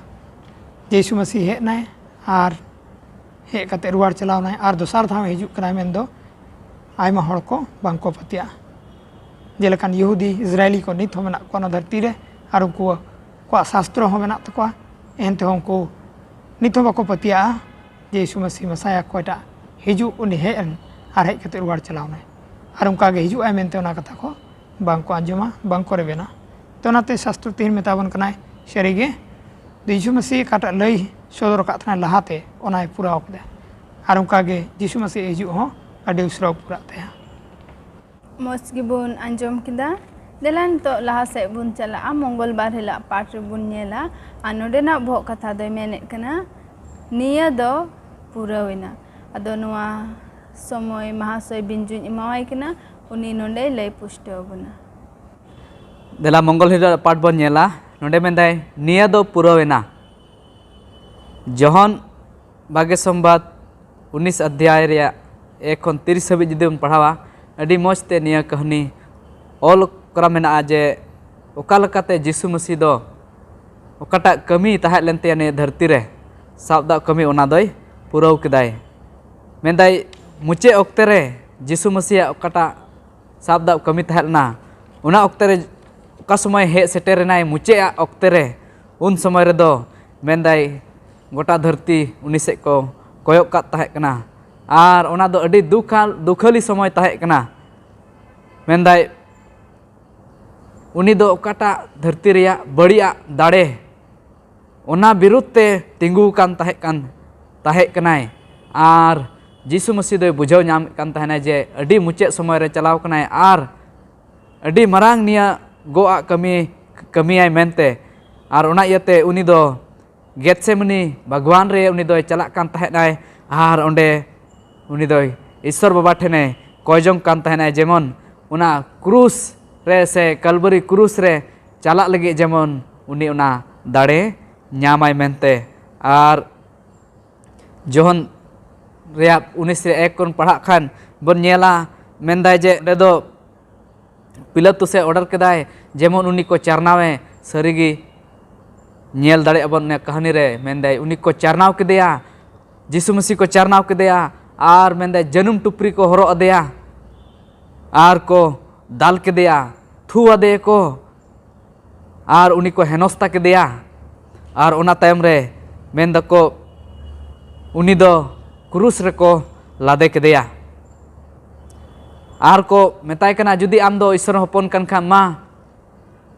ᱡᱤᱥᱩ ᱢᱟᱹᱥᱤ ᱦᱮᱡ ᱮᱱᱟᱭ ᱟᱨ ᱦᱮᱡ ᱠᱟᱛᱮ ᱨᱩᱣᱟᱹᱲ ᱪᱟᱞᱟᱣ ᱱᱟᱭ ᱟᱨ ᱫᱚᱥᱟᱨ ᱫᱷᱟᱣ ᱦᱤᱡᱩᱜ ᱠᱟᱱᱟᱭ ᱢᱮᱱᱫᱚ ᱟᱭᱢᱟ ᱦᱚᱲ ᱠᱚ ᱵᱟᱝ ᱠᱚ ᱯᱟᱹᱛᱭᱟᱹᱜᱼᱟ᱾ ᱡᱮᱞᱮᱠᱟᱱ ᱤᱦᱩᱫᱤ ᱤᱥᱨᱟᱭᱮᱞᱤ ᱠᱚ ᱱᱤᱛ ᱦᱚᱸ ᱢᱮᱱᱟᱜ ᱠᱚᱣᱟ ᱱᱚᱣᱟ ᱫᱷᱟᱹᱨᱛᱤ ᱨᱮ, ᱟᱨ ᱩᱱᱠᱩ ᱠᱚᱣᱟᱜ ᱥᱟᱥᱛᱨᱚ ᱦᱚᱸ ᱢᱮᱱᱟᱜ ᱛᱟᱠᱚᱣᱟ, ᱮᱱᱛᱮᱦᱚᱸ ᱩᱱᱠᱩ ᱱᱤᱛ ᱦᱚᱸ ᱵᱟᱠᱚ ᱯᱟᱹᱛᱭᱟᱹᱜᱼᱟ ᱡᱮ ᱭᱤᱥᱩ ᱢᱟᱹᱥᱤ ᱢᱮᱥᱟᱭᱟ ᱚᱠᱚᱭᱴᱟᱜ ᱦᱤᱡᱩᱜ, ᱩᱱᱤ ᱦᱮᱡ ᱮᱱ ᱟᱨ ᱦᱮᱡ ᱠᱟᱛᱮ ᱨᱩᱣᱟᱹᱲ ᱪᱟᱞᱟᱣ ᱱᱟᱭ᱾ ᱟᱨ ᱚᱱᱠᱟ ᱜᱮ ᱦᱤᱡᱩᱜ ᱟᱭ ᱢᱮᱱᱛᱮ ᱚᱱᱟ ᱠᱟᱛᱷᱟ ᱠᱚ ᱵᱟᱝ ᱠᱚ ᱟᱸᱡᱚᱢᱟ, ᱵᱟᱝ ᱠᱚ ᱨᱮᱵᱮᱱᱟ᱾ ᱛᱚ ᱚᱱᱟᱛᱮ ᱥᱟᱥᱛᱨᱚ ᱛᱮᱦᱮᱧ ᱢᱮᱛᱟ ᱵᱚᱱ ᱠᱟᱱᱟᱭ ᱥᱟᱹᱨᱤᱜᱮ ᱡᱮ ᱭᱤᱥᱩ ᱢᱟᱹᱥᱤ ᱚᱠᱟᱴᱟᱜ ᱞᱟᱹᱭ ᱥᱚᱫᱚᱨ ᱟᱠᱟᱫ ᱛᱟᱦᱮᱱᱟᱭ ᱞᱟᱦᱟᱛᱮ, ᱚᱱᱟᱭ ᱯᱩᱨᱟᱣ ᱠᱮᱫᱟ᱾ ᱟᱨ ᱚᱱᱠᱟ ᱜᱮ ᱡᱤᱥᱩ ᱢᱟᱹᱥᱤ ᱦᱤᱡᱩᱜ ᱦᱚᱸ ᱟᱹᱰᱤ ᱩᱥᱟᱹᱨᱟ ᱯᱩᱨᱟᱜ ᱛᱟᱭᱟ᱾ ᱢᱚᱡᱽ ᱜᱮᱵᱚᱱ ᱟᱸᱡᱚᱢ ᱠᱮᱫᱟ᱾ ᱫᱮᱞᱟ ᱱᱤᱛᱚᱜ ᱞᱟᱦᱟ ᱥᱮᱫ ᱵᱚᱱ ᱪᱟᱞᱟᱜᱼᱟ, ᱢᱚᱝᱜᱚᱞ ᱵᱟᱨ ᱦᱤᱞᱳᱜ ᱯᱟᱴ ᱨᱮᱵᱚᱱ ᱧᱮᱞᱟ᱾ ᱟᱨ ᱱᱚᱰᱮᱱᱟᱜ ᱵᱚᱦᱚᱜ ᱠᱟᱛᱷᱟ ᱫᱚᱭ ᱢᱮᱱᱮᱫ ᱠᱟᱱᱟ, ᱱᱤᱭᱟᱹ ᱫᱚ ᱯᱩᱨᱟᱹᱣ ᱮᱱᱟ᱾ ᱟᱫᱚ ᱱᱚᱣᱟ ᱥᱚᱢᱚᱭ ᱢᱟᱦᱟᱥᱚᱭ ᱵᱤᱧᱡᱩᱧ ᱮᱢᱟᱣᱟᱭ ᱠᱟᱱᱟ, ᱩᱱᱤ ᱱᱚᱰᱮᱭ ᱞᱟᱹᱭ ᱯᱩᱥᱴᱟᱹᱣ ᱟᱵᱚᱱᱟ᱾ ᱫᱮᱞᱟ ᱢᱚᱝᱜᱚᱞ ᱦᱤᱞᱳᱜ ᱯᱟᱴ ᱵᱚᱱ ᱧᱮᱞᱟ᱾ ᱱᱚᱰᱮ ᱢᱮᱱᱫᱟᱭ, ᱱᱤᱭᱟᱹ ᱫᱚ ᱯᱩᱨᱟᱹᱣ ᱮᱱᱟ᱾ ᱡᱚᱦᱚᱱ ᱵᱟᱜᱮ ᱥᱚᱢᱵᱟᱫ ᱩᱱᱤᱥ ᱚᱫᱷᱭᱟᱭ ᱨᱮᱭᱟᱜ ᱮᱠ ᱠᱷᱚᱱ ᱛᱤᱨᱤᱥ ᱦᱟᱹᱵᱤᱡ ᱡᱩᱫᱤ ᱵᱚᱱ ᱯᱟᱲᱦᱟᱣᱟ, ᱟᱹᱰᱤ ᱢᱚᱡᱽ ᱛᱮ ᱱᱤᱭᱟᱹ ᱠᱟᱹᱦᱱᱤ ᱚᱞ ᱠᱚᱨᱟ ᱢᱮᱱᱟᱜᱼᱟ ᱡᱮ ᱚᱠᱟ ᱞᱮᱠᱟᱛᱮ ᱡᱤᱥᱩ ᱢᱟᱹᱥᱤ ᱫᱚ ᱚᱠᱟᱴᱟᱜ ᱠᱟᱹᱢᱤ ᱛᱟᱦᱮᱸ ᱞᱮᱱ ᱛᱟᱭᱟ ᱱᱤᱭᱟᱹ ᱫᱷᱟᱹᱨᱛᱤ ᱨᱮ, ᱥᱟᱵ ᱫᱟᱜ ᱠᱟᱹᱢᱤ, ᱚᱱᱟ ᱫᱚᱭ ᱯᱩᱨᱟᱹᱣ ᱠᱮᱫᱟᱭ᱾ ᱢᱮᱱᱫᱟᱭ, ᱢᱩᱪᱟᱹᱫ ᱚᱠᱛᱮ ᱨᱮ ᱡᱤᱥᱩ ᱢᱟᱹᱥᱤᱭᱟᱜ ᱚᱠᱟᱴᱟᱜ ᱥᱟᱵ ᱫᱟᱜ ᱠᱟᱹᱢᱤ ᱛᱟᱦᱮᱸ ᱞᱮᱱᱟ, ᱚᱱᱟ ᱚᱠᱛᱮ ᱨᱮ ᱚᱠᱟ ᱥᱚᱢᱚᱭ ᱦᱮᱡ ᱥᱮᱴᱮᱨ ᱮᱱᱟᱭ ᱢᱩᱪᱟᱹᱫ ᱟᱜ ᱚᱠᱛᱮ ᱨᱮ, ᱩᱱ ᱥᱚᱢᱚᱭ ᱨᱮᱫᱚ ᱢᱮᱱᱫᱟᱭ ᱜᱚᱴᱟ ᱫᱷᱟᱹᱨᱛᱤ ᱩᱱᱤ ᱥᱮᱫ ᱠᱚ ᱠᱚᱭᱚᱜ ᱠᱟᱫ ᱛᱟᱦᱮᱸ ᱠᱟᱱᱟ᱾ ᱟᱨ ᱚᱱᱟ ᱫᱚ ᱟᱹᱰᱤ ᱫᱩᱠᱷᱟᱞ ᱫᱩᱠᱷᱟᱹᱞᱤ ᱥᱚᱢᱚᱭ ᱛᱟᱦᱮᱸ ᱠᱟᱱᱟ᱾ ᱢᱮᱱᱫᱟᱭ ᱩᱱᱤ ᱫᱚ ᱚᱠᱟᱴᱟᱜ ᱫᱷᱟᱹᱨᱛᱤ ᱨᱮᱭᱟᱜ ᱵᱟᱹᱲᱤᱡ ᱟᱜ ᱫᱟᱲᱮ, ᱚᱱᱟ ᱵᱤᱨᱩᱫᱷ ᱛᱮ ᱛᱤᱸᱜᱩ ᱟᱠᱟᱱ ᱛᱟᱦᱮᱸ ᱠᱟᱱ ᱛᱟᱦᱮᱸ ᱠᱟᱱᱟᱭ᱾ ᱟᱨ ᱡᱤᱥᱩ ᱢᱟᱹᱥᱤ ᱫᱚᱭ ᱵᱩᱡᱷᱟᱹᱣ ᱧᱟᱢᱮᱫ ᱠᱟᱱ ᱛᱟᱦᱮᱱᱟᱭ ᱡᱮ ᱟᱹᱰᱤ ᱢᱩᱪᱟᱹᱫ ᱥᱚᱢᱚᱭ ᱨᱮ ᱪᱟᱞᱟᱣ ᱠᱟᱱᱟᱭ ᱟᱨ ᱟᱹᱰᱤ ᱢᱟᱨᱟᱝ ᱱᱤᱭᱟᱹ ᱜᱚᱜ ᱟᱜ ᱠᱟᱹᱢᱤ ᱠᱟᱹᱢᱤᱭᱟᱭ ᱢᱮᱱᱛᱮ᱾ ᱟᱨ ᱚᱱᱟ ᱤᱭᱟᱹᱛᱮ ᱩᱱᱤ ᱫᱚ ᱜᱮᱛᱥᱮᱢᱟᱱᱤ ᱵᱟᱜᱽᱣᱟᱱ ᱨᱮ ᱩᱱᱤ ᱫᱚᱭ ᱪᱟᱞᱟᱜ ᱠᱟᱱ ᱛᱟᱦᱮᱸᱱᱟᱭ᱾ ᱟᱨ ᱚᱸᱰᱮ ᱩᱱᱤ ᱫᱚᱭ ᱤᱥᱥᱚᱨ ᱵᱟᱵᱟ ᱴᱷᱮᱱᱮ ᱠᱚᱭ ᱡᱚᱝ ᱠᱟᱱ ᱛᱟᱦᱮᱸᱱᱟᱭ, ᱡᱮᱢᱚᱱ ᱚᱱᱟ ᱠᱨᱩᱥ ᱨᱮ ᱥᱮ ᱠᱟᱞᱵᱟᱨᱤ ᱠᱨᱩᱥ ᱨᱮ ᱪᱟᱞᱟᱜ ᱞᱟᱹᱜᱤᱫ ᱡᱮᱢᱚᱱ ᱩᱱᱤ ᱚᱱᱟ ᱫᱟᱲᱮ ᱧᱟᱢᱟᱭ ᱢᱮᱱᱛᱮ᱾ ᱟᱨ ᱡᱚᱦᱚᱱ ᱨᱮᱭᱟᱜ ᱩᱱᱤᱥ ᱨᱮ ᱮᱠ ᱠᱷᱚᱱ ᱯᱟᱲᱦᱟᱜ ᱠᱷᱟᱱ ᱵᱚᱱ ᱧᱮᱞᱟ, ᱢᱮᱱᱫᱟᱭ ᱡᱮ ᱚᱸᱰᱮ ᱫᱚ ᱯᱤᱞᱟᱹᱛᱩᱥᱮ ᱚᱰᱟᱨ ᱠᱮᱫᱟᱭ ᱡᱮᱢᱚᱱ ᱩᱱᱤ ᱠᱚ ᱪᱟᱨᱱᱟᱣᱮ᱾ ᱥᱟᱹᱨᱤᱜᱮ ᱧᱮᱞ ᱫᱟᱲᱮᱭᱟᱜᱼᱟ ᱵᱚᱱ ᱚᱱᱟ ᱠᱟᱹᱦᱱᱤ ᱨᱮ, ᱢᱮᱱᱫᱟᱭ ᱩᱱᱤ ᱠᱚ ᱪᱟᱨᱱᱟᱣ ᱠᱮᱫᱮᱭᱟ᱾ ᱡᱤᱥᱩ ᱢᱟᱹᱥᱤ ᱠᱚ ᱪᱟᱨᱱᱟᱣ ᱠᱮᱫᱮᱭᱟ ᱟᱨ ᱢᱮᱱᱫᱟᱭ ᱡᱟᱹᱱᱩᱢ ᱴᱩᱯᱨᱤ ᱠᱚ ᱦᱚᱨᱚᱜ ᱟᱫᱮᱭᱟ ᱟᱨ ᱠᱚ ᱫᱟᱞ ᱠᱮᱫᱮᱭᱟ, ᱛᱷᱩ ᱟᱫᱮᱭᱟᱠᱚ ᱟᱨ ᱩᱱᱤ ᱠᱚ ᱦᱮᱱᱚᱥᱛᱟ ᱠᱮᱫᱮᱭᱟ᱾ ᱟᱨ ᱚᱱᱟ ᱛᱟᱭᱚᱢ ᱨᱮ ᱢᱮᱱ ᱫᱟᱠᱚ ᱩᱱᱤ ᱫᱚ ᱠᱨᱩᱥ ᱨᱮᱠᱚ ᱞᱟᱫᱮ ᱠᱮᱫᱮᱭᱟ᱾ ᱟᱨ ᱠᱚ ᱢᱮᱛᱟᱭ ᱠᱟᱱᱟ, "ᱡᱩᱫᱤ ᱟᱢ ᱫᱚ ᱤᱥᱚᱨ ᱦᱚᱯᱚᱱ ᱠᱟᱱ ᱠᱷᱟᱱ, ᱢᱟ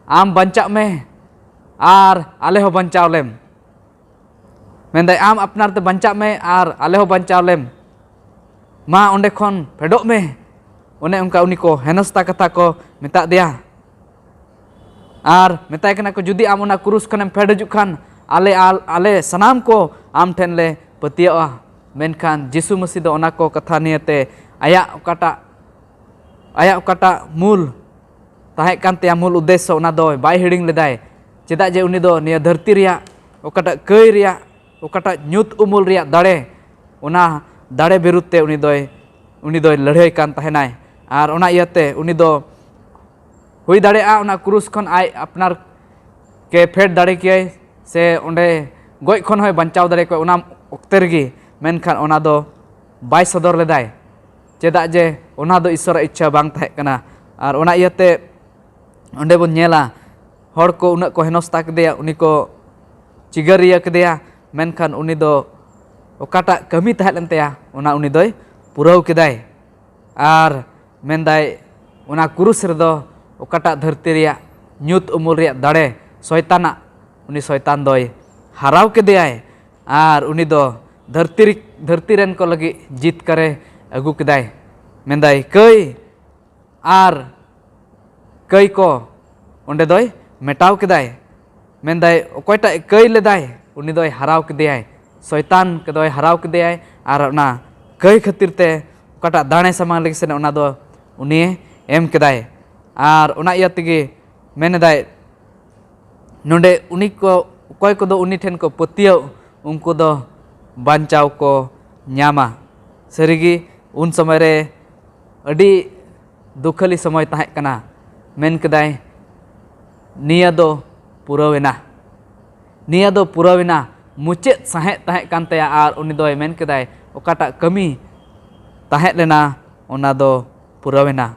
ᱟᱢ ᱵᱟᱧᱪᱟᱜ ᱢᱮ ᱟᱨ ᱟᱞᱮ ᱦᱚᱸ ᱵᱟᱧᱪᱟᱣ ᱞᱮᱢ᱾" ᱢᱮᱱᱫᱟᱭ, "ᱟᱢ ᱟᱯᱱᱟᱨ ᱛᱮ ᱵᱟᱧᱪᱟᱜ ᱢᱮ ᱟᱨ ᱟᱞᱮ ᱦᱚᱸ ᱵᱟᱧᱪᱟᱣ ᱞᱮᱢ, ᱢᱟ ᱚᱸᱰᱮ ᱠᱷᱚᱱ ᱯᱷᱮᱰᱚᱜ ᱢᱮ᱾" ᱚᱱᱮ ᱚᱱᱠᱟ ᱩᱱᱤ ᱠᱚ ᱦᱮᱱᱚᱥᱛᱟ ᱠᱟᱛᱷᱟ ᱠᱚ ᱢᱮᱛᱟᱫ ᱫᱮᱭᱟ᱾ ᱟᱨ ᱢᱮᱛᱟᱭ ᱠᱟᱱᱟ ᱠᱚ, "ᱡᱩᱫᱤ ᱟᱢ ᱚᱱᱟ ᱠᱨᱩᱥ ᱠᱷᱚᱱᱮᱢ ᱯᱷᱮᱰ ᱦᱤᱡᱩᱜ ᱠᱷᱟᱱ, ᱟᱞᱮ, ᱟᱞ-, ᱟᱞᱮ ᱥᱟᱱᱟᱢ ᱠᱚ ᱟᱢ ᱴᱷᱮᱱ ᱞᱮ ᱯᱟᱹᱛᱭᱟᱹᱜᱼᱟ᱾" ᱢᱮᱱᱠᱷᱟᱱ ᱡᱤᱥᱩ ᱢᱟᱹᱥᱤ ᱫᱚ ᱚᱱᱟ ᱠᱚ ᱠᱟᱛᱷᱟ ᱱᱤᱭᱮᱛᱮ ᱟᱭᱟᱜ ᱚᱠᱟᱴᱟᱜ, ᱟᱭᱟᱜ ᱚᱠᱟᱴᱟᱜ ᱢᱩᱞ ᱛᱟᱦᱮᱸ ᱠᱟᱱ ᱛᱟᱭᱟ, ᱢᱩᱞ ᱩᱫᱽᱫᱮᱥᱥᱚ, ᱚᱱᱟ ᱫᱚ ᱵᱟᱭ ᱦᱤᱲᱤᱧ ᱞᱮᱫᱟᱭ᱾ ᱪᱮᱫᱟᱜ ᱡᱮ ᱩᱱᱤ ᱫᱚ ᱱᱤᱭᱟᱹ ᱫᱷᱟᱹᱨᱛᱤ ᱨᱮᱭᱟᱜ ᱚᱠᱟᱴᱟᱜ ᱠᱟᱹᱭ ᱨᱮᱭᱟᱜ, ᱚᱠᱟᱴᱟᱜ ᱧᱩᱛ ᱩᱢᱩᱞ ᱨᱮᱭᱟᱜ ᱫᱟᱲᱮ, ᱚᱱᱟ ᱫᱟᱲᱮ ᱵᱤᱨᱩᱫᱽ ᱛᱮ ᱩᱱᱤ ᱫᱚᱭ, ᱩᱱᱤ ᱫᱚᱭ ᱞᱟᱹᱲᱦᱟᱹᱭ ᱠᱟᱱ ᱛᱟᱦᱮᱱᱟᱭ᱾ ᱟᱨ ᱚᱱᱟ ᱤᱭᱟᱹᱛᱮ ᱩᱱᱤ ᱫᱚ ᱦᱩᱭ ᱫᱟᱲᱮᱭᱟᱜᱼᱟ ᱚᱱᱟ ᱠᱨᱩᱥ ᱠᱷᱚᱱ ᱟᱡ ᱟᱯᱱᱟᱨ ᱠᱮ ᱯᱷᱮᱰ ᱫᱟᱲᱮ ᱠᱮᱭᱟᱭ, ᱥᱮ ᱚᱸᱰᱮ ᱜᱚᱡ ᱠᱷᱚᱱ ᱦᱚᱸᱭ ᱵᱟᱧᱪᱟᱣ ᱫᱟᱲᱮ ᱠᱚᱣᱟ ᱚᱱᱟ ᱚᱠᱛᱮ ᱨᱮᱜᱮ, ᱢᱮᱱᱠᱷᱟᱱ ᱚᱱᱟ ᱫᱚ ᱵᱟᱭ ᱥᱚᱫᱚᱨ ᱞᱮᱫᱟᱭ᱾ ᱪᱮᱫᱟᱜ ᱡᱮ ᱚᱱᱟ ᱫᱚ ᱤᱥᱚᱨᱟᱜ ᱤᱪᱪᱷᱟ ᱵᱟᱝ ᱛᱟᱦᱮᱸ ᱠᱟᱱᱟ᱾ ᱟᱨ ᱚᱱᱟ ᱤᱭᱟᱹᱛᱮ ᱚᱸᱰᱮ ᱵᱚᱱ ᱧᱮᱞᱟ, ᱦᱚᱲ ᱠᱚ ᱩᱱᱟᱹᱜ ᱠᱚ ᱦᱮᱱᱚᱥᱛᱟ ᱠᱮᱫᱮᱭᱟ, ᱩᱱᱤ ᱠᱚ ᱪᱤᱜᱟᱹᱨᱤᱭᱟᱹ ᱠᱮᱫᱮᱭᱟ, ᱢᱮᱱᱠᱷᱟᱱ ᱩᱱᱤ ᱫᱚ ᱚᱠᱟᱴᱟᱜ ᱠᱟᱹᱢᱤ ᱛᱟᱦᱮᱸ ᱞᱮᱱ ᱛᱟᱭᱟ, ᱚᱱᱟ ᱩᱱᱤ ᱫᱚᱭ ᱯᱩᱨᱟᱹᱣ ᱠᱮᱫᱟᱭ᱾ ᱟᱨ ᱢᱮᱱᱫᱟᱭ, ᱚᱱᱟ ᱠᱨᱩᱥ ᱨᱮᱫᱚ ᱚᱠᱟᱴᱟᱜ ᱫᱷᱟᱹᱨᱛᱤ ᱨᱮᱭᱟᱜ ᱧᱩᱛ ᱩᱢᱩᱞ ᱨᱮᱭᱟᱜ ᱫᱟᱲᱮ, ᱥᱚᱭᱛᱟᱱᱟᱜ, ᱩᱱᱤ ᱥᱚᱭᱛᱟᱱ ᱫᱚᱭ ᱦᱟᱨᱟᱣ ᱠᱮᱫᱮᱭᱟᱭ᱾ ᱟᱨ ᱩᱱᱤ ᱫᱚ ᱫᱷᱟᱹᱨᱛᱤ ᱨᱮ, ᱫᱷᱟᱹᱨᱛᱤ ᱨᱮᱱ ᱠᱚ ᱞᱟᱹᱜᱤᱫ ᱡᱤᱛᱠᱟᱹᱨᱮ ᱟᱹᱜᱩ ᱠᱮᱫᱟᱭ᱾ ᱢᱮᱱᱫᱟᱭ, ᱠᱟᱹᱭ ᱟᱨ ᱠᱟᱹᱭ ᱠᱚ ᱚᱸᱰᱮ ᱫᱚᱭ ᱢᱮᱴᱟᱣ ᱠᱮᱫᱟᱭ᱾ ᱢᱮᱱᱫᱟᱭ, ᱚᱠᱚᱭᱴᱟᱜ ᱮ ᱠᱟᱹᱭ ᱞᱮᱫᱟᱭ, ᱩᱱᱤ ᱫᱚᱭ ᱦᱟᱨᱟᱣ ᱠᱮᱫᱮᱭᱟᱭ, ᱥᱚᱭᱛᱟᱱ ᱠᱚᱫᱚᱭ ᱦᱟᱨᱟᱣ ᱠᱮᱫᱮᱭᱟᱭ᱾ ᱟᱨ ᱚᱱᱟ ᱠᱟᱹᱭ ᱠᱷᱟᱹᱛᱤᱨ ᱛᱮ ᱚᱠᱟᱴᱟᱜ ᱫᱟᱲᱮ ᱥᱟᱢᱟᱝ ᱞᱟᱹᱜᱤᱫ ᱥᱮ ᱚᱱᱟ ᱫᱚ ᱩᱱᱤ ᱮᱢ ᱠᱮᱫᱟᱭ᱾ ᱟᱨ ᱚᱱᱟ ᱤᱭᱟᱹ ᱛᱮᱜᱮ ᱢᱮᱱ ᱮᱫᱟᱭ, ᱱᱚᱰᱮ ᱩᱱᱤ ᱠᱚ, ᱚᱠᱚᱭ ᱠᱚᱫᱚ ᱩᱱᱤ ᱴᱷᱮᱱ ᱠᱚ ᱯᱟᱹᱛᱭᱟᱹᱣ, ᱩᱱᱠᱩ ᱫᱚ ᱵᱟᱧᱪᱟᱣ ᱠᱚ ᱧᱟᱢᱟ᱾ ᱥᱟᱹᱨᱤᱜᱮ ᱩᱱ ᱥᱚᱢᱚᱭ ᱨᱮ ᱟᱹᱰᱤ ᱫᱩᱠᱷᱟᱹᱞᱤ ᱥᱚᱢᱚᱭ ᱛᱟᱦᱮᱸ ᱠᱟᱱᱟ᱾ ᱢᱮᱱ ᱠᱮᱫᱟᱭ, ᱱᱤᱭᱟᱹ ᱫᱚ ᱯᱩᱨᱟᱹᱣᱮᱱᱟ, ᱱᱤᱭᱟᱹ ᱫᱚ ᱯᱩᱨᱟᱹᱣᱮᱱᱟ᱾ ᱢᱩᱪᱟᱹᱫ ᱥᱟᱦᱮᱫ ᱛᱟᱦᱮᱸ ᱠᱟᱱ ᱛᱟᱭᱟ ᱟᱨ ᱩᱱᱤ ᱫᱚᱭ ᱢᱮᱱ ᱠᱮᱫᱟᱭ, ᱚᱠᱟᱴᱟᱜ ᱠᱟᱹᱢᱤ ᱛᱟᱦᱮᱸ ᱞᱮᱱᱟ ᱚᱱᱟ ᱫᱚ ᱯᱩᱨᱟᱹᱣᱮᱱᱟ᱾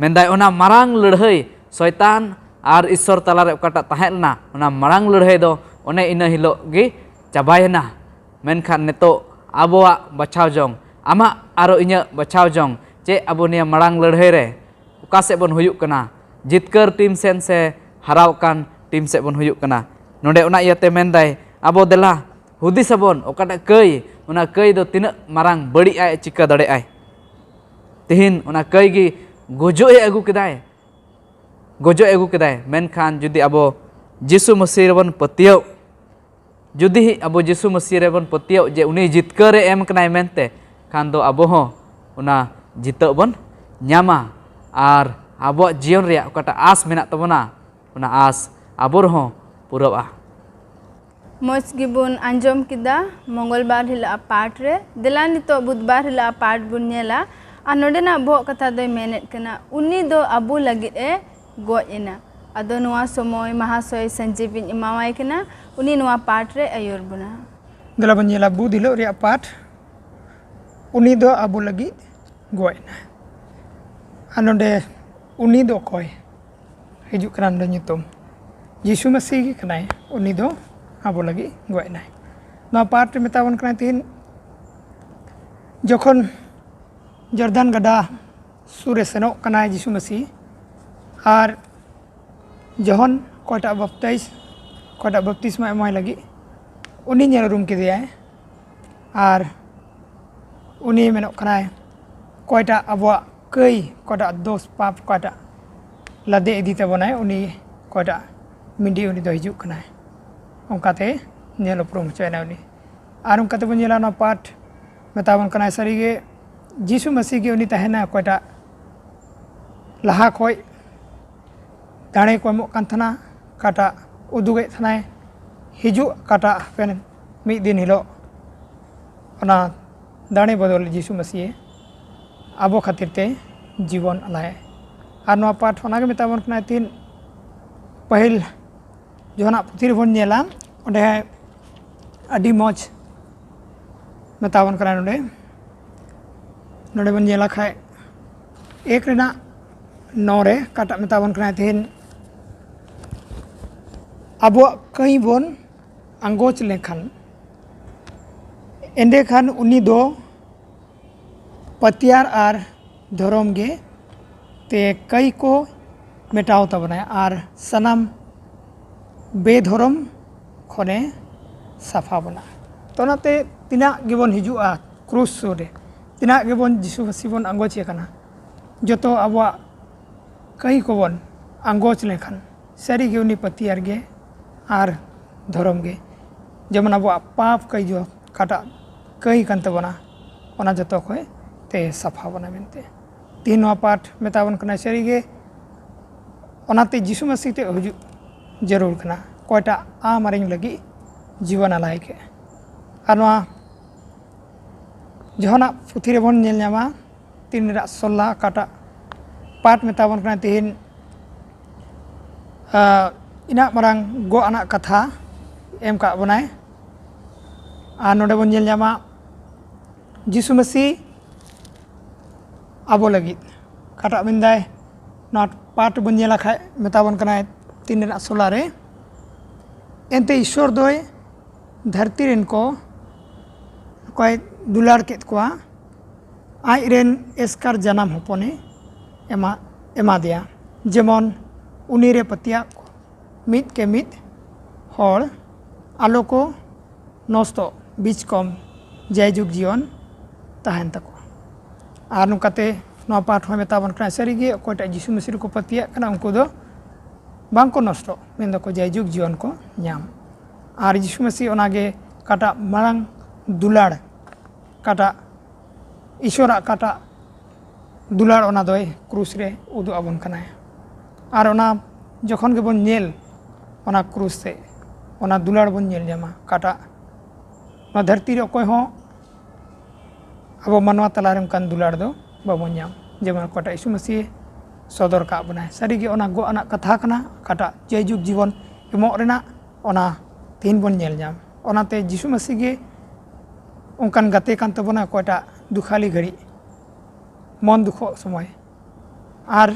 ᱢᱮᱱᱫᱟᱭ, ᱚᱱᱟ ᱢᱟᱨᱟᱝ ᱞᱟᱹᱲᱦᱟᱹᱭ, ᱥᱚᱭᱛᱟᱱ ᱟᱨ ᱤᱥᱥᱚᱨ ᱛᱟᱞᱟᱨᱮ ᱚᱠᱟᱴᱟᱜ ᱛᱟᱦᱮᱸ ᱞᱮᱱᱟ, ᱚᱱᱟ ᱢᱟᱨᱟᱝ ᱞᱟᱹᱲᱦᱟᱹᱭ ᱫᱚ ᱚᱱᱮ ᱤᱱᱟᱹ ᱦᱤᱞᱳᱜ ᱜᱮ ᱪᱟᱵᱟᱭᱮᱱᱟ᱾ ᱢᱮᱱᱠᱷᱟᱱ ᱱᱤᱛᱚᱜ ᱟᱵᱚᱣᱟᱜ ᱵᱟᱪᱷᱟᱣ ᱡᱚᱝ, ᱟᱢᱟᱜ ᱟᱨᱚ ᱤᱧᱟᱹᱜ ᱵᱟᱪᱷᱟᱣ ᱡᱚᱝ, ᱪᱮᱫ ᱟᱵᱚ ᱱᱤᱭᱟᱹ ᱢᱟᱨᱟᱝ ᱞᱟᱹᱲᱦᱟᱹᱭ ᱨᱮ ᱚᱠᱟ ᱥᱮᱫ ᱵᱚᱱ ᱦᱩᱭᱩᱜ ᱠᱟᱱᱟ? ᱡᱤᱛᱠᱟᱹᱨ ᱴᱤᱢ ᱥᱮᱱ ᱥᱮ ᱦᱟᱨᱟᱣ ᱠᱟᱱ ᱴᱤᱢ ᱥᱮᱫ ᱵᱚᱱ ᱦᱩᱭᱩᱜ ᱠᱟᱱᱟ? ᱱᱚᱰᱮ ᱚᱱᱟ ᱤᱭᱟᱹᱛᱮ ᱢᱮᱱᱫᱟᱭ, ᱟᱵᱚ ᱫᱮᱞᱟ ᱦᱩᱫᱤᱥ ᱟᱵᱚᱱ, ᱚᱠᱟᱴᱟᱜ ᱠᱟᱹᱭ, ᱚᱱᱟ ᱠᱟᱹᱭ ᱫᱚ ᱛᱤᱱᱟᱹᱜ ᱢᱟᱨᱟᱝ ᱵᱟᱹᱲᱤᱡ ᱟᱭ ᱪᱤᱠᱟᱹ ᱫᱟᱲᱮᱭᱟᱜᱼᱟᱭ᱾ ᱛᱤᱦᱤᱧ ᱚᱱᱟ ᱠᱟᱹᱭ ᱜᱮ ᱜᱚᱡᱚᱜ ᱮ ᱟᱹᱜᱩ ᱠᱮᱫᱟᱭ, ᱜᱚᱡᱚᱜ ᱮ ᱟᱹᱜᱩ ᱠᱮᱫᱟᱭ᱾ ᱢᱮᱱᱠᱷᱟᱱ ᱡᱩᱫᱤ ᱟᱵᱚ ᱡᱤᱥᱩ ᱢᱟᱹᱥᱤ ᱨᱮᱵᱚᱱ ᱯᱟᱹᱛᱭᱟᱹᱣ, ᱡᱩᱫᱤ ᱟᱵᱚ ᱡᱤᱥᱩ ᱢᱟᱹᱥᱤ ᱨᱮᱵᱚᱱ ᱯᱟᱹᱛᱭᱟᱹᱣ ᱡᱮ ᱩᱱᱤ ᱡᱤᱛᱠᱟᱹᱨᱮ ᱮᱢ ᱠᱟᱱᱟᱭ ᱢᱮᱱᱛᱮ, ᱠᱷᱟᱱ ᱫᱚ ᱟᱵᱚ ᱦᱚᱸ ᱚᱱᱟ ᱡᱤᱛᱟᱹᱜ ᱵᱚᱱ ᱧᱟᱢᱟ ᱟᱨ ᱟᱵᱚᱣᱟᱜ ᱡᱤᱭᱚᱱ ᱨᱮᱭᱟᱜ ᱚᱠᱟᱴᱟᱜ ᱟᱥ ᱢᱮᱱᱟᱜ ᱛᱟᱵᱚᱱᱟ, ᱚᱱᱟ ᱟᱥ ᱟᱵᱚ ᱨᱮᱦᱚᱸ ᱯᱩᱨᱟᱹᱜᱼᱟ᱾ ᱢᱚᱡᱽ ᱜᱮᱵᱚᱱ ᱟᱸᱡᱚᱢ ᱠᱮᱫᱟ ᱢᱚᱝᱜᱚᱞᱵᱟᱨ ᱦᱤᱞᱳᱜ ᱟᱜ ᱯᱟᱴ ᱨᱮ᱾ ᱫᱮᱞᱟ ᱱᱤᱛᱚᱜ ᱵᱩᱫᱷᱵᱟᱨ ᱦᱤᱞᱳᱜ ᱟᱜ ᱯᱟᱴ ᱵᱚᱱ ᱧᱮᱞᱟ᱾ ᱟᱨ ᱱᱚᱰᱮᱱᱟᱜ ᱵᱚᱦᱚᱜ ᱠᱟᱛᱷᱟ ᱫᱚᱭ ᱢᱮᱱᱮᱫ ᱠᱟᱱᱟ, ᱩᱱᱤ ᱫᱚ ᱟᱵᱚ ᱞᱟᱹᱜᱤᱫ ᱮ ᱜᱚᱡ ᱮᱱᱟ᱾ ᱟᱫᱚ ᱱᱚᱣᱟ ᱥᱚᱢᱚᱭ ᱢᱟᱦᱟᱥᱚᱭ ᱥᱚᱧᱡᱤᱵᱤᱧ ᱮᱢᱟᱣᱟᱭ ᱠᱟᱱᱟ, ᱩᱱᱤ ᱱᱚᱣᱟ ᱯᱟᱴ ᱨᱮ ᱟᱹᱭᱩᱨ ᱵᱚᱱᱟ᱾ ᱫᱮᱞᱟ ᱵᱚᱱ ᱧᱮᱞᱟ ᱵᱩᱫᱷ ᱦᱤᱞᱳᱜ ᱨᱮᱭᱟᱜ ᱯᱟᱴ, ᱩᱱᱤ ᱫᱚ ᱟᱵᱚ ᱞᱟᱹᱜᱤᱫ ᱜᱚᱡ ᱮᱱᱟᱭ᱾ ᱟᱨ ᱱᱚᱰᱮ ᱩᱱᱤ ᱫᱚ ᱚᱠᱚᱭ? ᱦᱤᱡᱩᱜ ᱠᱟᱱᱟ ᱱᱚᱰᱮ ᱧᱩᱛᱩᱢ, ᱡᱤᱥᱩ ᱢᱟᱹᱥᱤ ᱜᱮ ᱠᱟᱱᱟᱭ, ᱩᱱᱤ ᱫᱚ ᱟᱵᱚ ᱞᱟᱹᱜᱤᱫ ᱜᱚᱡ ᱮᱱᱟᱭ᱾ ᱱᱚᱣᱟ ᱯᱟᱴ ᱨᱮ ᱢᱮᱛᱟ ᱵᱚᱱ ᱠᱟᱱᱟᱭ ᱛᱤᱦᱤᱧ, ᱡᱚᱠᱷᱚᱱ ᱡᱚᱨᱫᱟᱱ ᱜᱟᱰᱟ ᱥᱩᱨ ᱨᱮ ᱥᱮᱱᱚᱜ ᱠᱟᱱᱟᱭ ᱡᱤᱥᱩ ᱢᱟᱹᱥᱤ, ᱟᱨ ᱡᱚᱦᱚᱱ ᱚᱠᱚᱭᱴᱟᱜ ᱵᱟᱯᱛᱟᱭᱤᱥ, ᱚᱠᱚᱭᱴᱟᱜ ᱵᱟᱯᱛᱤᱥᱢᱟ ᱮᱢᱟᱭ ᱞᱟᱹᱜᱤᱫ, ᱩᱱᱤ ᱧᱮᱞ ᱩᱨᱩᱢ ᱠᱮᱫᱮᱭᱟᱭ᱾ ᱟᱨ ᱩᱱᱤ ᱢᱮᱱᱚᱜ ᱠᱟᱱᱟᱭ, ᱚᱠᱚᱭᱴᱟᱜ ᱟᱵᱚᱣᱟᱜ ᱠᱟᱹᱭ, ᱚᱠᱚᱭᱴᱟᱜ ᱫᱳᱥ ᱯᱟᱯ, ᱚᱠᱚᱭᱴᱟᱜ ᱞᱟᱫᱮ ᱤᱫᱤ ᱛᱟᱵᱚᱱᱟᱭ, ᱩᱱᱤ ᱚᱠᱚᱭᱴᱟᱜ ᱢᱤᱰᱤ, ᱩᱱᱤ ᱫᱚ ᱦᱤᱡᱩᱜ ᱠᱟᱱᱟᱭ᱾ ᱚᱱᱠᱟᱛᱮ ᱧᱮᱞ ᱩᱯᱨᱩᱢ ᱦᱚᱪᱚᱭᱮᱱᱟ ᱩᱱᱤ᱾ ᱟᱨ ᱚᱱᱠᱟ ᱛᱮᱵᱚᱱ ᱧᱮᱞᱟ, ᱚᱱᱟ ᱯᱟᱴ ᱢᱮᱛᱟ ᱵᱚᱱ ᱠᱟᱱᱟᱭ ᱥᱟᱹᱨᱤᱜᱮ ᱡᱤᱥᱩ ᱢᱟᱹᱥᱤ ᱜᱮ ᱩᱱᱤ ᱛᱟᱦᱮᱱᱟ, ᱚᱠᱚᱭᱴᱟᱜ ᱞᱟᱦᱟ ᱠᱷᱚᱡ ᱫᱟᱲᱮ ᱠᱚ ᱮᱢᱚᱜ ᱠᱟᱱ ᱛᱟᱦᱮᱱᱟ, ᱚᱠᱟᱴᱟᱜ ᱩᱫᱩᱜᱮᱫ ᱛᱟᱦᱮᱱᱟᱭ ᱦᱤᱡᱩᱜ, ᱚᱠᱟᱴᱟᱜ ᱦᱟᱯᱮᱱ ᱢᱤᱫ ᱫᱤᱱ ᱦᱤᱞᱳᱜ ᱚᱱᱟ ᱫᱟᱲᱮ ᱵᱚᱫᱚᱞ ᱡᱤᱥᱩ ᱢᱟᱹᱥᱤ ᱟᱵᱚ ᱠᱷᱟᱹᱛᱤᱨ ᱛᱮ ᱡᱤᱵᱚᱱ ᱟᱞᱟᱭ᱾ ᱟᱨ ᱱᱚᱣᱟ ᱯᱟᱴ ᱚᱱᱟᱜᱮ ᱢᱮᱛᱟ ᱵᱚᱱ ᱠᱟᱱᱟᱭ, ᱛᱤᱦᱤᱧ ᱯᱟᱹᱦᱤᱞ ᱡᱚᱦᱚᱱᱟᱜ ᱯᱩᱛᱷᱤ ᱨᱮᱵᱚᱱ ᱧᱮᱞᱟ, ᱚᱸᱰᱮ ᱟᱹᱰᱤ ᱢᱚᱡᱽ ᱢᱮᱛᱟᱵᱚᱱ ᱠᱟᱱᱟ ᱱᱚᱰᱮ᱾ ᱱᱚᱰᱮ ᱵᱚᱱ ᱧᱮᱞᱟ ᱠᱷᱟᱡ ᱮᱠ ᱨᱮᱱᱟᱜ ᱱᱚ ᱨᱮ ᱚᱠᱟᱴᱟᱜ ᱢᱮᱛᱟᱵᱚᱱ ᱠᱟᱱᱟᱭ ᱛᱮᱦᱮᱧ, ᱟᱵᱚᱣᱟᱜ ᱠᱟᱹᱭ ᱵᱚᱱ ᱟᱸᱜᱚᱪ ᱞᱮᱠᱷᱟᱱ, ᱮᱸᱰᱮᱠᱷᱟᱱ ᱩᱱᱤ ᱫᱚ ᱯᱟᱹᱛᱭᱟᱹᱨ ᱟᱨ ᱫᱷᱚᱨᱚᱢ ᱜᱮ ᱛᱮ ᱠᱟᱹᱭ ᱠᱚ ᱢᱮᱴᱟᱣ ᱛᱟᱵᱚᱱᱟᱭ ᱟᱨ ᱥᱟᱱᱟᱢ ᱵᱮᱫᱷᱚᱨᱚᱢ ᱠᱷᱚᱱᱮ ᱥᱟᱯᱷᱟ ᱵᱚᱱᱟ᱾ ᱛᱚ ᱚᱱᱟᱛᱮ ᱛᱤᱱᱟᱹᱜ ᱜᱮᱵᱚᱱ ᱦᱤᱡᱩᱜᱼᱟ ᱠᱨᱩᱥ ᱥᱩᱨ ᱨᱮ, ᱛᱤᱱᱟᱹᱜ ᱜᱮᱵᱚᱱ ᱡᱤᱥᱩ ᱢᱟᱹᱥᱤ ᱵᱚᱱ ᱟᱸᱜᱚᱪᱮ ᱠᱟᱱᱟ, ᱡᱚᱛᱚ ᱟᱵᱚᱣᱟᱜ ᱠᱟᱹᱭ ᱠᱚᱵᱚᱱ ᱟᱸᱜᱚᱪ ᱞᱮᱠᱷᱟᱱ ᱥᱟᱹᱨᱤᱜᱮ ᱩᱱᱤ ᱯᱟᱹᱛᱭᱟᱹᱨ ᱜᱮ ᱟᱨ ᱫᱷᱚᱨᱚᱢ ᱜᱮ, ᱡᱮᱢᱚᱱ ᱟᱵᱚᱣᱟᱜ ᱯᱟᱯ ᱠᱟᱹᱭ ᱡᱚ ᱚᱠᱟᱴᱟᱜ ᱠᱟᱹᱭ ᱠᱟᱱ ᱛᱟᱵᱚᱱᱟ, ᱚᱱᱟ ᱡᱚᱛᱚ ᱠᱷᱚᱡ ᱛᱮ ᱥᱟᱯᱷᱟ ᱵᱚᱱᱟ ᱢᱮᱱᱛᱮ᱾ ᱛᱤᱦᱤᱧ ᱱᱚᱣᱟ ᱯᱟᱴ ᱢᱮᱛᱟ ᱵᱚᱱ ᱠᱟᱱᱟ ᱥᱟᱹᱨᱤᱜᱮ, ᱚᱱᱟᱛᱮ ᱡᱤᱥᱩ ᱢᱟᱹᱥᱤ ᱛᱮ ᱦᱤᱡᱩᱜ ᱡᱟᱹᱨᱩᱲ ᱠᱟᱱᱟ, ᱚᱠᱚᱭᱴᱟᱜ ᱟᱢ ᱟᱨ ᱤᱧ ᱞᱟᱹᱜᱤᱫ ᱡᱤᱵᱚᱱ ᱟᱞᱟᱭ ᱠᱮᱫ᱾ ᱟᱨ ᱱᱚᱣᱟ ᱡᱚᱦᱚᱱᱟᱜ ᱯᱩᱛᱷᱤ ᱨᱮᱵᱚᱱ ᱧᱮᱞ ᱧᱟᱢᱟ, ᱛᱤᱱ ᱨᱮᱱᱟᱜ ᱥᱳᱞᱞᱟ ᱚᱠᱟᱴᱟᱜ ᱯᱟᱴ ᱢᱮᱛᱟ ᱵᱚᱱ ᱠᱟᱱᱟ ᱛᱤᱦᱤᱧ, ᱟᱸ, ᱤᱱᱟᱹᱜ ᱢᱟᱨᱟᱝ ᱜᱚᱜ ᱟᱱᱟᱜ ᱠᱟᱛᱷᱟ ᱮᱢ ᱠᱟᱜ ᱵᱚᱱᱟᱭ᱾ ᱟᱨ ᱱᱚᱰᱮ ᱵᱚᱱ ᱧᱮᱞ ᱧᱟᱢᱟ ᱡᱤᱥᱩ ᱢᱟᱹᱥᱤ ᱟᱵᱚ ᱞᱟᱹᱜᱤᱫ ᱚᱠᱟᱴᱟᱜ ᱢᱮᱱᱫᱟᱭ, ᱱᱚᱣᱟ ᱯᱟᱴ ᱵᱚᱱ ᱧᱮᱞᱟ ᱠᱷᱟᱡ ᱢᱮᱛᱟ ᱵᱚᱱ ᱠᱟᱱᱟᱭ ᱛᱤᱱ ᱨᱮᱱᱟᱜ ᱥᱳᱞᱞᱟ ᱨᱮ, ᱮᱱᱛᱮ ᱤᱥᱥᱚᱨ ᱫᱚᱭ ᱫᱷᱟᱹᱨᱛᱤ ᱨᱮᱱ ᱠᱚ ᱚᱠᱚᱭ ᱫᱩᱞᱟᱹᱲ ᱠᱮᱫ ᱠᱚᱣᱟ, ᱟᱡ ᱨᱮᱱ ᱮᱥᱠᱟᱨ ᱡᱟᱱᱟᱢ ᱦᱚᱯᱚᱱᱮ ᱮᱢᱟ ᱮᱢᱟ ᱫᱮᱭᱟ, ᱡᱮᱢᱚᱱ ᱩᱱᱤ ᱨᱮ ᱯᱟᱹᱛᱭᱟᱹᱜ ᱠᱚ ᱢᱤᱫ ᱠᱮ ᱢᱤᱫ ᱦᱚᱲ ᱟᱞᱚ ᱠᱚ ᱱᱚᱥᱴᱚᱜ, ᱵᱤᱪᱠᱚᱢ ᱡᱟᱭᱡᱩᱜᱽ ᱡᱤᱭᱚᱱ ᱛᱟᱦᱮᱱ ᱛᱟᱠᱚᱣᱟ᱾ ᱟᱨ ᱱᱚᱝᱠᱟᱛᱮ ᱱᱚᱣᱟ ᱯᱟᱴ ᱦᱚᱸ ᱢᱮᱛᱟ ᱵᱚᱱ ᱠᱟᱱᱟ, ᱥᱟᱹᱨᱤᱜᱮ ᱚᱠᱚᱭᱴᱟᱜ ᱡᱤᱥᱩ ᱢᱟᱹᱥᱤ ᱨᱮᱠᱚ ᱯᱟᱹᱛᱭᱟᱹᱜ ᱠᱟᱱᱟ ᱩᱱᱠᱩ ᱫᱚ ᱵᱟᱝ ᱠᱚ ᱱᱚᱥᱴᱚᱜ, ᱢᱮᱱ ᱫᱚᱠᱚ ᱡᱟᱭᱡᱩᱜᱽ ᱡᱤᱭᱚᱱ ᱠᱚ ᱧᱟᱢ᱾ ᱟᱨ ᱡᱤᱥᱩ ᱢᱟᱹᱥᱤ ᱚᱱᱟᱜᱮ ᱚᱠᱟᱴᱟᱜ ᱢᱟᱨᱟᱝ ᱫᱩᱞᱟᱹᱲ, ᱚᱠᱟᱴᱟᱜ ᱤᱥᱚᱨᱟᱜ ᱚᱠᱟᱴᱟᱜ ᱫᱩᱞᱟᱹᱲ, ᱚᱱᱟ ᱫᱚᱭ ᱠᱨᱩᱥ ᱨᱮ ᱩᱫᱩᱜ ᱟᱵᱚᱱ ᱠᱟᱱᱟᱭ᱾ ᱟᱨ ᱚᱱᱟ ᱡᱚᱠᱷᱚᱱ ᱜᱮᱵᱚᱱ ᱧᱮᱞ ᱚᱱᱟ ᱠᱨᱩᱥ ᱥᱮ ᱚᱱᱟ ᱫᱩᱞᱟᱹᱲ ᱵᱚᱱ ᱧᱮᱞ ᱧᱟᱢᱟ, ᱚᱠᱟᱴᱟᱜ ᱱᱚᱣᱟ ᱫᱷᱟᱹᱨᱛᱤ ᱨᱮ ᱚᱠᱚᱭ ᱦᱚᱸ ᱟᱵᱚ ᱢᱟᱱᱣᱟ ᱛᱟᱞᱟᱨᱮ ᱚᱱᱠᱟᱱ ᱫᱩᱞᱟᱹᱲ ᱫᱚ ᱵᱟᱵᱚᱱ ᱧᱟᱢ, ᱡᱮᱢᱚᱱ ᱚᱠᱟᱴᱟᱜ ᱭᱤᱥᱩ ᱢᱟᱹᱥᱤ ᱥᱚᱫᱚᱨ ᱠᱟᱜ ᱵᱚᱱᱟᱭ᱾ ᱥᱟᱹᱨᱤᱜᱮ ᱚᱱᱟ ᱜᱚᱜ ᱟᱱᱟᱜ ᱠᱟᱛᱷᱟ ᱠᱟᱱᱟ, ᱚᱠᱟᱴᱟᱜ ᱡᱟᱭᱡᱩᱜᱽ ᱡᱤᱵᱚᱱ ᱮᱢᱚᱜ ᱨᱮᱱᱟᱜ, ᱚᱱᱟ ᱛᱮᱦᱮᱧ ᱵᱚᱱ ᱧᱮᱞ ᱧᱟᱢ᱾ ᱚᱱᱟᱛᱮ ᱡᱤᱥᱩ ᱢᱟᱹᱥᱤ ᱜᱮ ᱚᱱᱠᱟᱱ ᱜᱟᱛᱮ ᱠᱟᱱ ᱛᱟᱵᱚᱱᱟ, ᱚᱠᱚᱭᱴᱟᱜ ᱫᱩᱠᱷᱟᱞᱤ ᱜᱷᱟᱹᱲᱤᱡ, ᱢᱚᱱ ᱫᱩᱠᱷᱚᱜ ᱥᱚᱢᱚᱭ᱾ ᱟᱨ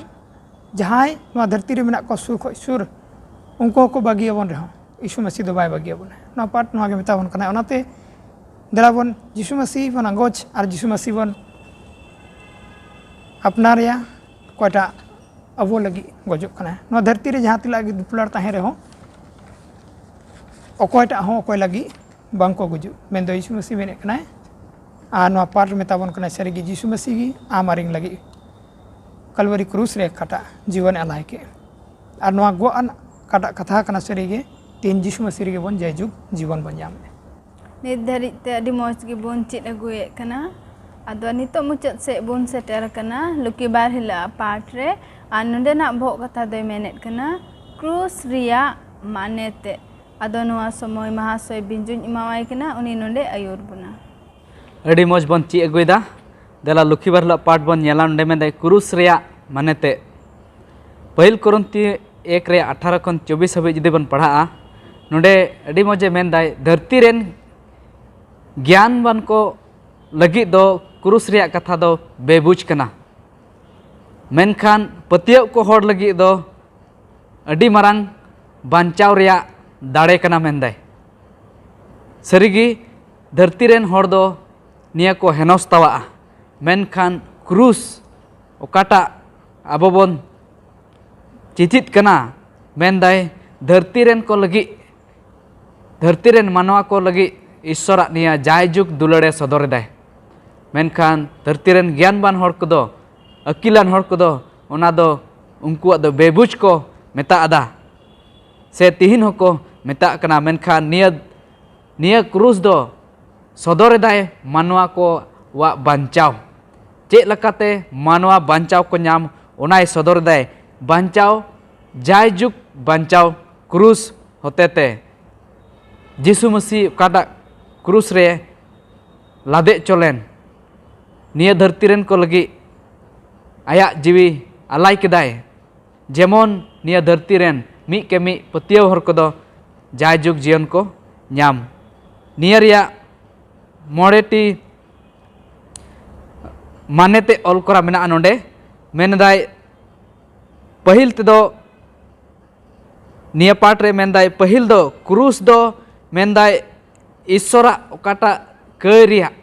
ᱡᱟᱦᱟᱸᱭ ᱱᱚᱣᱟ ᱫᱷᱟᱹᱨᱛᱤ ᱨᱮ ᱢᱮᱱᱟᱜ ᱠᱚᱣᱟ ᱥᱩᱨ ᱠᱷᱚᱱ ᱥᱩᱨ, ᱩᱱᱠᱩ ᱦᱚᱸᱠᱚ ᱵᱟᱹᱜᱤᱭᱟᱵᱚᱱ ᱨᱮᱦᱚᱸ, ᱡᱤᱥᱩ ᱢᱟᱹᱥᱤ ᱫᱚ ᱵᱟᱭ ᱵᱟᱹᱜᱤᱭᱟᱵᱚᱱᱟ᱾ ᱱᱚᱣᱟ ᱯᱟᱴ ᱱᱚᱣᱟ ᱜᱮ ᱢᱮᱛᱟ ᱵᱚᱱ ᱠᱟᱱᱟ᱾ ᱚᱱᱟᱛᱮ ᱫᱮᱞᱟ ᱵᱚᱱ ᱡᱤᱥᱩ ᱢᱟᱹᱥᱤ ᱵᱚᱱ ᱟᱸᱜᱚᱪ ᱟᱨ ᱡᱤᱥᱩ ᱢᱟᱹᱥᱤ ᱵᱚᱱ ᱟᱯᱱᱟᱨᱮᱭᱟ, ᱚᱠᱚᱭᱴᱟᱜ ᱟᱵᱚ ᱞᱟᱹᱜᱤᱫ ᱜᱚᱡᱚᱜ ᱠᱟᱱᱟᱭ᱾ ᱱᱚᱣᱟ ᱫᱷᱟᱹᱨᱛᱤ ᱨᱮ ᱡᱟᱦᱟᱸ ᱛᱤᱱᱟᱹᱜ ᱜᱮ ᱫᱩᱯᱞᱟᱹᱲ ᱛᱟᱦᱮᱸ ᱨᱮᱦᱚᱸ, ᱚᱠᱚᱭᱴᱟᱜ ᱦᱚᱸ ᱚᱠᱚᱭ ᱞᱟᱹᱜᱤᱫ ᱵᱟᱝ ᱠᱚ ᱜᱩᱡᱩᱜ, ᱢᱮᱱᱫᱚ ᱡᱤᱥᱩ ᱢᱟᱹᱥᱤ ᱢᱮᱱᱮᱫ ᱠᱟᱱᱟᱭ᱾ ᱟᱨ ᱱᱚᱣᱟ ᱯᱟᱴ ᱢᱮᱛᱟ ᱵᱚᱱ ᱠᱟᱱᱟᱭ, ᱥᱟᱹᱨᱤᱜᱮ ᱡᱤᱥᱩ ᱢᱟᱹᱥᱤ ᱜᱮ ᱟᱢ ᱟᱨ ᱤᱧ ᱞᱟᱹᱜᱤᱫ ᱠᱟᱞᱵᱟᱨᱤ ᱠᱨᱩᱥ ᱨᱮ ᱚᱠᱟᱴᱟᱜ ᱡᱤᱵᱚᱱᱮ ᱟᱞᱟᱭ ᱠᱮᱫ᱾ ᱟᱨ ᱱᱚᱣᱟ ᱜᱚᱜ ᱟᱱ ᱚᱠᱟᱴᱟᱜ ᱠᱟᱛᱷᱟ ᱠᱟᱱᱟ, ᱥᱟᱹᱨᱤᱜᱮ ᱛᱮᱦᱮᱧ ᱡᱤᱥᱩ ᱢᱟᱹᱥᱤ ᱨᱮᱜᱮ ᱵᱚᱱ ᱡᱟᱭᱡᱩᱜᱽ ᱡᱤᱵᱚᱱ ᱵᱚᱱ ᱧᱟᱢᱮᱫ᱾ ᱱᱤᱛ ᱫᱷᱟᱹᱨᱤᱡ ᱛᱮ ᱟᱹᱰᱤ ᱢᱚᱡᱽ ᱜᱮᱵᱚᱱ ᱪᱮᱫ ᱟᱹᱜᱩᱭᱮᱫ ᱠᱟᱱᱟ᱾ ᱟᱫᱚ ᱱᱤᱛᱚᱜ ᱢᱩᱪᱟᱹᱫ ᱥᱮᱫ ᱵᱚᱱ ᱥᱮᱴᱮᱨ ᱟᱠᱟᱱᱟ ᱞᱚᱠᱤᱵᱟᱨ ᱦᱤᱞᱳᱜ ᱟᱜ ᱯᱟᱴ ᱨᱮ᱾ ᱟᱨ ᱱᱚᱰᱮᱱᱟᱜ ᱵᱚᱦᱚᱜ ᱠᱟᱛᱷᱟ ᱫᱚᱭ ᱢᱮᱱᱮᱫ ᱠᱟᱱᱟ ᱠᱨᱩᱥ ᱨᱮᱭᱟᱜ ᱢᱟᱱᱮ ᱛᱮᱫ᱾ ᱟᱫᱚ ᱱᱚᱣᱟ ᱥᱚᱢᱚᱭ ᱢᱟᱦᱟᱥᱚᱭ ᱵᱤᱧᱡᱩᱧ ᱮᱢᱟᱣᱟᱭ ᱠᱟᱱᱟ, ᱩᱱᱤ ᱱᱚᱰᱮ ᱟᱹᱭᱩᱨ ᱵᱚᱱᱟ᱾ ᱟᱹᱰᱤ ᱢᱚᱡᱽ ᱵᱚᱱ ᱪᱮᱫ ᱟᱹᱜᱩᱭᱮᱫᱟ᱾ ᱫᱮᱞᱟ ᱞᱚᱠᱤᱵᱟᱨ ᱦᱤᱞᱳᱜ ᱯᱟᱴ ᱵᱚᱱ ᱧᱮᱞᱟ᱾ ᱱᱚᱰᱮ ᱢᱮᱱᱫᱟᱭ ᱠᱨᱩᱥ ᱨᱮᱭᱟᱜ ᱢᱟᱱᱮ ᱛᱮᱫ᱾ ᱯᱟᱹᱦᱤᱞ ᱠᱚᱨᱤᱱᱛᱤ ᱮᱠ ᱨᱮ ᱟᱴᱷᱟᱨᱚ ᱠᱷᱚᱱ ᱪᱚᱵᱵᱤᱥ ᱦᱟᱹᱵᱤᱡ ᱡᱩᱫᱤ ᱵᱚᱱ ᱯᱟᱲᱦᱟᱜᱼᱟ, ᱱᱚᱰᱮ ᱟᱹᱰᱤ ᱢᱚᱡᱽ ᱮ ᱢᱮᱱᱫᱟᱭ, ᱫᱷᱟᱹᱨᱛᱤ ᱨᱮᱱ ᱜᱮᱭᱟᱱᱵᱟᱱ ᱠᱚ ᱞᱟᱹᱜᱤᱫ ᱫᱚ ᱠᱨᱩᱥ ᱨᱮᱭᱟᱜ ᱠᱟᱛᱷᱟ ᱫᱚ ᱵᱮᱵᱩᱡᱽ ᱠᱟᱱᱟ, ᱢᱮᱱᱠᱷᱟᱱ ᱯᱟᱹᱛᱭᱟᱹᱣ ᱠᱚ ᱦᱚᱲ ᱞᱟᱹᱜᱤᱫ ᱫᱚ ᱟᱹᱰᱤ ᱢᱟᱨᱟᱝ ᱵᱟᱧᱪᱟᱣ ᱨᱮᱭᱟᱜ ᱫᱟᱲᱮ ᱠᱟᱱᱟ ᱢᱮᱱᱫᱟᱭ᱾ ᱥᱟᱹᱨᱤᱜᱮ ᱫᱷᱟᱹᱨᱛᱤ ᱨᱮᱱ ᱦᱚᱲ ᱫᱚ ᱱᱤᱭᱟᱹ ᱠᱚ ᱦᱮᱱᱚᱥᱛᱟᱣᱟᱜᱼᱟ, ᱢᱮᱱᱠᱷᱟᱱ ᱠᱨᱩᱥ ᱚᱠᱟᱴᱟᱜ ᱟᱵᱚ ᱵᱚᱱ ᱪᱤᱪᱤᱫ ᱠᱟᱱᱟ, ᱢᱮᱱᱫᱟᱭ ᱫᱷᱟᱹᱨᱛᱤ ᱨᱮᱱ ᱠᱚ ᱞᱟᱹᱜᱤᱫ, ᱫᱷᱟᱹᱨᱛᱤ ᱨᱮᱱ ᱢᱟᱱᱣᱟ ᱠᱚ ᱞᱟᱹᱜᱤᱫ ᱤᱥᱥᱚᱨᱟᱜ ᱱᱤᱭᱟᱹ ᱡᱟᱭᱡᱩᱜᱽ ᱫᱩᱞᱟᱹᱲᱮ ᱥᱚᱫᱚᱨ ᱮᱫᱟᱭ᱾ ᱢᱮᱱᱠᱷᱟᱱ ᱫᱷᱟᱹᱨᱛᱤ ᱨᱮᱱ ᱜᱮᱭᱟᱱᱵᱟᱱ ᱦᱚᱲ ᱠᱚᱫᱚ, ᱟᱹᱠᱤᱞᱟᱱ ᱦᱚᱲ ᱠᱚᱫᱚ ᱚᱱᱟ ᱫᱚ ᱩᱱᱠᱩᱣᱟᱜ ᱫᱚ ᱵᱮᱵᱩᱡᱽ ᱠᱚ ᱢᱮᱛᱟᱜ ᱮᱫᱟ, ᱥᱮ ᱛᱤᱦᱤᱧ ᱦᱚᱸᱠᱚ ᱢᱮᱛᱟᱜ ᱠᱟᱱᱟ᱾ ᱢᱮᱱᱠᱷᱟᱱ ᱱᱤᱭᱟᱹ, ᱱᱤᱭᱟᱹ ᱠᱨᱩᱥ ᱫᱚ ᱥᱚᱫᱚᱨ ᱮᱫᱟᱭ ᱢᱟᱱᱣᱟ ᱠᱚᱣᱟᱜ ᱵᱟᱧᱪᱟᱣ᱾ ᱪᱮᱫ ᱞᱮᱠᱟᱛᱮ ᱢᱟᱱᱣᱟ ᱵᱟᱧᱪᱟᱣ ᱠᱚ ᱧᱟᱢ, ᱚᱱᱟᱭ ᱥᱚᱫᱚᱨ ᱮᱫᱟᱭ᱾ ᱵᱟᱧᱪᱟᱣ, ᱡᱟᱭᱡᱩᱜᱽ ᱵᱟᱧᱪᱟᱣ ᱠᱨᱩᱥ ᱦᱚᱛᱮᱛᱮ᱾ ᱡᱤᱥᱩ ᱢᱟᱹᱥᱤ ᱚᱠᱟᱴᱟᱜ ᱠᱨᱩᱥ ᱨᱮ ᱞᱟᱫᱮ ᱦᱚᱪᱚ ᱞᱮᱱ, ᱱᱤᱭᱟᱹ ᱫᱷᱟᱹᱨᱛᱤ ᱨᱮᱱ ᱠᱚ ᱞᱟᱹᱜᱤᱫ ᱟᱭᱟᱜ ᱡᱤᱣᱤ ᱟᱞᱟᱭ ᱠᱮᱫᱟᱭ, ᱡᱮᱢᱚᱱ ᱱᱤᱭᱟᱹ ᱫᱷᱟᱹᱨᱛᱤ ᱨᱮᱱ ᱢᱤᱫ ᱠᱮ ᱢᱤᱫ ᱯᱟᱹᱛᱭᱟᱹᱣ ᱦᱚᱲ ᱠᱚᱫᱚ ᱡᱟᱭᱡᱩᱜᱽ ᱡᱤᱭᱚᱱ ᱠᱚ ᱧᱟᱢ᱾ ᱱᱤᱭᱟᱹ ᱨᱮᱭᱟᱜ ᱢᱚᱬᱮ ᱴᱤ ᱢᱟᱱᱮ ᱛᱮ ᱚᱞ ᱠᱚᱨᱟ ᱢᱮᱱᱟᱜᱼᱟ ᱱᱚᱰᱮ᱾ ᱢᱮᱱᱫᱟᱭ, ᱯᱟᱹᱦᱤᱞ ᱛᱮᱫᱚ ᱱᱤᱭᱟᱹ ᱯᱟᱴ ᱨᱮ ᱢᱮᱱᱫᱟᱭ, ᱯᱟᱹᱦᱤᱞ ᱫᱚ ᱠᱨᱩᱥ ᱫᱚ ᱢᱮᱱᱫᱟᱭ ᱤᱥᱥᱚᱨᱟᱜ ᱚᱠᱟᱴᱟᱜ ᱠᱟᱹᱭ ᱨᱮᱭᱟᱜ,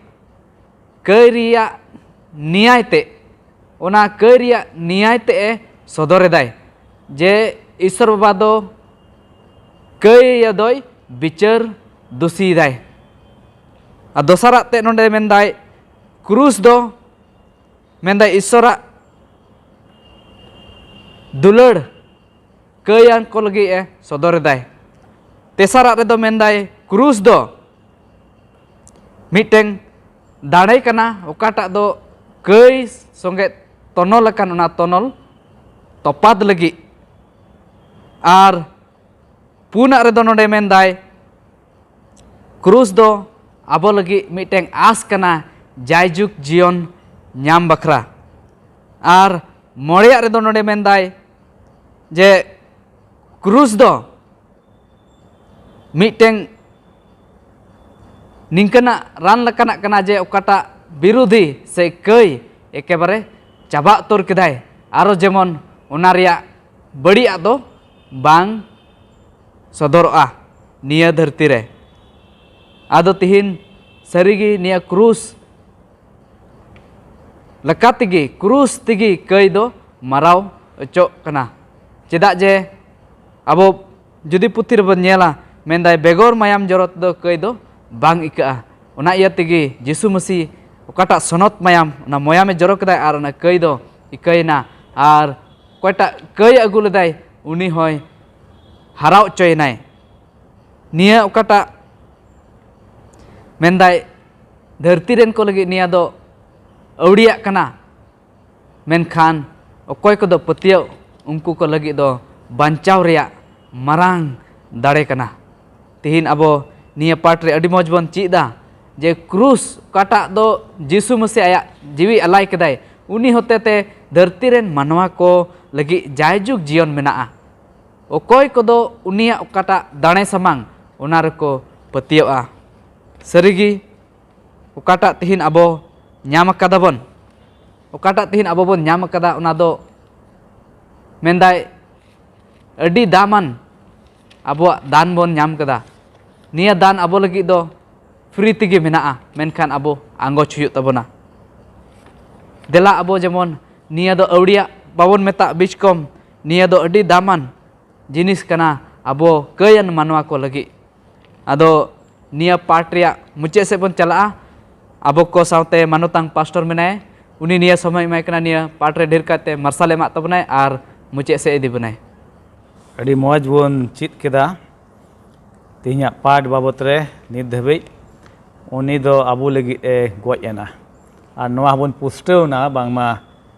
ᱠᱟᱹᱭ ᱨᱮᱭᱟᱜ ᱱᱮᱭᱟᱭ ᱛᱮ, ᱚᱱᱟ ᱠᱟᱹᱭ ᱨᱮᱭᱟᱜ ᱱᱮᱭᱟᱭ ᱛᱮ ᱮ ᱥᱚᱫᱚᱨ ᱮᱫᱟᱭ ᱡᱮ ᱤᱥᱥᱚᱨ ᱵᱟᱵᱟ ᱫᱚ ᱠᱟᱹᱭ ᱫᱚᱭ ᱵᱤᱪᱟᱹᱨ ᱫᱩᱥᱤᱭᱮᱫᱟᱭ᱾ ᱟᱨ ᱫᱚᱥᱟᱨᱟᱜ ᱛᱮ ᱱᱚᱰᱮ ᱢᱮᱱᱫᱟᱭ, ᱠᱨᱩᱥ ᱫᱚ ᱢᱮᱱᱫᱟᱭ ᱤᱥᱥᱚᱨᱟᱜ ᱫᱩᱞᱟᱹᱲ ᱠᱟᱹᱭᱟᱱ ᱠᱚ ᱞᱟᱹᱜᱤᱫ ᱮ ᱥᱚᱫᱚᱨ ᱮᱫᱟᱭ᱾ ᱛᱮᱥᱟᱨᱟᱜ ᱨᱮᱫᱚ ᱢᱮᱱᱫᱟᱭ ᱠᱨᱩᱥ ᱫᱚ ᱢᱤᱫᱴᱮᱱ ᱫᱟᱲᱮ ᱠᱟᱱᱟ, ᱚᱠᱟᱴᱟᱜ ᱫᱚ ᱠᱟᱹᱭ ᱥᱚᱸᱜᱮ ᱛᱚᱱᱚᱞ ᱟᱠᱟᱱ, ᱚᱱᱟ ᱛᱚᱱᱚᱞ ᱛᱚᱯᱟᱛ ᱞᱟᱹᱜᱤᱫ᱾ ᱟᱨ ᱯᱩᱱᱟᱜ ᱨᱮᱫᱚ ᱱᱚᱰᱮ ᱢᱮᱱᱫᱟᱭ, ᱠᱨᱩᱥ ᱫᱚ ᱟᱵᱚ ᱞᱟᱹᱜᱤᱫ ᱢᱤᱫᱴᱮᱱ ᱟᱸᱥ ᱠᱟᱱᱟ ᱡᱟᱭᱡᱩᱜᱽ ᱡᱤᱭᱚᱱ ᱧᱟᱢ ᱵᱟᱠᱷᱨᱟ᱾ ᱟᱨ ᱢᱚᱬᱮᱭᱟᱜ ᱨᱮᱫᱚ ᱱᱚᱰᱮ ᱢᱮᱱᱫᱟᱭ ᱡᱮ ᱠᱨᱩᱥ ᱫᱚ ᱢᱤᱫᱴᱮᱱ ᱱᱤᱝᱠᱟᱹᱱᱟᱜ ᱨᱟᱱ ᱞᱮᱠᱟᱱᱟᱜ ᱠᱟᱱᱟ ᱡᱮ ᱚᱠᱟᱴᱟᱜ ᱵᱤᱨᱩᱫᱷᱤ ᱥᱮ ᱠᱟᱹᱭ ᱮᱠᱮᱵᱟᱨᱮ ᱪᱟᱵᱟ ᱩᱛᱟᱹᱨ ᱠᱮᱫᱟᱭ, ᱟᱨᱚ ᱡᱮᱢᱚᱱ ᱚᱱᱟ ᱨᱮᱭᱟᱜ ᱵᱟᱹᱲᱤᱡᱟᱜ ᱫᱚ ᱵᱟᱝ ᱥᱚᱫᱚᱨᱚᱜᱼᱟ ᱱᱤᱭᱟᱹ ᱫᱷᱟᱹᱨᱛᱤ ᱨᱮ᱾ ᱟᱫᱚ ᱛᱤᱦᱤᱧ ᱥᱟᱹᱨᱤᱜᱮ ᱱᱤᱭᱟᱹ ᱠᱨᱩᱥ ᱞᱮᱠᱟ ᱛᱮᱜᱮ, ᱠᱨᱩᱥ ᱛᱮᱜᱮ ᱠᱟᱹᱭ ᱫᱚ ᱢᱟᱨᱟᱣ ᱚᱪᱚᱜ ᱠᱟᱱᱟ᱾ ᱪᱮᱫᱟᱜ ᱡᱮ ᱟᱵᱚ ᱡᱩᱫᱤ ᱯᱩᱛᱷᱤ ᱨᱮᱵᱚᱱ ᱧᱮᱞᱟ, ᱢᱮᱱᱫᱟᱭ ᱵᱮᱜᱚᱨ ᱢᱟᱭᱟᱢ ᱡᱚᱨᱚ ᱛᱮᱫᱚ ᱠᱟᱹᱭ ᱫᱚ ᱵᱟᱝ ᱤᱠᱟᱹᱜᱼᱟ᱾ ᱚᱱᱟ ᱤᱭᱟᱹ ᱛᱮᱜᱮ ᱡᱤᱥᱩ ᱢᱟᱹᱥᱤ ᱚᱠᱟᱴᱟᱜ ᱥᱚᱱᱚᱛ ᱢᱟᱭᱟᱢ, ᱚᱱᱟ ᱢᱚᱭᱟᱢᱮ ᱡᱚᱨᱚ ᱠᱮᱫᱟᱭ ᱟᱨ ᱚᱱᱟ ᱠᱟᱹᱭ ᱫᱚ ᱤᱠᱟᱹᱭᱮᱱᱟ᱾ ᱟᱨ ᱚᱠᱚᱭᱴᱟᱜ ᱠᱟᱹᱭ ᱟᱹᱜᱩ ᱞᱮᱫᱟᱭ ᱩᱱᱤ ᱦᱚᱸᱭ ᱦᱟᱨᱟ ᱚᱪᱚᱭᱮᱱᱟᱭ᱾ ᱱᱤᱭᱟᱹ ᱚᱠᱟᱴᱟᱜ ᱢᱮᱱᱫᱟᱭ ᱫᱷᱟᱹᱨᱛᱤ ᱨᱮᱱ ᱠᱚ ᱞᱟᱹᱜᱤᱫ ᱱᱤᱭᱟᱹ ᱫᱚ ᱟᱹᱣᱲᱤᱭᱟᱜ ᱠᱟᱱᱟ, ᱢᱮᱱᱠᱷᱟᱱ ᱚᱠᱚᱭ ᱠᱚᱫᱚ ᱯᱟᱹᱛᱭᱟᱹᱣ, ᱩᱱᱠᱩ ᱠᱚ ᱞᱟᱹᱜᱤᱫ ᱫᱚ ᱵᱟᱧᱪᱟᱣ ᱨᱮᱭᱟᱜ ᱢᱟᱨᱟᱝ ᱫᱟᱲᱮ ᱠᱟᱱᱟ᱾ ᱛᱤᱦᱤᱧ ᱟᱵᱚ ᱱᱤᱭᱟᱹ ᱯᱟᱴ ᱨᱮ ᱟᱹᱰᱤ ᱢᱚᱡᱽ ᱵᱚᱱ ᱪᱮᱫ ᱮᱫᱟ ᱡᱮ ᱠᱨᱩᱥ ᱚᱠᱟᱴᱟᱜ ᱫᱚ ᱡᱤᱥᱩ ᱢᱟᱹᱥᱤ ᱟᱭᱟᱜ ᱡᱤᱣᱤ ᱟᱞᱟᱭ ᱠᱮᱫᱟᱭ, ᱩᱱᱤ ᱦᱚᱛᱮᱛᱮ ᱫᱷᱟᱹᱨᱛᱤ ᱨᱮᱱ ᱢᱟᱱᱣᱟ ᱠᱚ ᱞᱟᱹᱜᱤᱫ ᱡᱟᱭᱡᱩᱜᱽ ᱡᱤᱭᱚᱱ ᱢᱮᱱᱟᱜᱼᱟ᱾ ᱚᱠᱚᱭ ᱠᱚᱫᱚ ᱩᱱᱤᱭᱟᱜ ᱚᱠᱟᱴᱟᱜ ᱫᱟᱲᱮ ᱥᱟᱢᱟᱝ, ᱚᱱᱟ ᱨᱮᱠᱚ ᱯᱟᱹᱛᱭᱟᱹᱜᱼᱟ᱾ ᱥᱟᱹᱨᱤᱜᱮ ᱚᱠᱟᱴᱟᱜ ᱛᱤᱦᱤᱧ ᱟᱵᱚ ᱧᱟᱢ ᱟᱠᱟᱫᱟ ᱵᱚᱱ, ᱚᱠᱟᱴᱟᱜ ᱛᱤᱦᱤᱧ ᱟᱵᱚ ᱵᱚᱱ ᱧᱟᱢ ᱟᱠᱟᱫᱟ, ᱚᱱᱟ ᱫᱚ ᱢᱮᱱᱫᱟᱭ ᱟᱹᱰᱤ ᱫᱟᱢᱟᱱ ᱟᱵᱚᱣᱟᱜ ᱫᱟᱱ ᱵᱚᱱ ᱧᱟᱢ ᱠᱟᱫᱟ᱾ ᱱᱤᱭᱟᱹ ᱫᱟᱱ ᱟᱵᱚ ᱞᱟᱹᱜᱤᱫ ᱫᱚ ᱯᱷᱨᱤ ᱛᱮᱜᱮ ᱢᱮᱱᱟᱜᱼᱟ, ᱢᱮᱱᱠᱷᱟᱱ ᱟᱵᱚ ᱟᱸᱜᱚᱪ ᱦᱩᱭᱩᱜ ᱛᱟᱵᱚᱱᱟ᱾ ᱫᱮᱞᱟ ᱟᱵᱚ ᱡᱮᱢᱚᱱ ᱱᱤᱭᱟᱹ ᱫᱚ ᱟᱹᱣᱲᱤᱭᱟᱜ ᱵᱟᱵᱚᱱ ᱢᱮᱛᱟᱜ ᱵᱤᱪᱠᱚᱢ, ᱱᱤᱭᱟᱹ ᱫᱚ ᱟᱹᱰᱤ ᱫᱟᱢᱟᱱ ᱡᱤᱱᱤᱥ ᱠᱟᱱᱟ ᱟᱵᱚ ᱠᱟᱹᱭᱟᱱ ᱢᱟᱱᱣᱟ ᱠᱚ ᱞᱟᱹᱜᱤᱫ᱾ ᱟᱫᱚ ᱱᱤᱭᱟᱹ ᱯᱟᱴ ᱨᱮᱭᱟᱜ ᱢᱩᱪᱟᱹᱫ ᱥᱮᱫ ᱵᱚᱱ ᱪᱟᱞᱟᱜᱼᱟ᱾ ᱟᱵᱚ ᱠᱚ ᱥᱟᱶᱛᱮ ᱢᱟᱱᱚᱛᱟᱝ ᱯᱟᱥᱴᱚᱨ ᱢᱮᱱᱟᱭᱟ, ᱩᱱᱤ ᱱᱤᱭᱟᱹ ᱥᱚᱢᱚᱭ ᱮᱢᱟᱭ ᱠᱟᱱᱟ, ᱱᱤᱭᱟᱹ ᱯᱟᱴ ᱨᱮ ᱰᱷᱮᱨ ᱠᱟᱭᱛᱮ ᱢᱟᱨᱥᱟᱞ ᱮᱢᱟᱜ ᱛᱟᱵᱚᱱᱟᱭ ᱟᱨ ᱢᱩᱪᱟᱹᱫ ᱥᱮᱫ ᱤᱫᱤ ᱵᱚᱱᱟᱭ᱾ ᱟᱹᱰᱤ ᱢᱚᱡᱽ ᱵᱚᱱ ᱪᱮᱫ ᱠᱮᱫᱟ ᱛᱮᱦᱮᱧᱟᱜ ᱯᱟᱴ ᱵᱟᱵᱚᱛ ᱨᱮ᱾ ᱱᱤᱛ ᱫᱷᱟᱹᱵᱤᱡ ᱩᱱᱤ ᱫᱚ ᱟᱵᱚ ᱞᱟᱹᱜᱤᱫ ᱮ ᱜᱚᱡ ᱮᱱᱟ, ᱟᱨ ᱱᱚᱣᱟ ᱦᱚᱸᱵᱚᱱ ᱯᱩᱥᱴᱟᱹᱣ ᱮᱱᱟ ᱵᱟᱝᱢᱟ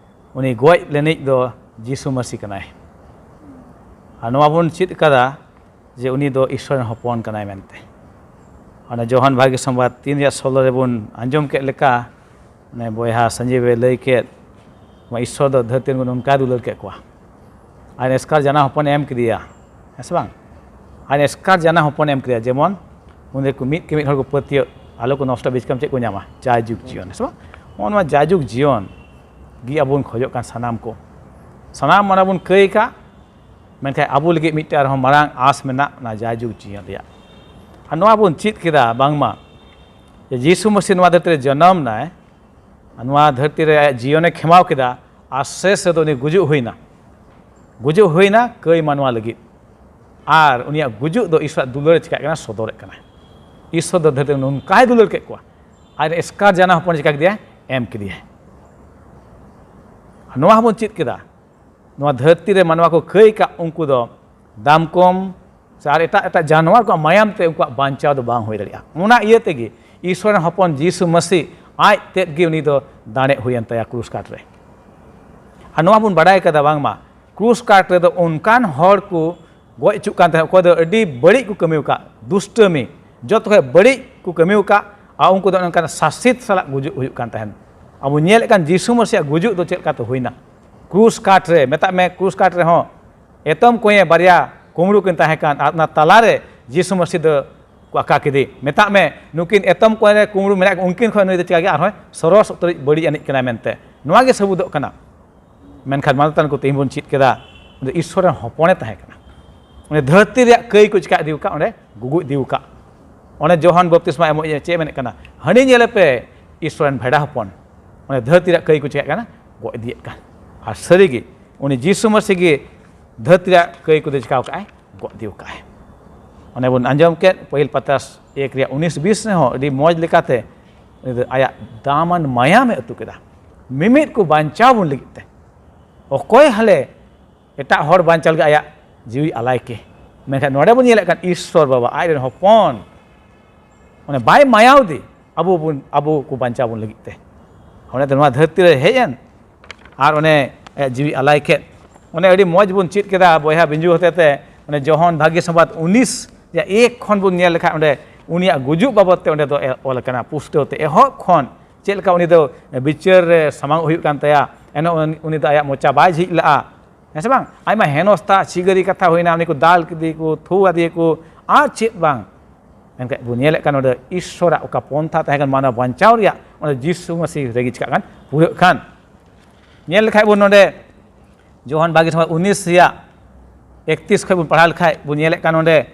ᱩᱱᱤ ᱜᱚᱡ ᱞᱮᱱᱤᱡ ᱫᱚ ᱡᱤᱥᱩ ᱢᱟᱹᱥᱤ ᱠᱟᱱᱟᱭ᱾ ᱟᱨ ᱱᱚᱣᱟ ᱵᱚᱱ ᱪᱮᱫ ᱠᱟᱫᱟ ᱡᱮ ᱩᱱᱤ ᱫᱚ ᱤᱥᱥᱚᱨ ᱨᱮᱱ ᱦᱚᱯᱚᱱ ᱠᱟᱱᱟᱭ ᱢᱮᱱᱛᱮ᱾ ᱚᱱᱟ ᱡᱳᱦᱟᱱ ᱵᱷᱟᱜᱮ ᱥᱚᱢᱵᱟᱫ ᱛᱤᱱ ᱨᱮᱭᱟᱜ ᱥᱳᱞᱳ ᱨᱮᱵᱚᱱ ᱟᱸᱡᱚᱢ ᱠᱮᱫ ᱞᱮᱠᱟ, ᱢᱟᱱᱮ ᱵᱚᱭᱦᱟ ᱥᱟᱸᱡᱤᱵᱮ ᱞᱟᱹᱭ ᱠᱮᱫ, ᱱᱚᱣᱟ ᱤᱥᱥᱚᱨ ᱫᱚ ᱫᱷᱟᱹᱨᱛᱤ ᱨᱮ ᱱᱚᱝᱠᱟᱭ ᱫᱩᱞᱟᱹᱲ ᱠᱮᱫ ᱠᱚᱣᱟ, ᱟᱡ ᱮᱥᱠᱟᱨ ᱡᱟᱱᱟᱢ ᱦᱚᱯᱚᱱᱮ ᱮᱢ ᱠᱮᱫᱮᱭᱟ, ᱦᱮᱸ ᱥᱮ ᱵᱟᱝ? ᱟᱡ ᱮᱥᱠᱟᱨ ᱡᱟᱱᱟᱢ ᱦᱚᱯᱚᱱᱮ ᱮᱢ ᱠᱮᱫᱮᱭᱟ, ᱡᱮᱢᱚᱱ ᱩᱱᱤ ᱠᱚ ᱢᱤᱫ ᱠᱮ ᱢᱤᱫ ᱦᱚᱲ ᱠᱚ ᱯᱟᱹᱛᱭᱟᱹᱜ, ᱟᱞᱚ ᱠᱚ ᱱᱚᱥᱴᱚ, ᱵᱤᱪᱠᱟᱢ ᱪᱮᱫ ᱠᱚ ᱧᱟᱢᱟ? ᱡᱟᱭᱡᱩᱜᱽ ᱡᱤᱭᱚᱱ, ᱦᱮᱸ ᱥᱮ ᱵᱟᱝ? ᱱᱚᱜᱼᱚ ᱱᱚᱣᱟ ᱡᱟᱭᱡᱩᱜᱽ ᱡᱤᱭᱚᱱ ᱜᱮ ᱟᱵᱚ ᱵᱚᱱ ᱠᱷᱚᱡᱚᱜ ᱠᱟᱱ ᱥᱟᱱᱟᱢ ᱠᱚ, ᱥᱟᱱᱟᱢ ᱚᱱᱟ ᱵᱚᱱ ᱠᱟᱹᱭ ᱠᱟᱜ, ᱢᱮᱱᱠᱷᱟᱱ ᱟᱵᱚ ᱞᱟᱹᱜᱤᱫ ᱢᱤᱫᱴᱮᱱ ᱟᱨᱦᱚᱸ ᱢᱟᱨᱟᱝ ᱟᱸᱥ ᱢᱮᱱᱟᱜ, ᱚᱱᱟ ᱡᱟᱭᱡᱩᱜᱽ ᱡᱤᱭᱚᱱ ᱨᱮᱭᱟᱜ᱾ ᱟᱨ ᱱᱚᱣᱟ ᱵᱚᱱ ᱪᱮᱫ ᱠᱮᱫᱟ ᱵᱟᱝᱢᱟ ᱡᱮ ᱡᱤᱥᱩ ᱢᱟᱹᱥᱤ ᱱᱚᱣᱟ ᱫᱷᱟᱹᱨᱛᱤ ᱨᱮ ᱡᱚᱱᱚᱢ ᱱᱟᱭ, ᱟᱨ ᱱᱚᱣᱟ ᱫᱷᱟᱹᱨᱛᱤ ᱨᱮ ᱟᱭᱟᱜ ᱡᱤᱭᱚᱱᱮ ᱠᱷᱮᱢᱟᱣ ᱠᱮᱫᱟ, ᱟᱨ ᱥᱮᱥ ᱨᱮᱫᱚ ᱩᱱᱤ ᱜᱩᱡᱩᱜ ᱦᱩᱭᱱᱟ᱾ ᱜᱩᱡᱩᱜ ᱦᱩᱭᱱᱟ ᱠᱟᱹᱭ ᱢᱟᱱᱣᱟ ᱞᱟᱹᱜᱤᱫ᱾ ᱟᱨ ᱩᱱᱤᱭᱟᱜ ᱜᱩᱡᱩᱜ ᱫᱚ ᱤᱥᱚᱨᱟᱜ ᱫᱩᱞᱟᱹᱲ ᱮ ᱪᱤᱠᱟᱹᱜ ᱠᱟᱱᱟ, ᱥᱚᱫᱚᱨᱮᱫ ᱠᱟᱱᱟ᱾ ᱤᱥᱚᱨ ᱫᱚ ᱫᱷᱟᱹᱨᱛᱤ ᱨᱮ ᱱᱚᱝᱠᱟᱭ ᱫᱩᱞᱟᱹᱲ ᱠᱮᱫ ᱠᱚᱣᱟ, ᱟᱨ ᱮᱥᱠᱟᱨ ᱡᱟᱱᱟᱢ ᱦᱚᱯᱚᱱ ᱪᱤᱠᱟ ᱠᱮᱫᱮᱭᱟ? ᱮᱢ ᱠᱮᱫᱮᱭᱟᱭ᱾ ᱟᱨ ᱱᱚᱣᱟ ᱦᱚᱸᱵᱚᱱ ᱪᱮᱫ ᱠᱮᱫᱟ, ᱱᱚᱣᱟ ᱫᱷᱟᱹᱨᱛᱤ ᱨᱮ ᱢᱟᱱᱣᱟ ᱠᱚ ᱠᱟᱹᱭ ᱠᱟᱜ, ᱩᱱᱠᱩ ᱫᱚ ᱫᱟᱢ ᱠᱚᱢ ᱥᱮ ᱟᱨ ᱮᱴᱟᱜ ᱮᱴᱟᱜ ᱡᱟᱱᱣᱟᱨ ᱠᱚᱣᱟᱜ ᱢᱟᱭᱟᱢ ᱛᱮ ᱩᱱᱠᱩᱣᱟᱜ ᱵᱟᱧᱪᱟᱣ ᱫᱚ ᱵᱟᱝ ᱦᱩᱭ ᱫᱟᱲᱮᱭᱟᱜᱼᱟ᱾ ᱚᱱᱟ ᱤᱭᱟᱹ ᱛᱮᱜᱮ ᱤᱥᱚᱨ ᱨᱮᱱ ᱦᱚᱯᱚᱱ ᱡᱤᱥᱩ ᱢᱟᱹᱥᱤ ᱟᱡ ᱛᱮᱫ ᱜᱮ ᱩᱱᱤ ᱫᱚ ᱫᱟᱲᱮ ᱦᱩᱭᱮᱱ ᱛᱟᱭᱟ ᱠᱨᱩᱥ ᱠᱟᱴ ᱨᱮ᱾ ᱟᱨ ᱱᱚᱣᱟ ᱵᱚᱱ ᱵᱟᱰᱟᱭ ᱠᱟᱫᱟ ᱵᱟᱝᱢᱟ ᱠᱨᱩᱥ ᱠᱟᱴ ᱨᱮᱫᱚ ᱚᱱᱠᱟᱱ ᱦᱚᱲ ᱠᱚ ᱜᱚᱡ ᱦᱚᱪᱚᱜ ᱠᱟᱱ ᱛᱟᱦᱮᱸᱫ, ᱚᱠᱚᱭ ᱫᱚ ᱟᱹᱰᱤ ᱵᱟᱹᱲᱤᱡ ᱠᱚ ᱠᱟᱹᱢᱤ ᱟᱠᱟᱫ, ᱫᱩᱥᱴᱟᱹᱢᱤ, ᱡᱚᱛᱚ ᱠᱷᱚᱱ ᱵᱟᱹᱲᱤᱡ ᱠᱚ ᱠᱟᱹᱢᱤ ᱟᱠᱟᱫ, ᱟᱨ ᱩᱱᱠᱩ ᱫᱚ ᱚᱱᱠᱟᱱ ᱥᱟᱥᱮᱛ ᱥᱟᱞᱟᱜ ᱜᱩᱡᱩᱜ ᱦᱩᱭᱩᱜ ᱠᱟᱱ ᱛᱟᱦᱮᱸᱫ᱾ ᱟᱵᱚ ᱧᱮᱞᱮᱫ ᱠᱟᱱ ᱡᱤᱥᱩ ᱢᱟᱹᱥᱤᱭᱟᱜ ᱜᱩᱡᱩᱜ ᱫᱚ ᱪᱮᱫ ᱞᱮᱠᱟᱛᱮ ᱦᱩᱭᱱᱟ? ᱠᱨᱩᱥ ᱠᱟᱴ ᱨᱮ, ᱢᱮᱛᱟᱜ ᱢᱮ ᱠᱨᱩᱥ ᱠᱟᱴ ᱨᱮᱦᱚᱸ ᱮᱛᱚᱢ ᱠᱚᱧᱮ ᱵᱟᱨᱭᱟ ᱠᱩᱢᱵᱽᱲᱩ ᱠᱤᱱ ᱛᱟᱦᱮᱸ ᱠᱟᱱ, ᱟᱨ ᱚᱱᱟ ᱛᱟᱞᱟᱨᱮ ᱡᱤᱥᱩ ᱢᱟᱹᱥᱤ ᱫᱚ ᱠᱚ ᱟᱠᱟ ᱠᱮᱫᱮ᱾ ᱢᱮᱛᱟᱜ ᱢᱮ, ᱱᱩᱠᱤᱱ ᱮᱛᱚᱢ ᱠᱚᱭᱮ ᱠᱩᱢᱲᱩ ᱢᱮᱱᱟᱜ ᱠᱤᱱ, ᱩᱱᱠᱤᱱ ᱠᱷᱚᱱ ᱱᱩᱭ ᱫᱚ ᱪᱤᱠᱟ ᱜᱮ ᱟᱨᱦᱚᱸ ᱥᱚᱨᱚᱥ ᱩᱛᱟᱹᱨᱤᱡ ᱵᱟᱹᱲᱤᱡ ᱟᱹᱱᱤᱡ ᱠᱟᱱᱟᱭ ᱢᱮᱱᱛᱮ ᱱᱚᱣᱟ ᱜᱮ ᱥᱟᱹᱵᱩᱫᱚᱜ ᱠᱟᱱᱟ᱾ ᱢᱮᱱᱠᱷᱟᱱ ᱢᱟᱱᱚᱛᱟᱱ ᱠᱚ ᱛᱮᱦᱮᱧ ᱵᱚᱱ ᱪᱮᱫ ᱠᱮᱫᱟ, ᱩᱱᱤ ᱫᱚ ᱤᱥᱥᱚᱨ ᱨᱮᱱ ᱦᱚᱯᱚᱱᱮ ᱛᱟᱦᱮᱸ ᱠᱟᱱᱟ᱾ ᱩᱱᱤ ᱫᱷᱟᱹᱨᱛᱤ ᱨᱮᱭᱟᱜ ᱠᱟᱹᱭ ᱠᱚ ᱪᱤᱠᱟ ᱤᱫᱤ ᱟᱠᱟᱫ, ᱚᱸᱰᱮ ᱜᱩᱜᱩ ᱤᱫᱤ ᱟᱠᱟᱫ᱾ ᱚᱱᱮ ᱡᱚᱦᱚᱱ ᱵᱟᱯᱛᱤᱥᱢᱟ ᱮᱢᱚᱜ ᱪᱮᱫ ᱢᱮᱱᱮᱫ ᱠᱟᱱᱟ, ᱦᱟᱹᱱᱤ ᱧᱮᱞᱮ ᱯᱮ, ᱤᱥᱥᱚᱨ ᱨᱮᱱ ᱵᱷᱮᱰᱟ ᱦᱚᱯᱚᱱ᱾ ᱚᱱᱮ ᱫᱷᱟᱹᱨᱛᱤ ᱨᱮᱭᱟᱜ ᱠᱟᱹᱭ ᱠᱚ ᱪᱤᱠᱟᱹᱜ ᱠᱟᱱᱟ, ᱜᱚᱜ ᱤᱫᱤᱭᱮᱫ ᱠᱟᱱ᱾ ᱟᱨ ᱥᱟᱹᱨᱤᱜᱮ ᱩᱱᱤ ᱡᱤᱥᱩ ᱢᱟᱹᱥᱤ ᱜᱮ ᱫᱷᱟᱹᱨᱛᱤ ᱨᱮᱭᱟᱜ ᱠᱟᱹᱭ ᱠᱚᱫᱚ ᱪᱤᱠᱟᱹᱣ ᱠᱟᱜᱼᱟᱭ, ᱜᱚᱜ ᱤᱫᱤ ᱠᱟᱜᱼᱟᱭ᱾ ᱚᱱᱮ ᱵᱚᱱ ᱟᱸᱡᱚᱢ ᱠᱮᱫ ᱯᱟᱹᱦᱤᱞ ᱯᱟᱛᱨᱟᱥ ᱮᱠ ᱨᱮᱭᱟᱜ ᱩᱱᱤᱥ ᱵᱤᱥ ᱨᱮᱦᱚᱸ ᱟᱹᱰᱤ ᱢᱚᱡᱽ ᱞᱮᱠᱟᱛᱮ ᱩᱱᱤ ᱫᱚ ᱟᱭᱟᱜ ᱫᱟᱢᱟᱱ ᱢᱟᱭᱟᱢᱮ ᱟᱹᱛᱩ ᱠᱮᱫᱟ᱾ ᱢᱤᱢᱤᱫ ᱠᱚ ᱵᱟᱧᱪᱟᱣ ᱵᱚᱱ ᱞᱟᱹᱜᱤᱫ ᱛᱮ᱾ ᱚᱠᱚᱭ ᱦᱟᱞᱮ ᱮᱴᱟᱜ ᱦᱚᱲ ᱵᱟᱧᱪᱟᱣ ᱞᱟᱹᱜᱤᱫ ᱟᱭᱟᱜ ᱡᱤᱣᱤ ᱟᱞᱟᱭ ᱠᱮ, ᱢᱮᱱᱠᱷᱟᱱ ᱱᱚᱰᱮ ᱵᱚᱱ ᱧᱮᱞᱮᱫ ᱠᱟᱱ ᱤᱥᱥᱚᱨ ᱵᱟᱵᱟ ᱟᱡ ᱨᱮᱱ ᱦᱚᱯᱚᱱ ᱚᱱᱮ ᱵᱟᱭ ᱢᱟᱭᱟᱣ ᱫᱮ ᱟᱵᱚ ᱵᱚᱱ, ᱟᱵᱚ ᱠᱚ ᱵᱟᱧᱪᱟᱣ ᱵᱚᱱ ᱞᱟᱹᱜᱤᱫ ᱛᱮ᱾ ᱚᱸᱰᱮ ᱫᱚ ᱱᱚᱣᱟ ᱫᱷᱟᱹᱨᱛᱤ ᱨᱮ ᱦᱮᱡ ᱮᱱ ᱟᱨ ᱚᱱᱮ ᱟᱭᱟᱜ ᱡᱤᱣᱤ ᱟᱞᱟᱭ ᱠᱮᱫ᱾ ᱚᱱᱮ ᱟᱹᱰᱤ ᱢᱚᱡᱽ ᱵᱚᱱ ᱪᱮᱫ ᱠᱮᱫᱟ ᱵᱚᱭᱦᱟ ᱵᱤᱧᱡᱩ ᱦᱚᱛᱮ ᱛᱮ᱾ ᱚᱱᱮ ᱡᱚᱦᱚᱱ ᱵᱷᱟᱜᱽᱭᱚ ᱥᱚᱢᱵᱟᱫ ᱩᱱᱤᱥ ᱨᱮᱭᱟᱜ ᱮᱠ ᱠᱷᱚᱱ ᱵᱚᱱ ᱧᱮᱞ ᱞᱮᱠᱷᱟᱱ ᱚᱸᱰᱮ ᱩᱱᱤᱭᱟᱜ ᱜᱩᱡᱩᱜ ᱵᱟᱵᱚᱫ ᱛᱮ ᱚᱸᱰᱮ ᱫᱚ ᱚᱞ ᱟᱠᱟᱱᱟ ᱯᱩᱥᱴᱟᱹᱣ ᱛᱮ᱾ ᱮᱦᱚᱵ ᱠᱷᱚᱱ ᱪᱮᱫ ᱞᱮᱠᱟ ᱩᱱᱤ ᱫᱚ ᱵᱤᱪᱟᱹᱨ ᱨᱮ ᱥᱟᱢᱟᱝ ᱦᱩᱭᱩᱜ ᱠᱟᱱ ᱛᱟᱭᱟ, ᱮᱱᱦᱚᱸ ᱩᱱᱤ ᱫᱚ ᱟᱭᱟᱜ ᱢᱚᱪᱟ ᱵᱟᱭ ᱡᱷᱤᱡ ᱞᱟᱜᱼᱟ, ᱦᱮᱸ ᱥᱮ ᱵᱟᱝ? ᱟᱭᱢᱟ ᱦᱮᱱᱚᱥᱛᱟ ᱪᱷᱤᱜᱟᱹᱨᱤ ᱠᱟᱛᱷᱟ ᱦᱩᱭᱱᱟ, ᱩᱱᱤ ᱠᱚ ᱫᱟᱞ ᱠᱮᱫᱮ ᱠᱚ, ᱛᱷᱩ ᱟᱫᱮ ᱠᱚ, ᱟᱨ ᱪᱮᱫ ᱵᱟᱝ᱾ ᱢᱮᱱᱠᱷᱟᱱ ᱵᱚᱱ ᱧᱮᱞᱮᱫ ᱠᱟᱱ ᱱᱚᱰᱮ ᱤᱥᱥᱚᱨᱟᱜ ᱚᱠᱟ ᱯᱚᱱᱛᱷᱟ ᱛᱟᱦᱮᱸ ᱠᱟᱱᱟ ᱢᱟᱱᱣᱟ ᱵᱟᱧᱪᱟᱣ ᱨᱮᱭᱟᱜ, ᱚᱱᱟ ᱡᱤᱥᱩ ᱢᱟᱹᱥᱤ ᱨᱮᱜᱮ ᱪᱤᱠᱟᱹᱜ ᱠᱟᱱ, ᱯᱩᱨᱟᱹᱜ ᱠᱟᱱ᱾ ᱧᱮᱞ ᱞᱮᱠᱷᱟᱡ ᱵᱚᱱ ᱱᱚᱰᱮ ᱡᱚᱦᱚᱱ ᱵᱷᱟᱜᱽᱭᱚ ᱥᱚᱢᱵᱟᱫ ᱩᱱᱤᱥ ᱨᱮᱭᱟᱜ ᱮᱠᱛᱤᱥ ᱠᱷᱚᱱ ᱵᱚᱱ ᱯᱟᱲᱦᱟᱣ ᱞᱮᱠᱷᱟᱡ ᱵᱚᱱ ᱧᱮᱞᱮᱫ ᱠᱟᱱ ᱱᱚᱰᱮ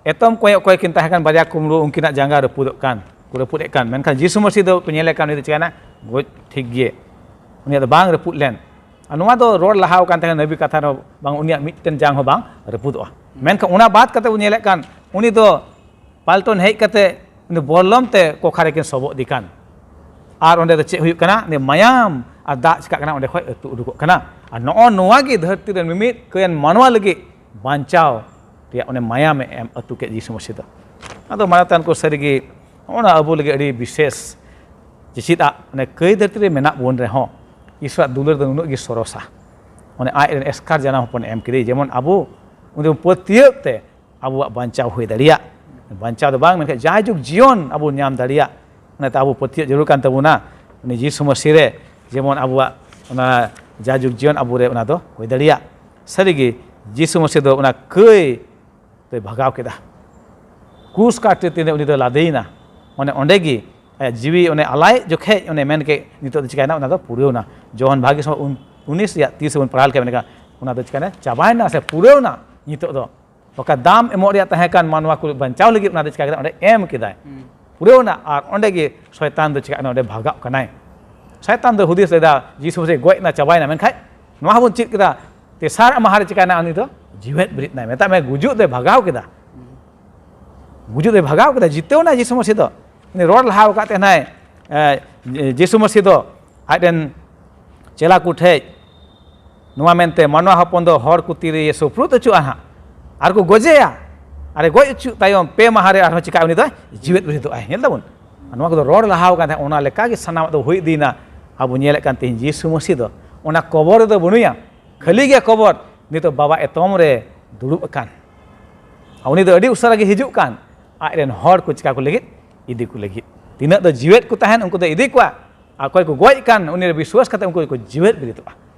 ᱮᱛᱚᱢ ᱠᱚᱭᱚᱜ ᱠᱚᱭ ᱠᱤᱱ ᱛᱟᱦᱮᱸ ᱠᱟᱱ, ᱵᱟᱨᱭᱟ ᱠᱩᱢᱲᱩ ᱩᱱᱠᱤᱱᱟᱜ ᱡᱟᱸᱜᱟ ᱨᱟᱹᱯᱩᱫᱚᱜ ᱠᱟᱱ, ᱠᱚ ᱨᱟᱹᱯᱩᱫ ᱮᱫ ᱠᱟᱱ, ᱢᱮᱱᱠᱷᱟᱱ ᱡᱤᱥᱩ ᱢᱟᱹᱥᱤ ᱫᱚ ᱠᱚ ᱧᱮᱞᱮᱫ ᱠᱟᱱ ᱩᱱᱤ ᱫᱚ ᱪᱤᱠᱟᱹᱭᱮᱱᱟ? ᱜᱚᱡ ᱴᱷᱤᱠ ᱜᱮ, ᱩᱱᱤᱭᱟᱜ ᱫᱚ ᱵᱟᱝ ᱨᱟᱹᱯᱩᱫ ᱞᱮᱱ᱾ ᱟᱨ ᱱᱚᱣᱟ ᱫᱚ ᱨᱚᱲ ᱞᱟᱦᱟ ᱟᱠᱟᱱ ᱛᱟᱦᱮᱸ ᱠᱟᱱᱟ ᱱᱟᱵᱤ ᱠᱟᱛᱷᱟ ᱨᱮ, ᱵᱟᱝ ᱩᱱᱤᱭᱟᱜ ᱢᱤᱫᱴᱮᱱ ᱡᱟᱝ ᱦᱚᱸ ᱵᱟᱝ ᱨᱟᱹᱯᱩᱫᱚᱜᱼᱟ᱾ ᱢᱮᱱᱠᱷᱟᱱ ᱚᱱᱟ ᱵᱟᱫ ᱠᱟᱛᱮ ᱵᱚᱱ ᱧᱮᱞᱮᱫ ᱠᱟᱱ ᱩᱱᱤ ᱫᱚ ᱯᱟᱞᱴᱚᱱ ᱦᱮᱡ ᱠᱟᱛᱮ ᱩᱱᱤ ᱵᱚᱨᱞᱚᱢ ᱛᱮ ᱠᱚᱠᱷᱟ ᱨᱮᱠᱤᱱ ᱥᱚᱵᱚᱜ ᱤᱫᱤ ᱠᱟᱱ᱾ ᱟᱨ ᱚᱸᱰᱮ ᱫᱚ ᱪᱮᱫ ᱦᱩᱭᱩᱜ ᱠᱟᱱᱟ? ᱩᱱᱤ ᱢᱟᱭᱟᱢ ᱟᱨ ᱫᱟᱜ ᱪᱤᱠᱟᱜ ᱠᱟᱱᱟ? ᱚᱸᱰᱮ ᱠᱷᱚᱱ ᱟᱹᱛᱩ ᱩᱰᱩᱠᱚᱜ ᱠᱟᱱᱟ᱾ ᱟᱨ ᱱᱚᱜᱼᱚ ᱱᱚᱣᱟ ᱜᱮ ᱫᱷᱟᱹᱨᱛᱤ ᱨᱮᱱ ᱢᱤᱢᱤᱫ ᱠᱟᱹᱭᱟᱱ ᱢᱟᱱᱣᱟ ᱞᱟᱹᱜᱤᱫ ᱵᱟᱧᱪᱟᱣ ᱨᱮᱭᱟᱜ ᱚᱱᱮ ᱢᱟᱭᱟᱢᱮ ᱮᱢ ᱟᱹᱛᱩ ᱠᱮᱫ ᱡᱤᱥᱩ ᱢᱟᱹᱥᱤ ᱫᱚ᱾ ᱟᱫᱚ ᱢᱟᱱᱚᱛᱟᱱ ᱠᱚ ᱥᱟᱹᱨᱤᱜᱮ ᱱᱚᱜᱼᱚ ᱱᱚᱣᱟ ᱟᱵᱚ ᱞᱟᱹᱜᱤᱫ ᱟᱹᱰᱤ ᱵᱤᱥᱮᱥ᱾ ᱪᱮᱪᱮᱫᱟᱜ ᱚᱱᱮ ᱠᱟᱹᱭ ᱫᱷᱟᱹᱨᱛᱤ ᱨᱮ ᱢᱮᱱᱟᱜ ᱵᱚᱱ ᱨᱮᱦᱚᱸ ᱤᱥᱚᱨᱟᱜ ᱫᱩᱞᱟᱹᱲ ᱫᱚ ᱱᱩᱱᱟᱹᱜ ᱜᱮ ᱥᱚᱨᱚᱥᱟ᱾ ᱚᱱᱮ ᱟᱡ ᱨᱮᱱ ᱮᱥᱠᱟᱨ ᱡᱟᱱᱟᱢ ᱦᱚᱯᱚᱱᱮ ᱮᱢ ᱠᱮᱫᱮ, ᱡᱮᱢᱚᱱ ᱟᱵᱚ ᱩᱱᱤ ᱯᱟᱹᱛᱭᱟᱹᱣ ᱛᱮ ᱟᱵᱚᱣᱟᱜ ᱵᱟᱧᱪᱟᱣ ᱦᱩᱭ ᱫᱟᱲᱮᱭᱟᱜ, ᱵᱟᱧᱪᱟᱣ ᱫᱚ ᱵᱟᱝ ᱢᱮᱱᱠᱷᱟᱱ ᱡᱟᱭᱡᱩᱜᱽ ᱡᱤᱭᱚᱱ ᱟᱵᱚ ᱧᱟᱢ ᱫᱟᱲᱮᱭᱟᱜ᱾ ᱚᱱᱟᱛᱮ ᱟᱵᱚ ᱯᱟᱹᱛᱭᱟᱹᱣ ᱡᱟᱹᱨᱩᱲ ᱠᱟᱱ ᱛᱟᱵᱚᱱᱟ ᱩᱱᱤ ᱡᱤᱥᱩ ᱢᱟᱹᱥᱤ ᱨᱮ, ᱡᱮᱢᱚᱱ ᱟᱵᱚᱣᱟᱜ ᱚᱱᱟ ᱡᱟᱭᱡᱩᱜᱽ ᱡᱤᱭᱚᱱ ᱟᱵᱚᱨᱮ ᱚᱱᱟ ᱫᱚ ᱦᱩᱭ ᱫᱟᱲᱮᱭᱟᱜ᱾ ᱥᱟᱹᱨᱤᱜᱮ ᱡᱤᱥᱩ ᱢᱟᱹᱥᱤ ᱫᱚ ᱚᱱᱟ ᱠᱟᱹᱭ ᱫᱚᱭ ᱵᱷᱟᱜᱟᱣ ᱠᱮᱫᱟ᱾ ᱠᱨᱩᱥ ᱠᱟᱴ ᱨᱮ ᱛᱤᱱᱨᱮ ᱩᱱᱤ ᱫᱚ ᱞᱟᱫᱮᱭᱮᱱᱟ, ᱚᱱᱮ ᱚᱸᱰᱮ ᱜᱮ ᱟᱭᱟᱜ ᱡᱤᱣᱤ ᱚᱱᱮ ᱟᱞᱟᱭ ᱡᱚᱠᱷᱮᱡ ᱚᱱᱮ ᱢᱮᱱ ᱠᱮᱫ, ᱱᱤᱛᱚᱜ ᱫᱚ ᱪᱤᱠᱟᱭᱱᱟ? ᱚᱱᱟ ᱫᱚ ᱯᱩᱨᱟᱹᱣᱱᱟ᱾ ᱡᱚᱦᱚᱱ ᱵᱷᱟᱜᱮ ᱥᱚᱢᱚᱭ ᱩᱱ-, ᱩᱱᱤᱥ ᱨᱮᱭᱟᱜ ᱛᱤᱨᱤᱥ ᱵᱚᱱ ᱯᱟᱲᱦᱟᱣ ᱞᱮᱠᱷᱟᱱ ᱢᱮᱱ ᱞᱮᱠᱟ, ᱚᱱᱟ ᱫᱚ ᱪᱤᱠᱟᱭᱱᱟ? ᱪᱟᱵᱟᱭᱱᱟ ᱥᱮ ᱯᱩᱨᱟᱹᱣᱱᱟ᱾ ᱱᱤᱛᱚᱜ ᱫᱚ ᱚᱠᱟ ᱫᱟᱢ ᱮᱢᱚᱜ ᱨᱮᱭᱟᱜ ᱛᱟᱦᱮᱸ ᱠᱟᱱ ᱢᱟᱱᱣᱟ ᱠᱚ ᱵᱟᱧᱪᱟᱣ ᱞᱟᱹᱜᱤᱫ, ᱚᱱᱟ ᱫᱚ ᱪᱤᱠᱟ ᱠᱮᱫᱟ? ᱚᱸᱰᱮ ᱮᱢ ᱠᱮᱫᱟᱭ᱾ ᱦᱩᱸ᱾ ᱯᱩᱨᱟᱹᱣᱱᱟ᱾ ᱟᱨ ᱚᱸᱰᱮ ᱜᱮ ᱥᱚᱭᱛᱟᱱ ᱫᱚ ᱪᱤᱠᱟᱜ ᱠᱟᱱᱟ? ᱚᱸᱰᱮ ᱵᱷᱟᱜᱟᱜ ᱠᱟᱱᱟᱭ᱾ ᱥᱚᱭᱛᱟᱱ ᱫᱚ ᱦᱩᱫᱤᱥ ᱞᱮᱫᱟ, ᱡᱤᱥᱩ ᱢᱟᱥᱤ ᱜᱚᱡ ᱮᱱᱟ, ᱪᱟᱵᱟᱭᱮᱱᱟ᱾ ᱢᱮᱱᱠᱷᱟᱱ ᱱᱚᱣᱟ ᱦᱚᱸᱵᱚᱱ ᱪᱮᱫ ᱠᱮᱫᱟ, ᱛᱮᱥᱟᱨ ᱢᱟᱦᱟ ᱨᱮ ᱪᱤᱠᱟᱭᱱᱟ? ᱩᱱᱤ ᱫᱚ ᱡᱤᱣᱮᱫ ᱵᱮᱨᱮᱫ ᱮᱱᱟᱭ᱾ ᱢᱮᱛᱟᱜ ᱢᱮ, ᱜᱩᱡᱩᱜ ᱫᱚᱭ ᱵᱷᱟᱜᱟᱣ ᱠᱮᱫᱟ᱾ ᱜᱩᱡᱩᱜ ᱫᱚᱭ ᱵᱷᱟᱜᱟᱣ ᱠᱮᱫᱟ, ᱡᱤᱛᱟᱹᱣ ᱮᱱᱟᱭ ᱡᱤᱥᱩ ᱢᱟᱹᱥᱤ ᱫᱚ᱾ ᱩᱱᱤ ᱨᱚᱲ ᱞᱟᱦᱟ ᱟᱠᱟᱫ ᱛᱟᱦᱮᱱᱟᱭ, ᱮ, ᱡᱤᱥᱩ ᱢᱟᱹᱥᱤ ᱫᱚ ᱟᱡ ᱨᱮᱱ ᱪᱮᱞᱟ ᱠᱚ ᱴᱷᱮᱡ ᱱᱚᱣᱟ ᱢᱮᱱᱛᱮ, "ᱢᱟᱱᱣᱟ ᱦᱚᱯᱚᱱ ᱫᱚ ᱦᱚᱲ ᱠᱚ ᱛᱤᱨᱮ ᱥᱩᱯᱨᱩᱫ ᱦᱚᱪᱚᱜᱼᱟ ᱦᱟᱸᱜ, ᱟᱨ ᱠᱚ ᱜᱚᱡᱮᱭᱟ, ᱟᱨ ᱜᱚᱡ ᱦᱚᱪᱚᱜ ᱛᱟᱭᱚᱢ ᱯᱮ ᱢᱟᱦᱟ ᱨᱮ ᱟᱨᱦᱚᱸ ᱪᱤᱠᱟ ᱩᱱᱤ ᱫᱚ ᱡᱤᱣᱮᱫ ᱵᱮᱨᱮᱫᱚᱜ ᱟᱭ?" ᱧᱮᱞ ᱫᱟᱵᱚᱱ, ᱱᱚᱣᱟ ᱠᱚᱫᱚ ᱨᱚᱲ ᱞᱟᱦᱟ ᱟᱠᱟᱱ ᱛᱟᱦᱮᱸᱫ, ᱚᱱᱟ ᱞᱮᱠᱟ ᱜᱮ ᱥᱟᱱᱟᱢᱟᱜ ᱫᱚ ᱦᱩᱭ ᱤᱫᱤᱭᱮᱱᱟ᱾ ᱟᱵᱚ ᱧᱮᱞᱮᱫ ᱠᱟᱱ ᱛᱮᱦᱮᱧ ᱡᱤᱥᱩ ᱢᱟᱹᱥᱤ ᱫᱚ ᱚᱱᱟ ᱠᱚᱵᱚᱨ ᱨᱮᱫᱚ ᱵᱟᱹᱱᱩᱭᱟ, ᱠᱷᱟᱹᱞᱤ ᱜᱮᱭᱟ ᱠᱚᱵᱚᱨ, ᱱᱤᱛᱚᱜ ᱵᱟᱵᱟ ᱮᱛᱚᱢ ᱨᱮ ᱫᱩᱲᱩᱵ ᱟᱠᱟᱱ᱾ ᱟᱨ ᱩᱱᱤ ᱫᱚ ᱟᱹᱰᱤ ᱩᱥᱟᱹᱨᱟ ᱜᱮ ᱦᱤᱡᱩᱜ ᱠᱟᱱ, ᱟᱡ ᱨᱮᱱ ᱦᱚᱲ ᱠᱚ ᱪᱤᱠᱟ ᱠᱚ ᱞᱟᱹᱜᱤᱫ? ᱤᱫᱤ ᱠᱚ ᱞᱟᱹᱜᱤᱫ᱾ ᱛᱤᱱᱟᱹᱜ ᱫᱚ ᱡᱤᱣᱮᱫ ᱠᱚ ᱛᱟᱦᱮᱱ, ᱩᱱᱠᱩ ᱫᱚ ᱤᱫᱤ ᱠᱚᱣᱟ, ᱟᱨ ᱚᱠᱚᱭ ᱠᱚ ᱜᱚᱡ ᱠᱟᱱ, ᱩᱱᱤ ᱨᱮ ᱵᱤᱥᱣᱟᱥ ᱠᱟᱛᱮ ᱩᱱᱠᱩ ᱜᱮᱠᱚ ᱡᱤᱣᱮᱫ ᱵᱮᱨᱮᱫᱚᱜᱼᱟ᱾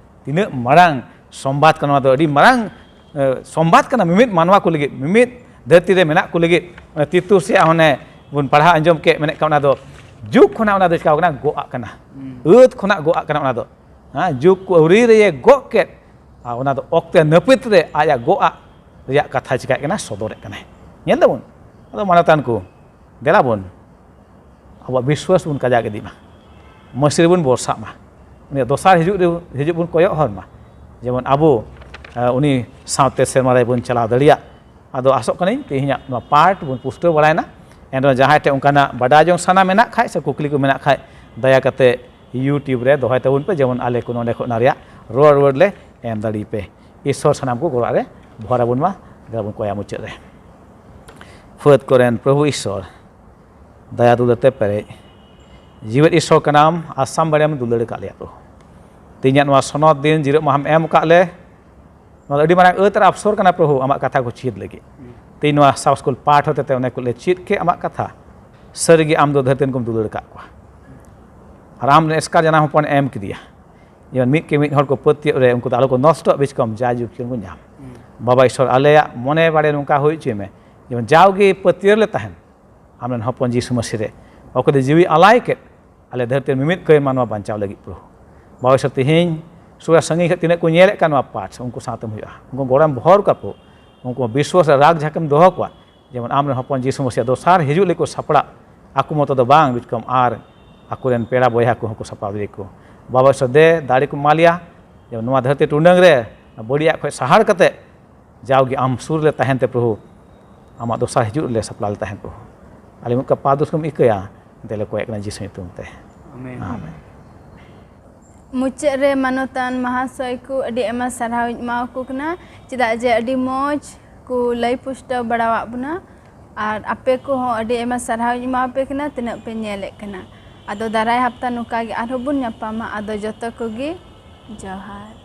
ᱛᱤᱱᱟᱹᱜ ᱢᱟᱨᱟᱝ ᱥᱚᱢᱵᱟᱫ ᱠᱟᱱᱟ ᱱᱚᱣᱟ ᱫᱚ, ᱟᱹᱰᱤ ᱢᱟᱨᱟᱝ, ᱮ, ᱥᱚᱢᱵᱟᱫ ᱠᱟᱱᱟ ᱢᱤᱢᱤᱫ ᱢᱟᱱᱣᱟ ᱠᱚ ᱞᱟᱹᱜᱤᱫ, ᱢᱤᱢᱤᱫ ᱫᱷᱟᱹᱨᱛᱤ ᱨᱮ ᱢᱮᱱᱟᱜ ᱠᱚ ᱞᱟᱹᱜᱤᱫ᱾ ᱚᱱᱟ ᱛᱤᱛᱩᱥ ᱨᱮᱭᱟᱜ ᱦᱚᱸ ᱚᱱᱮ ᱵᱚᱱ ᱯᱟᱲᱦᱟᱣ ᱟᱸᱡᱚᱢ ᱠᱮᱫ, ᱢᱮᱱᱮᱫ ᱠᱟᱱ ᱚᱱᱟ ᱫᱚ ᱡᱩᱜᱽ ᱠᱷᱚᱱᱟᱜ ᱚᱱᱟ ᱫᱚ ᱪᱤᱠᱟᱣ ᱠᱟᱱᱟ? ᱜᱚᱜ ᱟᱜ ᱠᱟᱱᱟ᱾ ᱦᱩᱸ᱾ ᱟᱹᱫ ᱠᱷᱚᱱᱟᱜ ᱜᱚᱜ ᱟᱜ ᱠᱟᱱᱟ ᱚᱱᱟ ᱫᱚ᱾ ᱦᱮᱸ, ᱡᱩᱜᱽ ᱠᱚ ᱟᱹᱣᱨᱤ ᱨᱮᱭᱮ ᱜᱚᱜ ᱠᱮᱫ, ᱟᱨ ᱚᱱᱟ ᱫᱚ ᱚᱠᱛᱮ ᱱᱟᱹᱯᱤᱛ ᱨᱮ ᱟᱡᱟᱜ ᱜᱚᱜ ᱟᱜ ᱨᱮᱭᱟᱜ ᱠᱟᱛᱷᱟ ᱪᱤᱠᱟᱹᱜ ᱠᱟᱱᱟ? ᱥᱚᱫᱚᱨᱮᱫ ᱠᱟᱱᱟᱭ᱾ ᱧᱮᱞ ᱫᱟᱵᱚᱱ, ᱟᱫᱚ ᱢᱟᱱᱚᱛᱟᱱ ᱠᱚ, ᱫᱮᱞᱟ ᱵᱚᱱ ᱟᱵᱚᱣᱟᱜ ᱵᱤᱥᱣᱟᱥ ᱵᱚᱱ ᱠᱟᱡᱟᱠ ᱤᱫᱤ ᱢᱟ, ᱢᱟᱹᱥᱤ ᱨᱮᱵᱚᱱ ᱵᱷᱚᱨᱥᱟᱜ ᱢᱟ, ᱩᱱᱤᱭᱟᱜ ᱫᱚᱥᱟᱨ ᱦᱤᱡᱩᱜ ᱨᱮ, ᱦᱤᱡᱩᱜ ᱵᱚᱱ ᱠᱚᱭᱚᱜ ᱦᱚᱨ ᱢᱟ, ᱡᱮᱢᱚᱱ ᱟᱵᱚ, ᱟᱸ, ᱩᱱᱤ ᱥᱟᱶᱛᱮ ᱥᱮᱨᱢᱟ ᱨᱮ ᱵᱚᱱ ᱪᱟᱞᱟᱣ ᱫᱟᱲᱮᱭᱟᱜ᱾ ᱟᱫᱚ ᱟᱥᱚᱜ ᱠᱟᱹᱱᱟᱹᱧ ᱛᱮᱦᱮᱧᱟᱜ ᱱᱚᱣᱟ ᱯᱟᱨᱴ ᱵᱚᱱ ᱯᱩᱥᱴᱟᱹᱣ ᱵᱟᱲᱟᱭᱮᱱᱟ᱾ ᱮᱱᱨᱮᱦᱚᱸ ᱡᱟᱦᱟᱸᱭ ᱴᱷᱮᱱ ᱚᱱᱠᱟᱱᱟᱜ ᱵᱟᱰᱟᱭ ᱡᱚᱝ ᱥᱟᱱᱟ ᱢᱮᱱᱟᱜ ᱠᱷᱟᱡ ᱥᱮ ᱠᱩᱠᱞᱤ ᱠᱚ ᱢᱮᱱᱟᱜ ᱠᱷᱟᱡ, ᱫᱟᱭᱟ ᱠᱟᱛᱮ YouTube ᱨᱮ ᱫᱚᱦᱚᱭ ᱛᱟᱵᱚᱱ ᱯᱮ, ᱡᱮᱢᱚᱱ ᱟᱞᱮ ᱠᱚ ᱱᱚᱰᱮ ᱠᱷᱚᱱ ᱚᱱᱟ ᱨᱮᱭᱟᱜ ᱨᱩᱣᱟᱹᱲ ᱨᱩᱣᱟᱹᱲ ᱞᱮ ᱮᱢ ᱫᱟᱲᱮ ᱯᱮ᱾ ᱤᱥᱥᱚᱨ ᱥᱟᱱᱟᱢ ᱠᱚ ᱜᱚᱲᱚ ᱨᱮ ᱵᱷᱚᱨ ᱟᱵᱚᱱ ᱢᱟ᱾ ᱫᱮᱞᱟ ᱵᱚᱱ ᱠᱚᱭᱟ ᱢᱩᱪᱟᱹᱫ ᱨᱮ᱾ ᱯᱷᱟᱹᱫ ᱠᱚᱨᱮᱱ ᱯᱨᱚᱵᱷᱩ ᱤᱥᱥᱚᱨ, ᱫᱟᱭᱟ ᱫᱩᱞᱟᱹᱲ ᱛᱮ ᱯᱮᱨᱮᱡ ᱡᱤᱣᱮᱫ ᱤᱥᱥᱚᱨ ᱠᱟᱱᱟᱢ, ᱟᱥᱟᱢ ᱵᱟᱲᱮᱢ ᱫᱩᱞᱟᱹᱲ ᱟᱠᱟᱫ ᱞᱮᱭᱟ ᱯᱨᱚᱵᱷᱩ᱾ ᱛᱮᱦᱮᱧᱟᱜ ᱱᱚᱣᱟ ᱥᱚᱱᱚᱛ ᱫᱤᱱ ᱡᱤᱨᱟᱹᱜ ᱢᱟᱦᱟᱢ ᱮᱢ ᱟᱠᱟᱫ ᱞᱮ, ᱱᱚᱣᱟ ᱫᱚ ᱟᱹᱰᱤ ᱢᱟᱨᱟᱝ ᱟᱹᱛ ᱟᱨ ᱟᱯᱥᱚᱨ ᱠᱟᱱᱟ ᱯᱨᱚᱵᱷᱩ, ᱟᱢᱟᱜ ᱠᱟᱛᱷᱟ ᱠᱚ ᱪᱮᱫ ᱞᱟᱹᱜᱤᱫ᱾ ᱛᱮᱦᱮᱧ ᱱᱚᱣᱟ ᱥᱟᱵ ᱥᱠᱩᱞ ᱯᱟᱴ ᱦᱚᱛᱮᱛᱮ ᱚᱱᱮ ᱠᱚ ᱞᱮ ᱪᱮᱫ ᱠᱮᱫ ᱟᱢᱟᱜ ᱠᱟᱛᱷᱟ, ᱥᱟᱹᱨᱤᱜᱮ ᱟᱢ ᱫᱚ ᱫᱷᱟᱹᱨᱛᱤ ᱨᱮᱱ ᱠᱚᱢ ᱫᱩᱞᱟᱹᱲ ᱟᱠᱟᱫ ᱠᱚᱣᱟ᱾ ᱟᱨ ᱟᱢ ᱨᱮᱱ ᱮᱥᱠᱟᱨ ᱡᱟᱱᱟᱢ ᱦᱚᱯᱚᱱ ᱮᱢ ᱠᱮᱫᱮᱭᱟ, ᱡᱮᱢᱚᱱ ᱢᱤᱫ ᱠᱮ ᱢᱤᱫ ᱦᱚᱲ ᱠᱚ ᱯᱟᱹᱛᱭᱟᱹᱜ ᱨᱮ ᱩᱱᱠᱩ ᱫᱚ ᱟᱞᱚ ᱠᱚ ᱱᱚᱥᱴᱚᱜ, ᱵᱤᱪᱠᱚᱢ ᱡᱟᱭᱡᱩᱜᱽ ᱡᱤᱭᱚᱱ ᱠᱚ ᱧᱟᱢ᱾ ᱦᱩᱸ᱾ ᱵᱟᱵᱟ ᱤᱥᱥᱚᱨ, ᱟᱞᱮᱭᱟᱜ ᱢᱚᱱᱮ ᱵᱟᱲᱮ ᱱᱚᱝᱠᱟ ᱦᱩᱭ ᱦᱚᱪᱚᱭ ᱢᱮ, ᱡᱮᱢᱚᱱ ᱡᱟᱣᱜᱮ ᱯᱟᱹᱛᱭᱟᱹᱣ ᱞᱮ ᱛᱟᱦᱮᱱ ᱟᱢᱨᱮᱱ ᱦᱚᱯᱚᱱ ᱡᱤᱥᱩ ᱢᱟᱹᱥᱤ ᱨᱮ, ᱚᱠᱚᱭ ᱫᱚ ᱡᱤᱣᱤ ᱟᱞᱟᱭ ᱠᱮᱫ ᱟᱞᱮ ᱫᱷᱟᱹᱨᱛᱤ ᱨᱮ ᱢᱤᱢᱤᱫ ᱠᱟᱹᱭ ᱢᱟᱱᱣᱟ ᱵᱟᱧᱪᱟᱣ ᱞᱟᱹᱜᱤᱫ ᱯᱨᱚᱵᱷᱩ᱾ ᱵᱟᱵᱟ ᱥᱮ ᱛᱮᱦᱮᱧ ᱥᱩᱨ ᱟᱨ ᱥᱟᱺᱜᱤᱧ ᱠᱷᱚᱱ ᱛᱤᱱᱟᱹᱜ ᱠᱚ ᱧᱮᱞᱮᱫ ᱠᱟᱱ ᱱᱚᱣᱟ ᱯᱟᱴ, ᱩᱱᱠᱩ ᱥᱟᱶᱛᱮᱢ ᱦᱩᱭᱩᱜᱼᱟ, ᱩᱱᱠᱩ ᱜᱚᱲᱚᱢ ᱵᱷᱚᱨ ᱠᱟᱠᱚ, ᱩᱱᱠᱩ ᱵᱤᱥᱣᱟᱥ ᱨᱮ ᱨᱟᱜ ᱡᱷᱟᱠᱮᱢ ᱫᱚᱦᱚ ᱠᱚᱣᱟ, ᱡᱮᱢᱚᱱ ᱟᱢᱨᱮᱱ ᱦᱚᱯᱚᱱ ᱡᱤᱥᱩ ᱢᱟᱹᱥᱤᱭᱟᱜ ᱫᱚᱥᱟᱨ ᱦᱤᱡᱩᱜ ᱞᱟᱹᱜᱤᱫ ᱠᱚ ᱥᱟᱯᱲᱟᱜ, ᱟᱠᱚ ᱢᱚᱛᱚ ᱫᱚ ᱵᱟᱝ ᱵᱤᱪᱠᱚᱢ ᱟᱨ ᱟᱠᱚᱨᱮᱱ ᱯᱮᱲᱟ ᱵᱚᱭᱦᱟ ᱠᱚᱦᱚᱸ ᱠᱚ ᱥᱟᱯᱲᱟᱣ ᱫᱟᱲᱮᱭᱟᱠᱚ᱾ ᱵᱟᱵᱟ ᱥᱮ ᱫᱮ ᱫᱟᱲᱮ ᱠᱚ ᱮᱢᱟ ᱞᱮᱭᱟ, ᱡᱮᱢᱚᱱ ᱱᱚᱣᱟ ᱫᱷᱟᱹᱨᱛᱤ ᱴᱩᱰᱟᱹᱝ ᱨᱮ ᱵᱟᱹᱲᱤᱡᱟᱜ ᱠᱷᱚᱱ ᱥᱟᱦᱟᱲ ᱠᱟᱛᱮ ᱡᱟᱣᱜᱮ ᱟᱢ ᱥᱩᱨ ᱞᱮ ᱛᱟᱦᱮᱱ ᱛᱮ ᱯᱨᱚᱵᱷᱩ, ᱟᱢᱟᱜ ᱫᱚᱥᱟᱨ ᱦᱤᱡᱩᱜ ᱨᱮᱞᱮ ᱥᱟᱯᱲᱟᱣ ᱞᱮ ᱛᱟᱦᱮᱱ ᱯᱨᱚᱵᱷᱩ᱾ ᱟᱞᱮ ᱢᱤᱫ ᱠᱟ ᱯᱟᱯ ᱫᱳᱥ ᱠᱚᱢ ᱤᱠᱟᱹᱭᱟ, ᱮᱱᱛᱮ ᱞᱮ ᱠᱚᱭᱮᱜ ᱠᱟᱱᱟ ᱡᱤᱥᱩ ᱧᱩᱛᱩᱢ ᱛᱮ᱾ ᱟᱢᱮᱱ᱾ ᱟᱢᱮᱱ᱾ ᱢᱩᱪᱟᱹᱫ ᱨᱮ ᱢᱟᱱᱚᱛᱟᱱ ᱢᱟᱦᱟᱥᱚᱭ ᱠᱚ ᱟᱹᱰᱤ ᱟᱭᱢᱟ ᱥᱟᱨᱦᱟᱣ ᱤᱧ ᱮᱢᱟ ᱠᱚ ᱠᱟᱱᱟ, ᱪᱮᱫᱟᱜ ᱡᱮ ᱟᱹᱰᱤ ᱢᱚᱡᱽ ᱠᱚ ᱞᱟᱹᱭ ᱯᱩᱥᱴᱟᱹᱣ ᱵᱟᱲᱟᱣᱟᱫ ᱵᱚᱱᱟ᱾ ᱟᱨ ᱟᱯᱮ ᱠᱚᱦᱚᱸ ᱟᱹᱰᱤ ᱟᱭᱢᱟ ᱥᱟᱨᱦᱟᱣ ᱤᱧ ᱮᱢᱟ ᱯᱮ ᱠᱟᱱᱟ, ᱛᱤᱱᱟᱹᱜ ᱯᱮ ᱧᱮᱞᱮᱫ ᱠᱟᱱᱟ᱾ ᱟᱫᱚ ᱫᱟᱨᱟᱭ ᱦᱟᱯᱛᱟ ᱱᱚᱝᱠᱟ ᱜᱮ ᱟᱨᱦᱚᱸ ᱵᱚᱱ ᱧᱟᱯᱟᱢᱟ᱾ ᱟᱫᱚ ᱡᱚᱛᱚ ᱠᱚᱜᱮ ᱡᱚᱦᱟᱨ᱾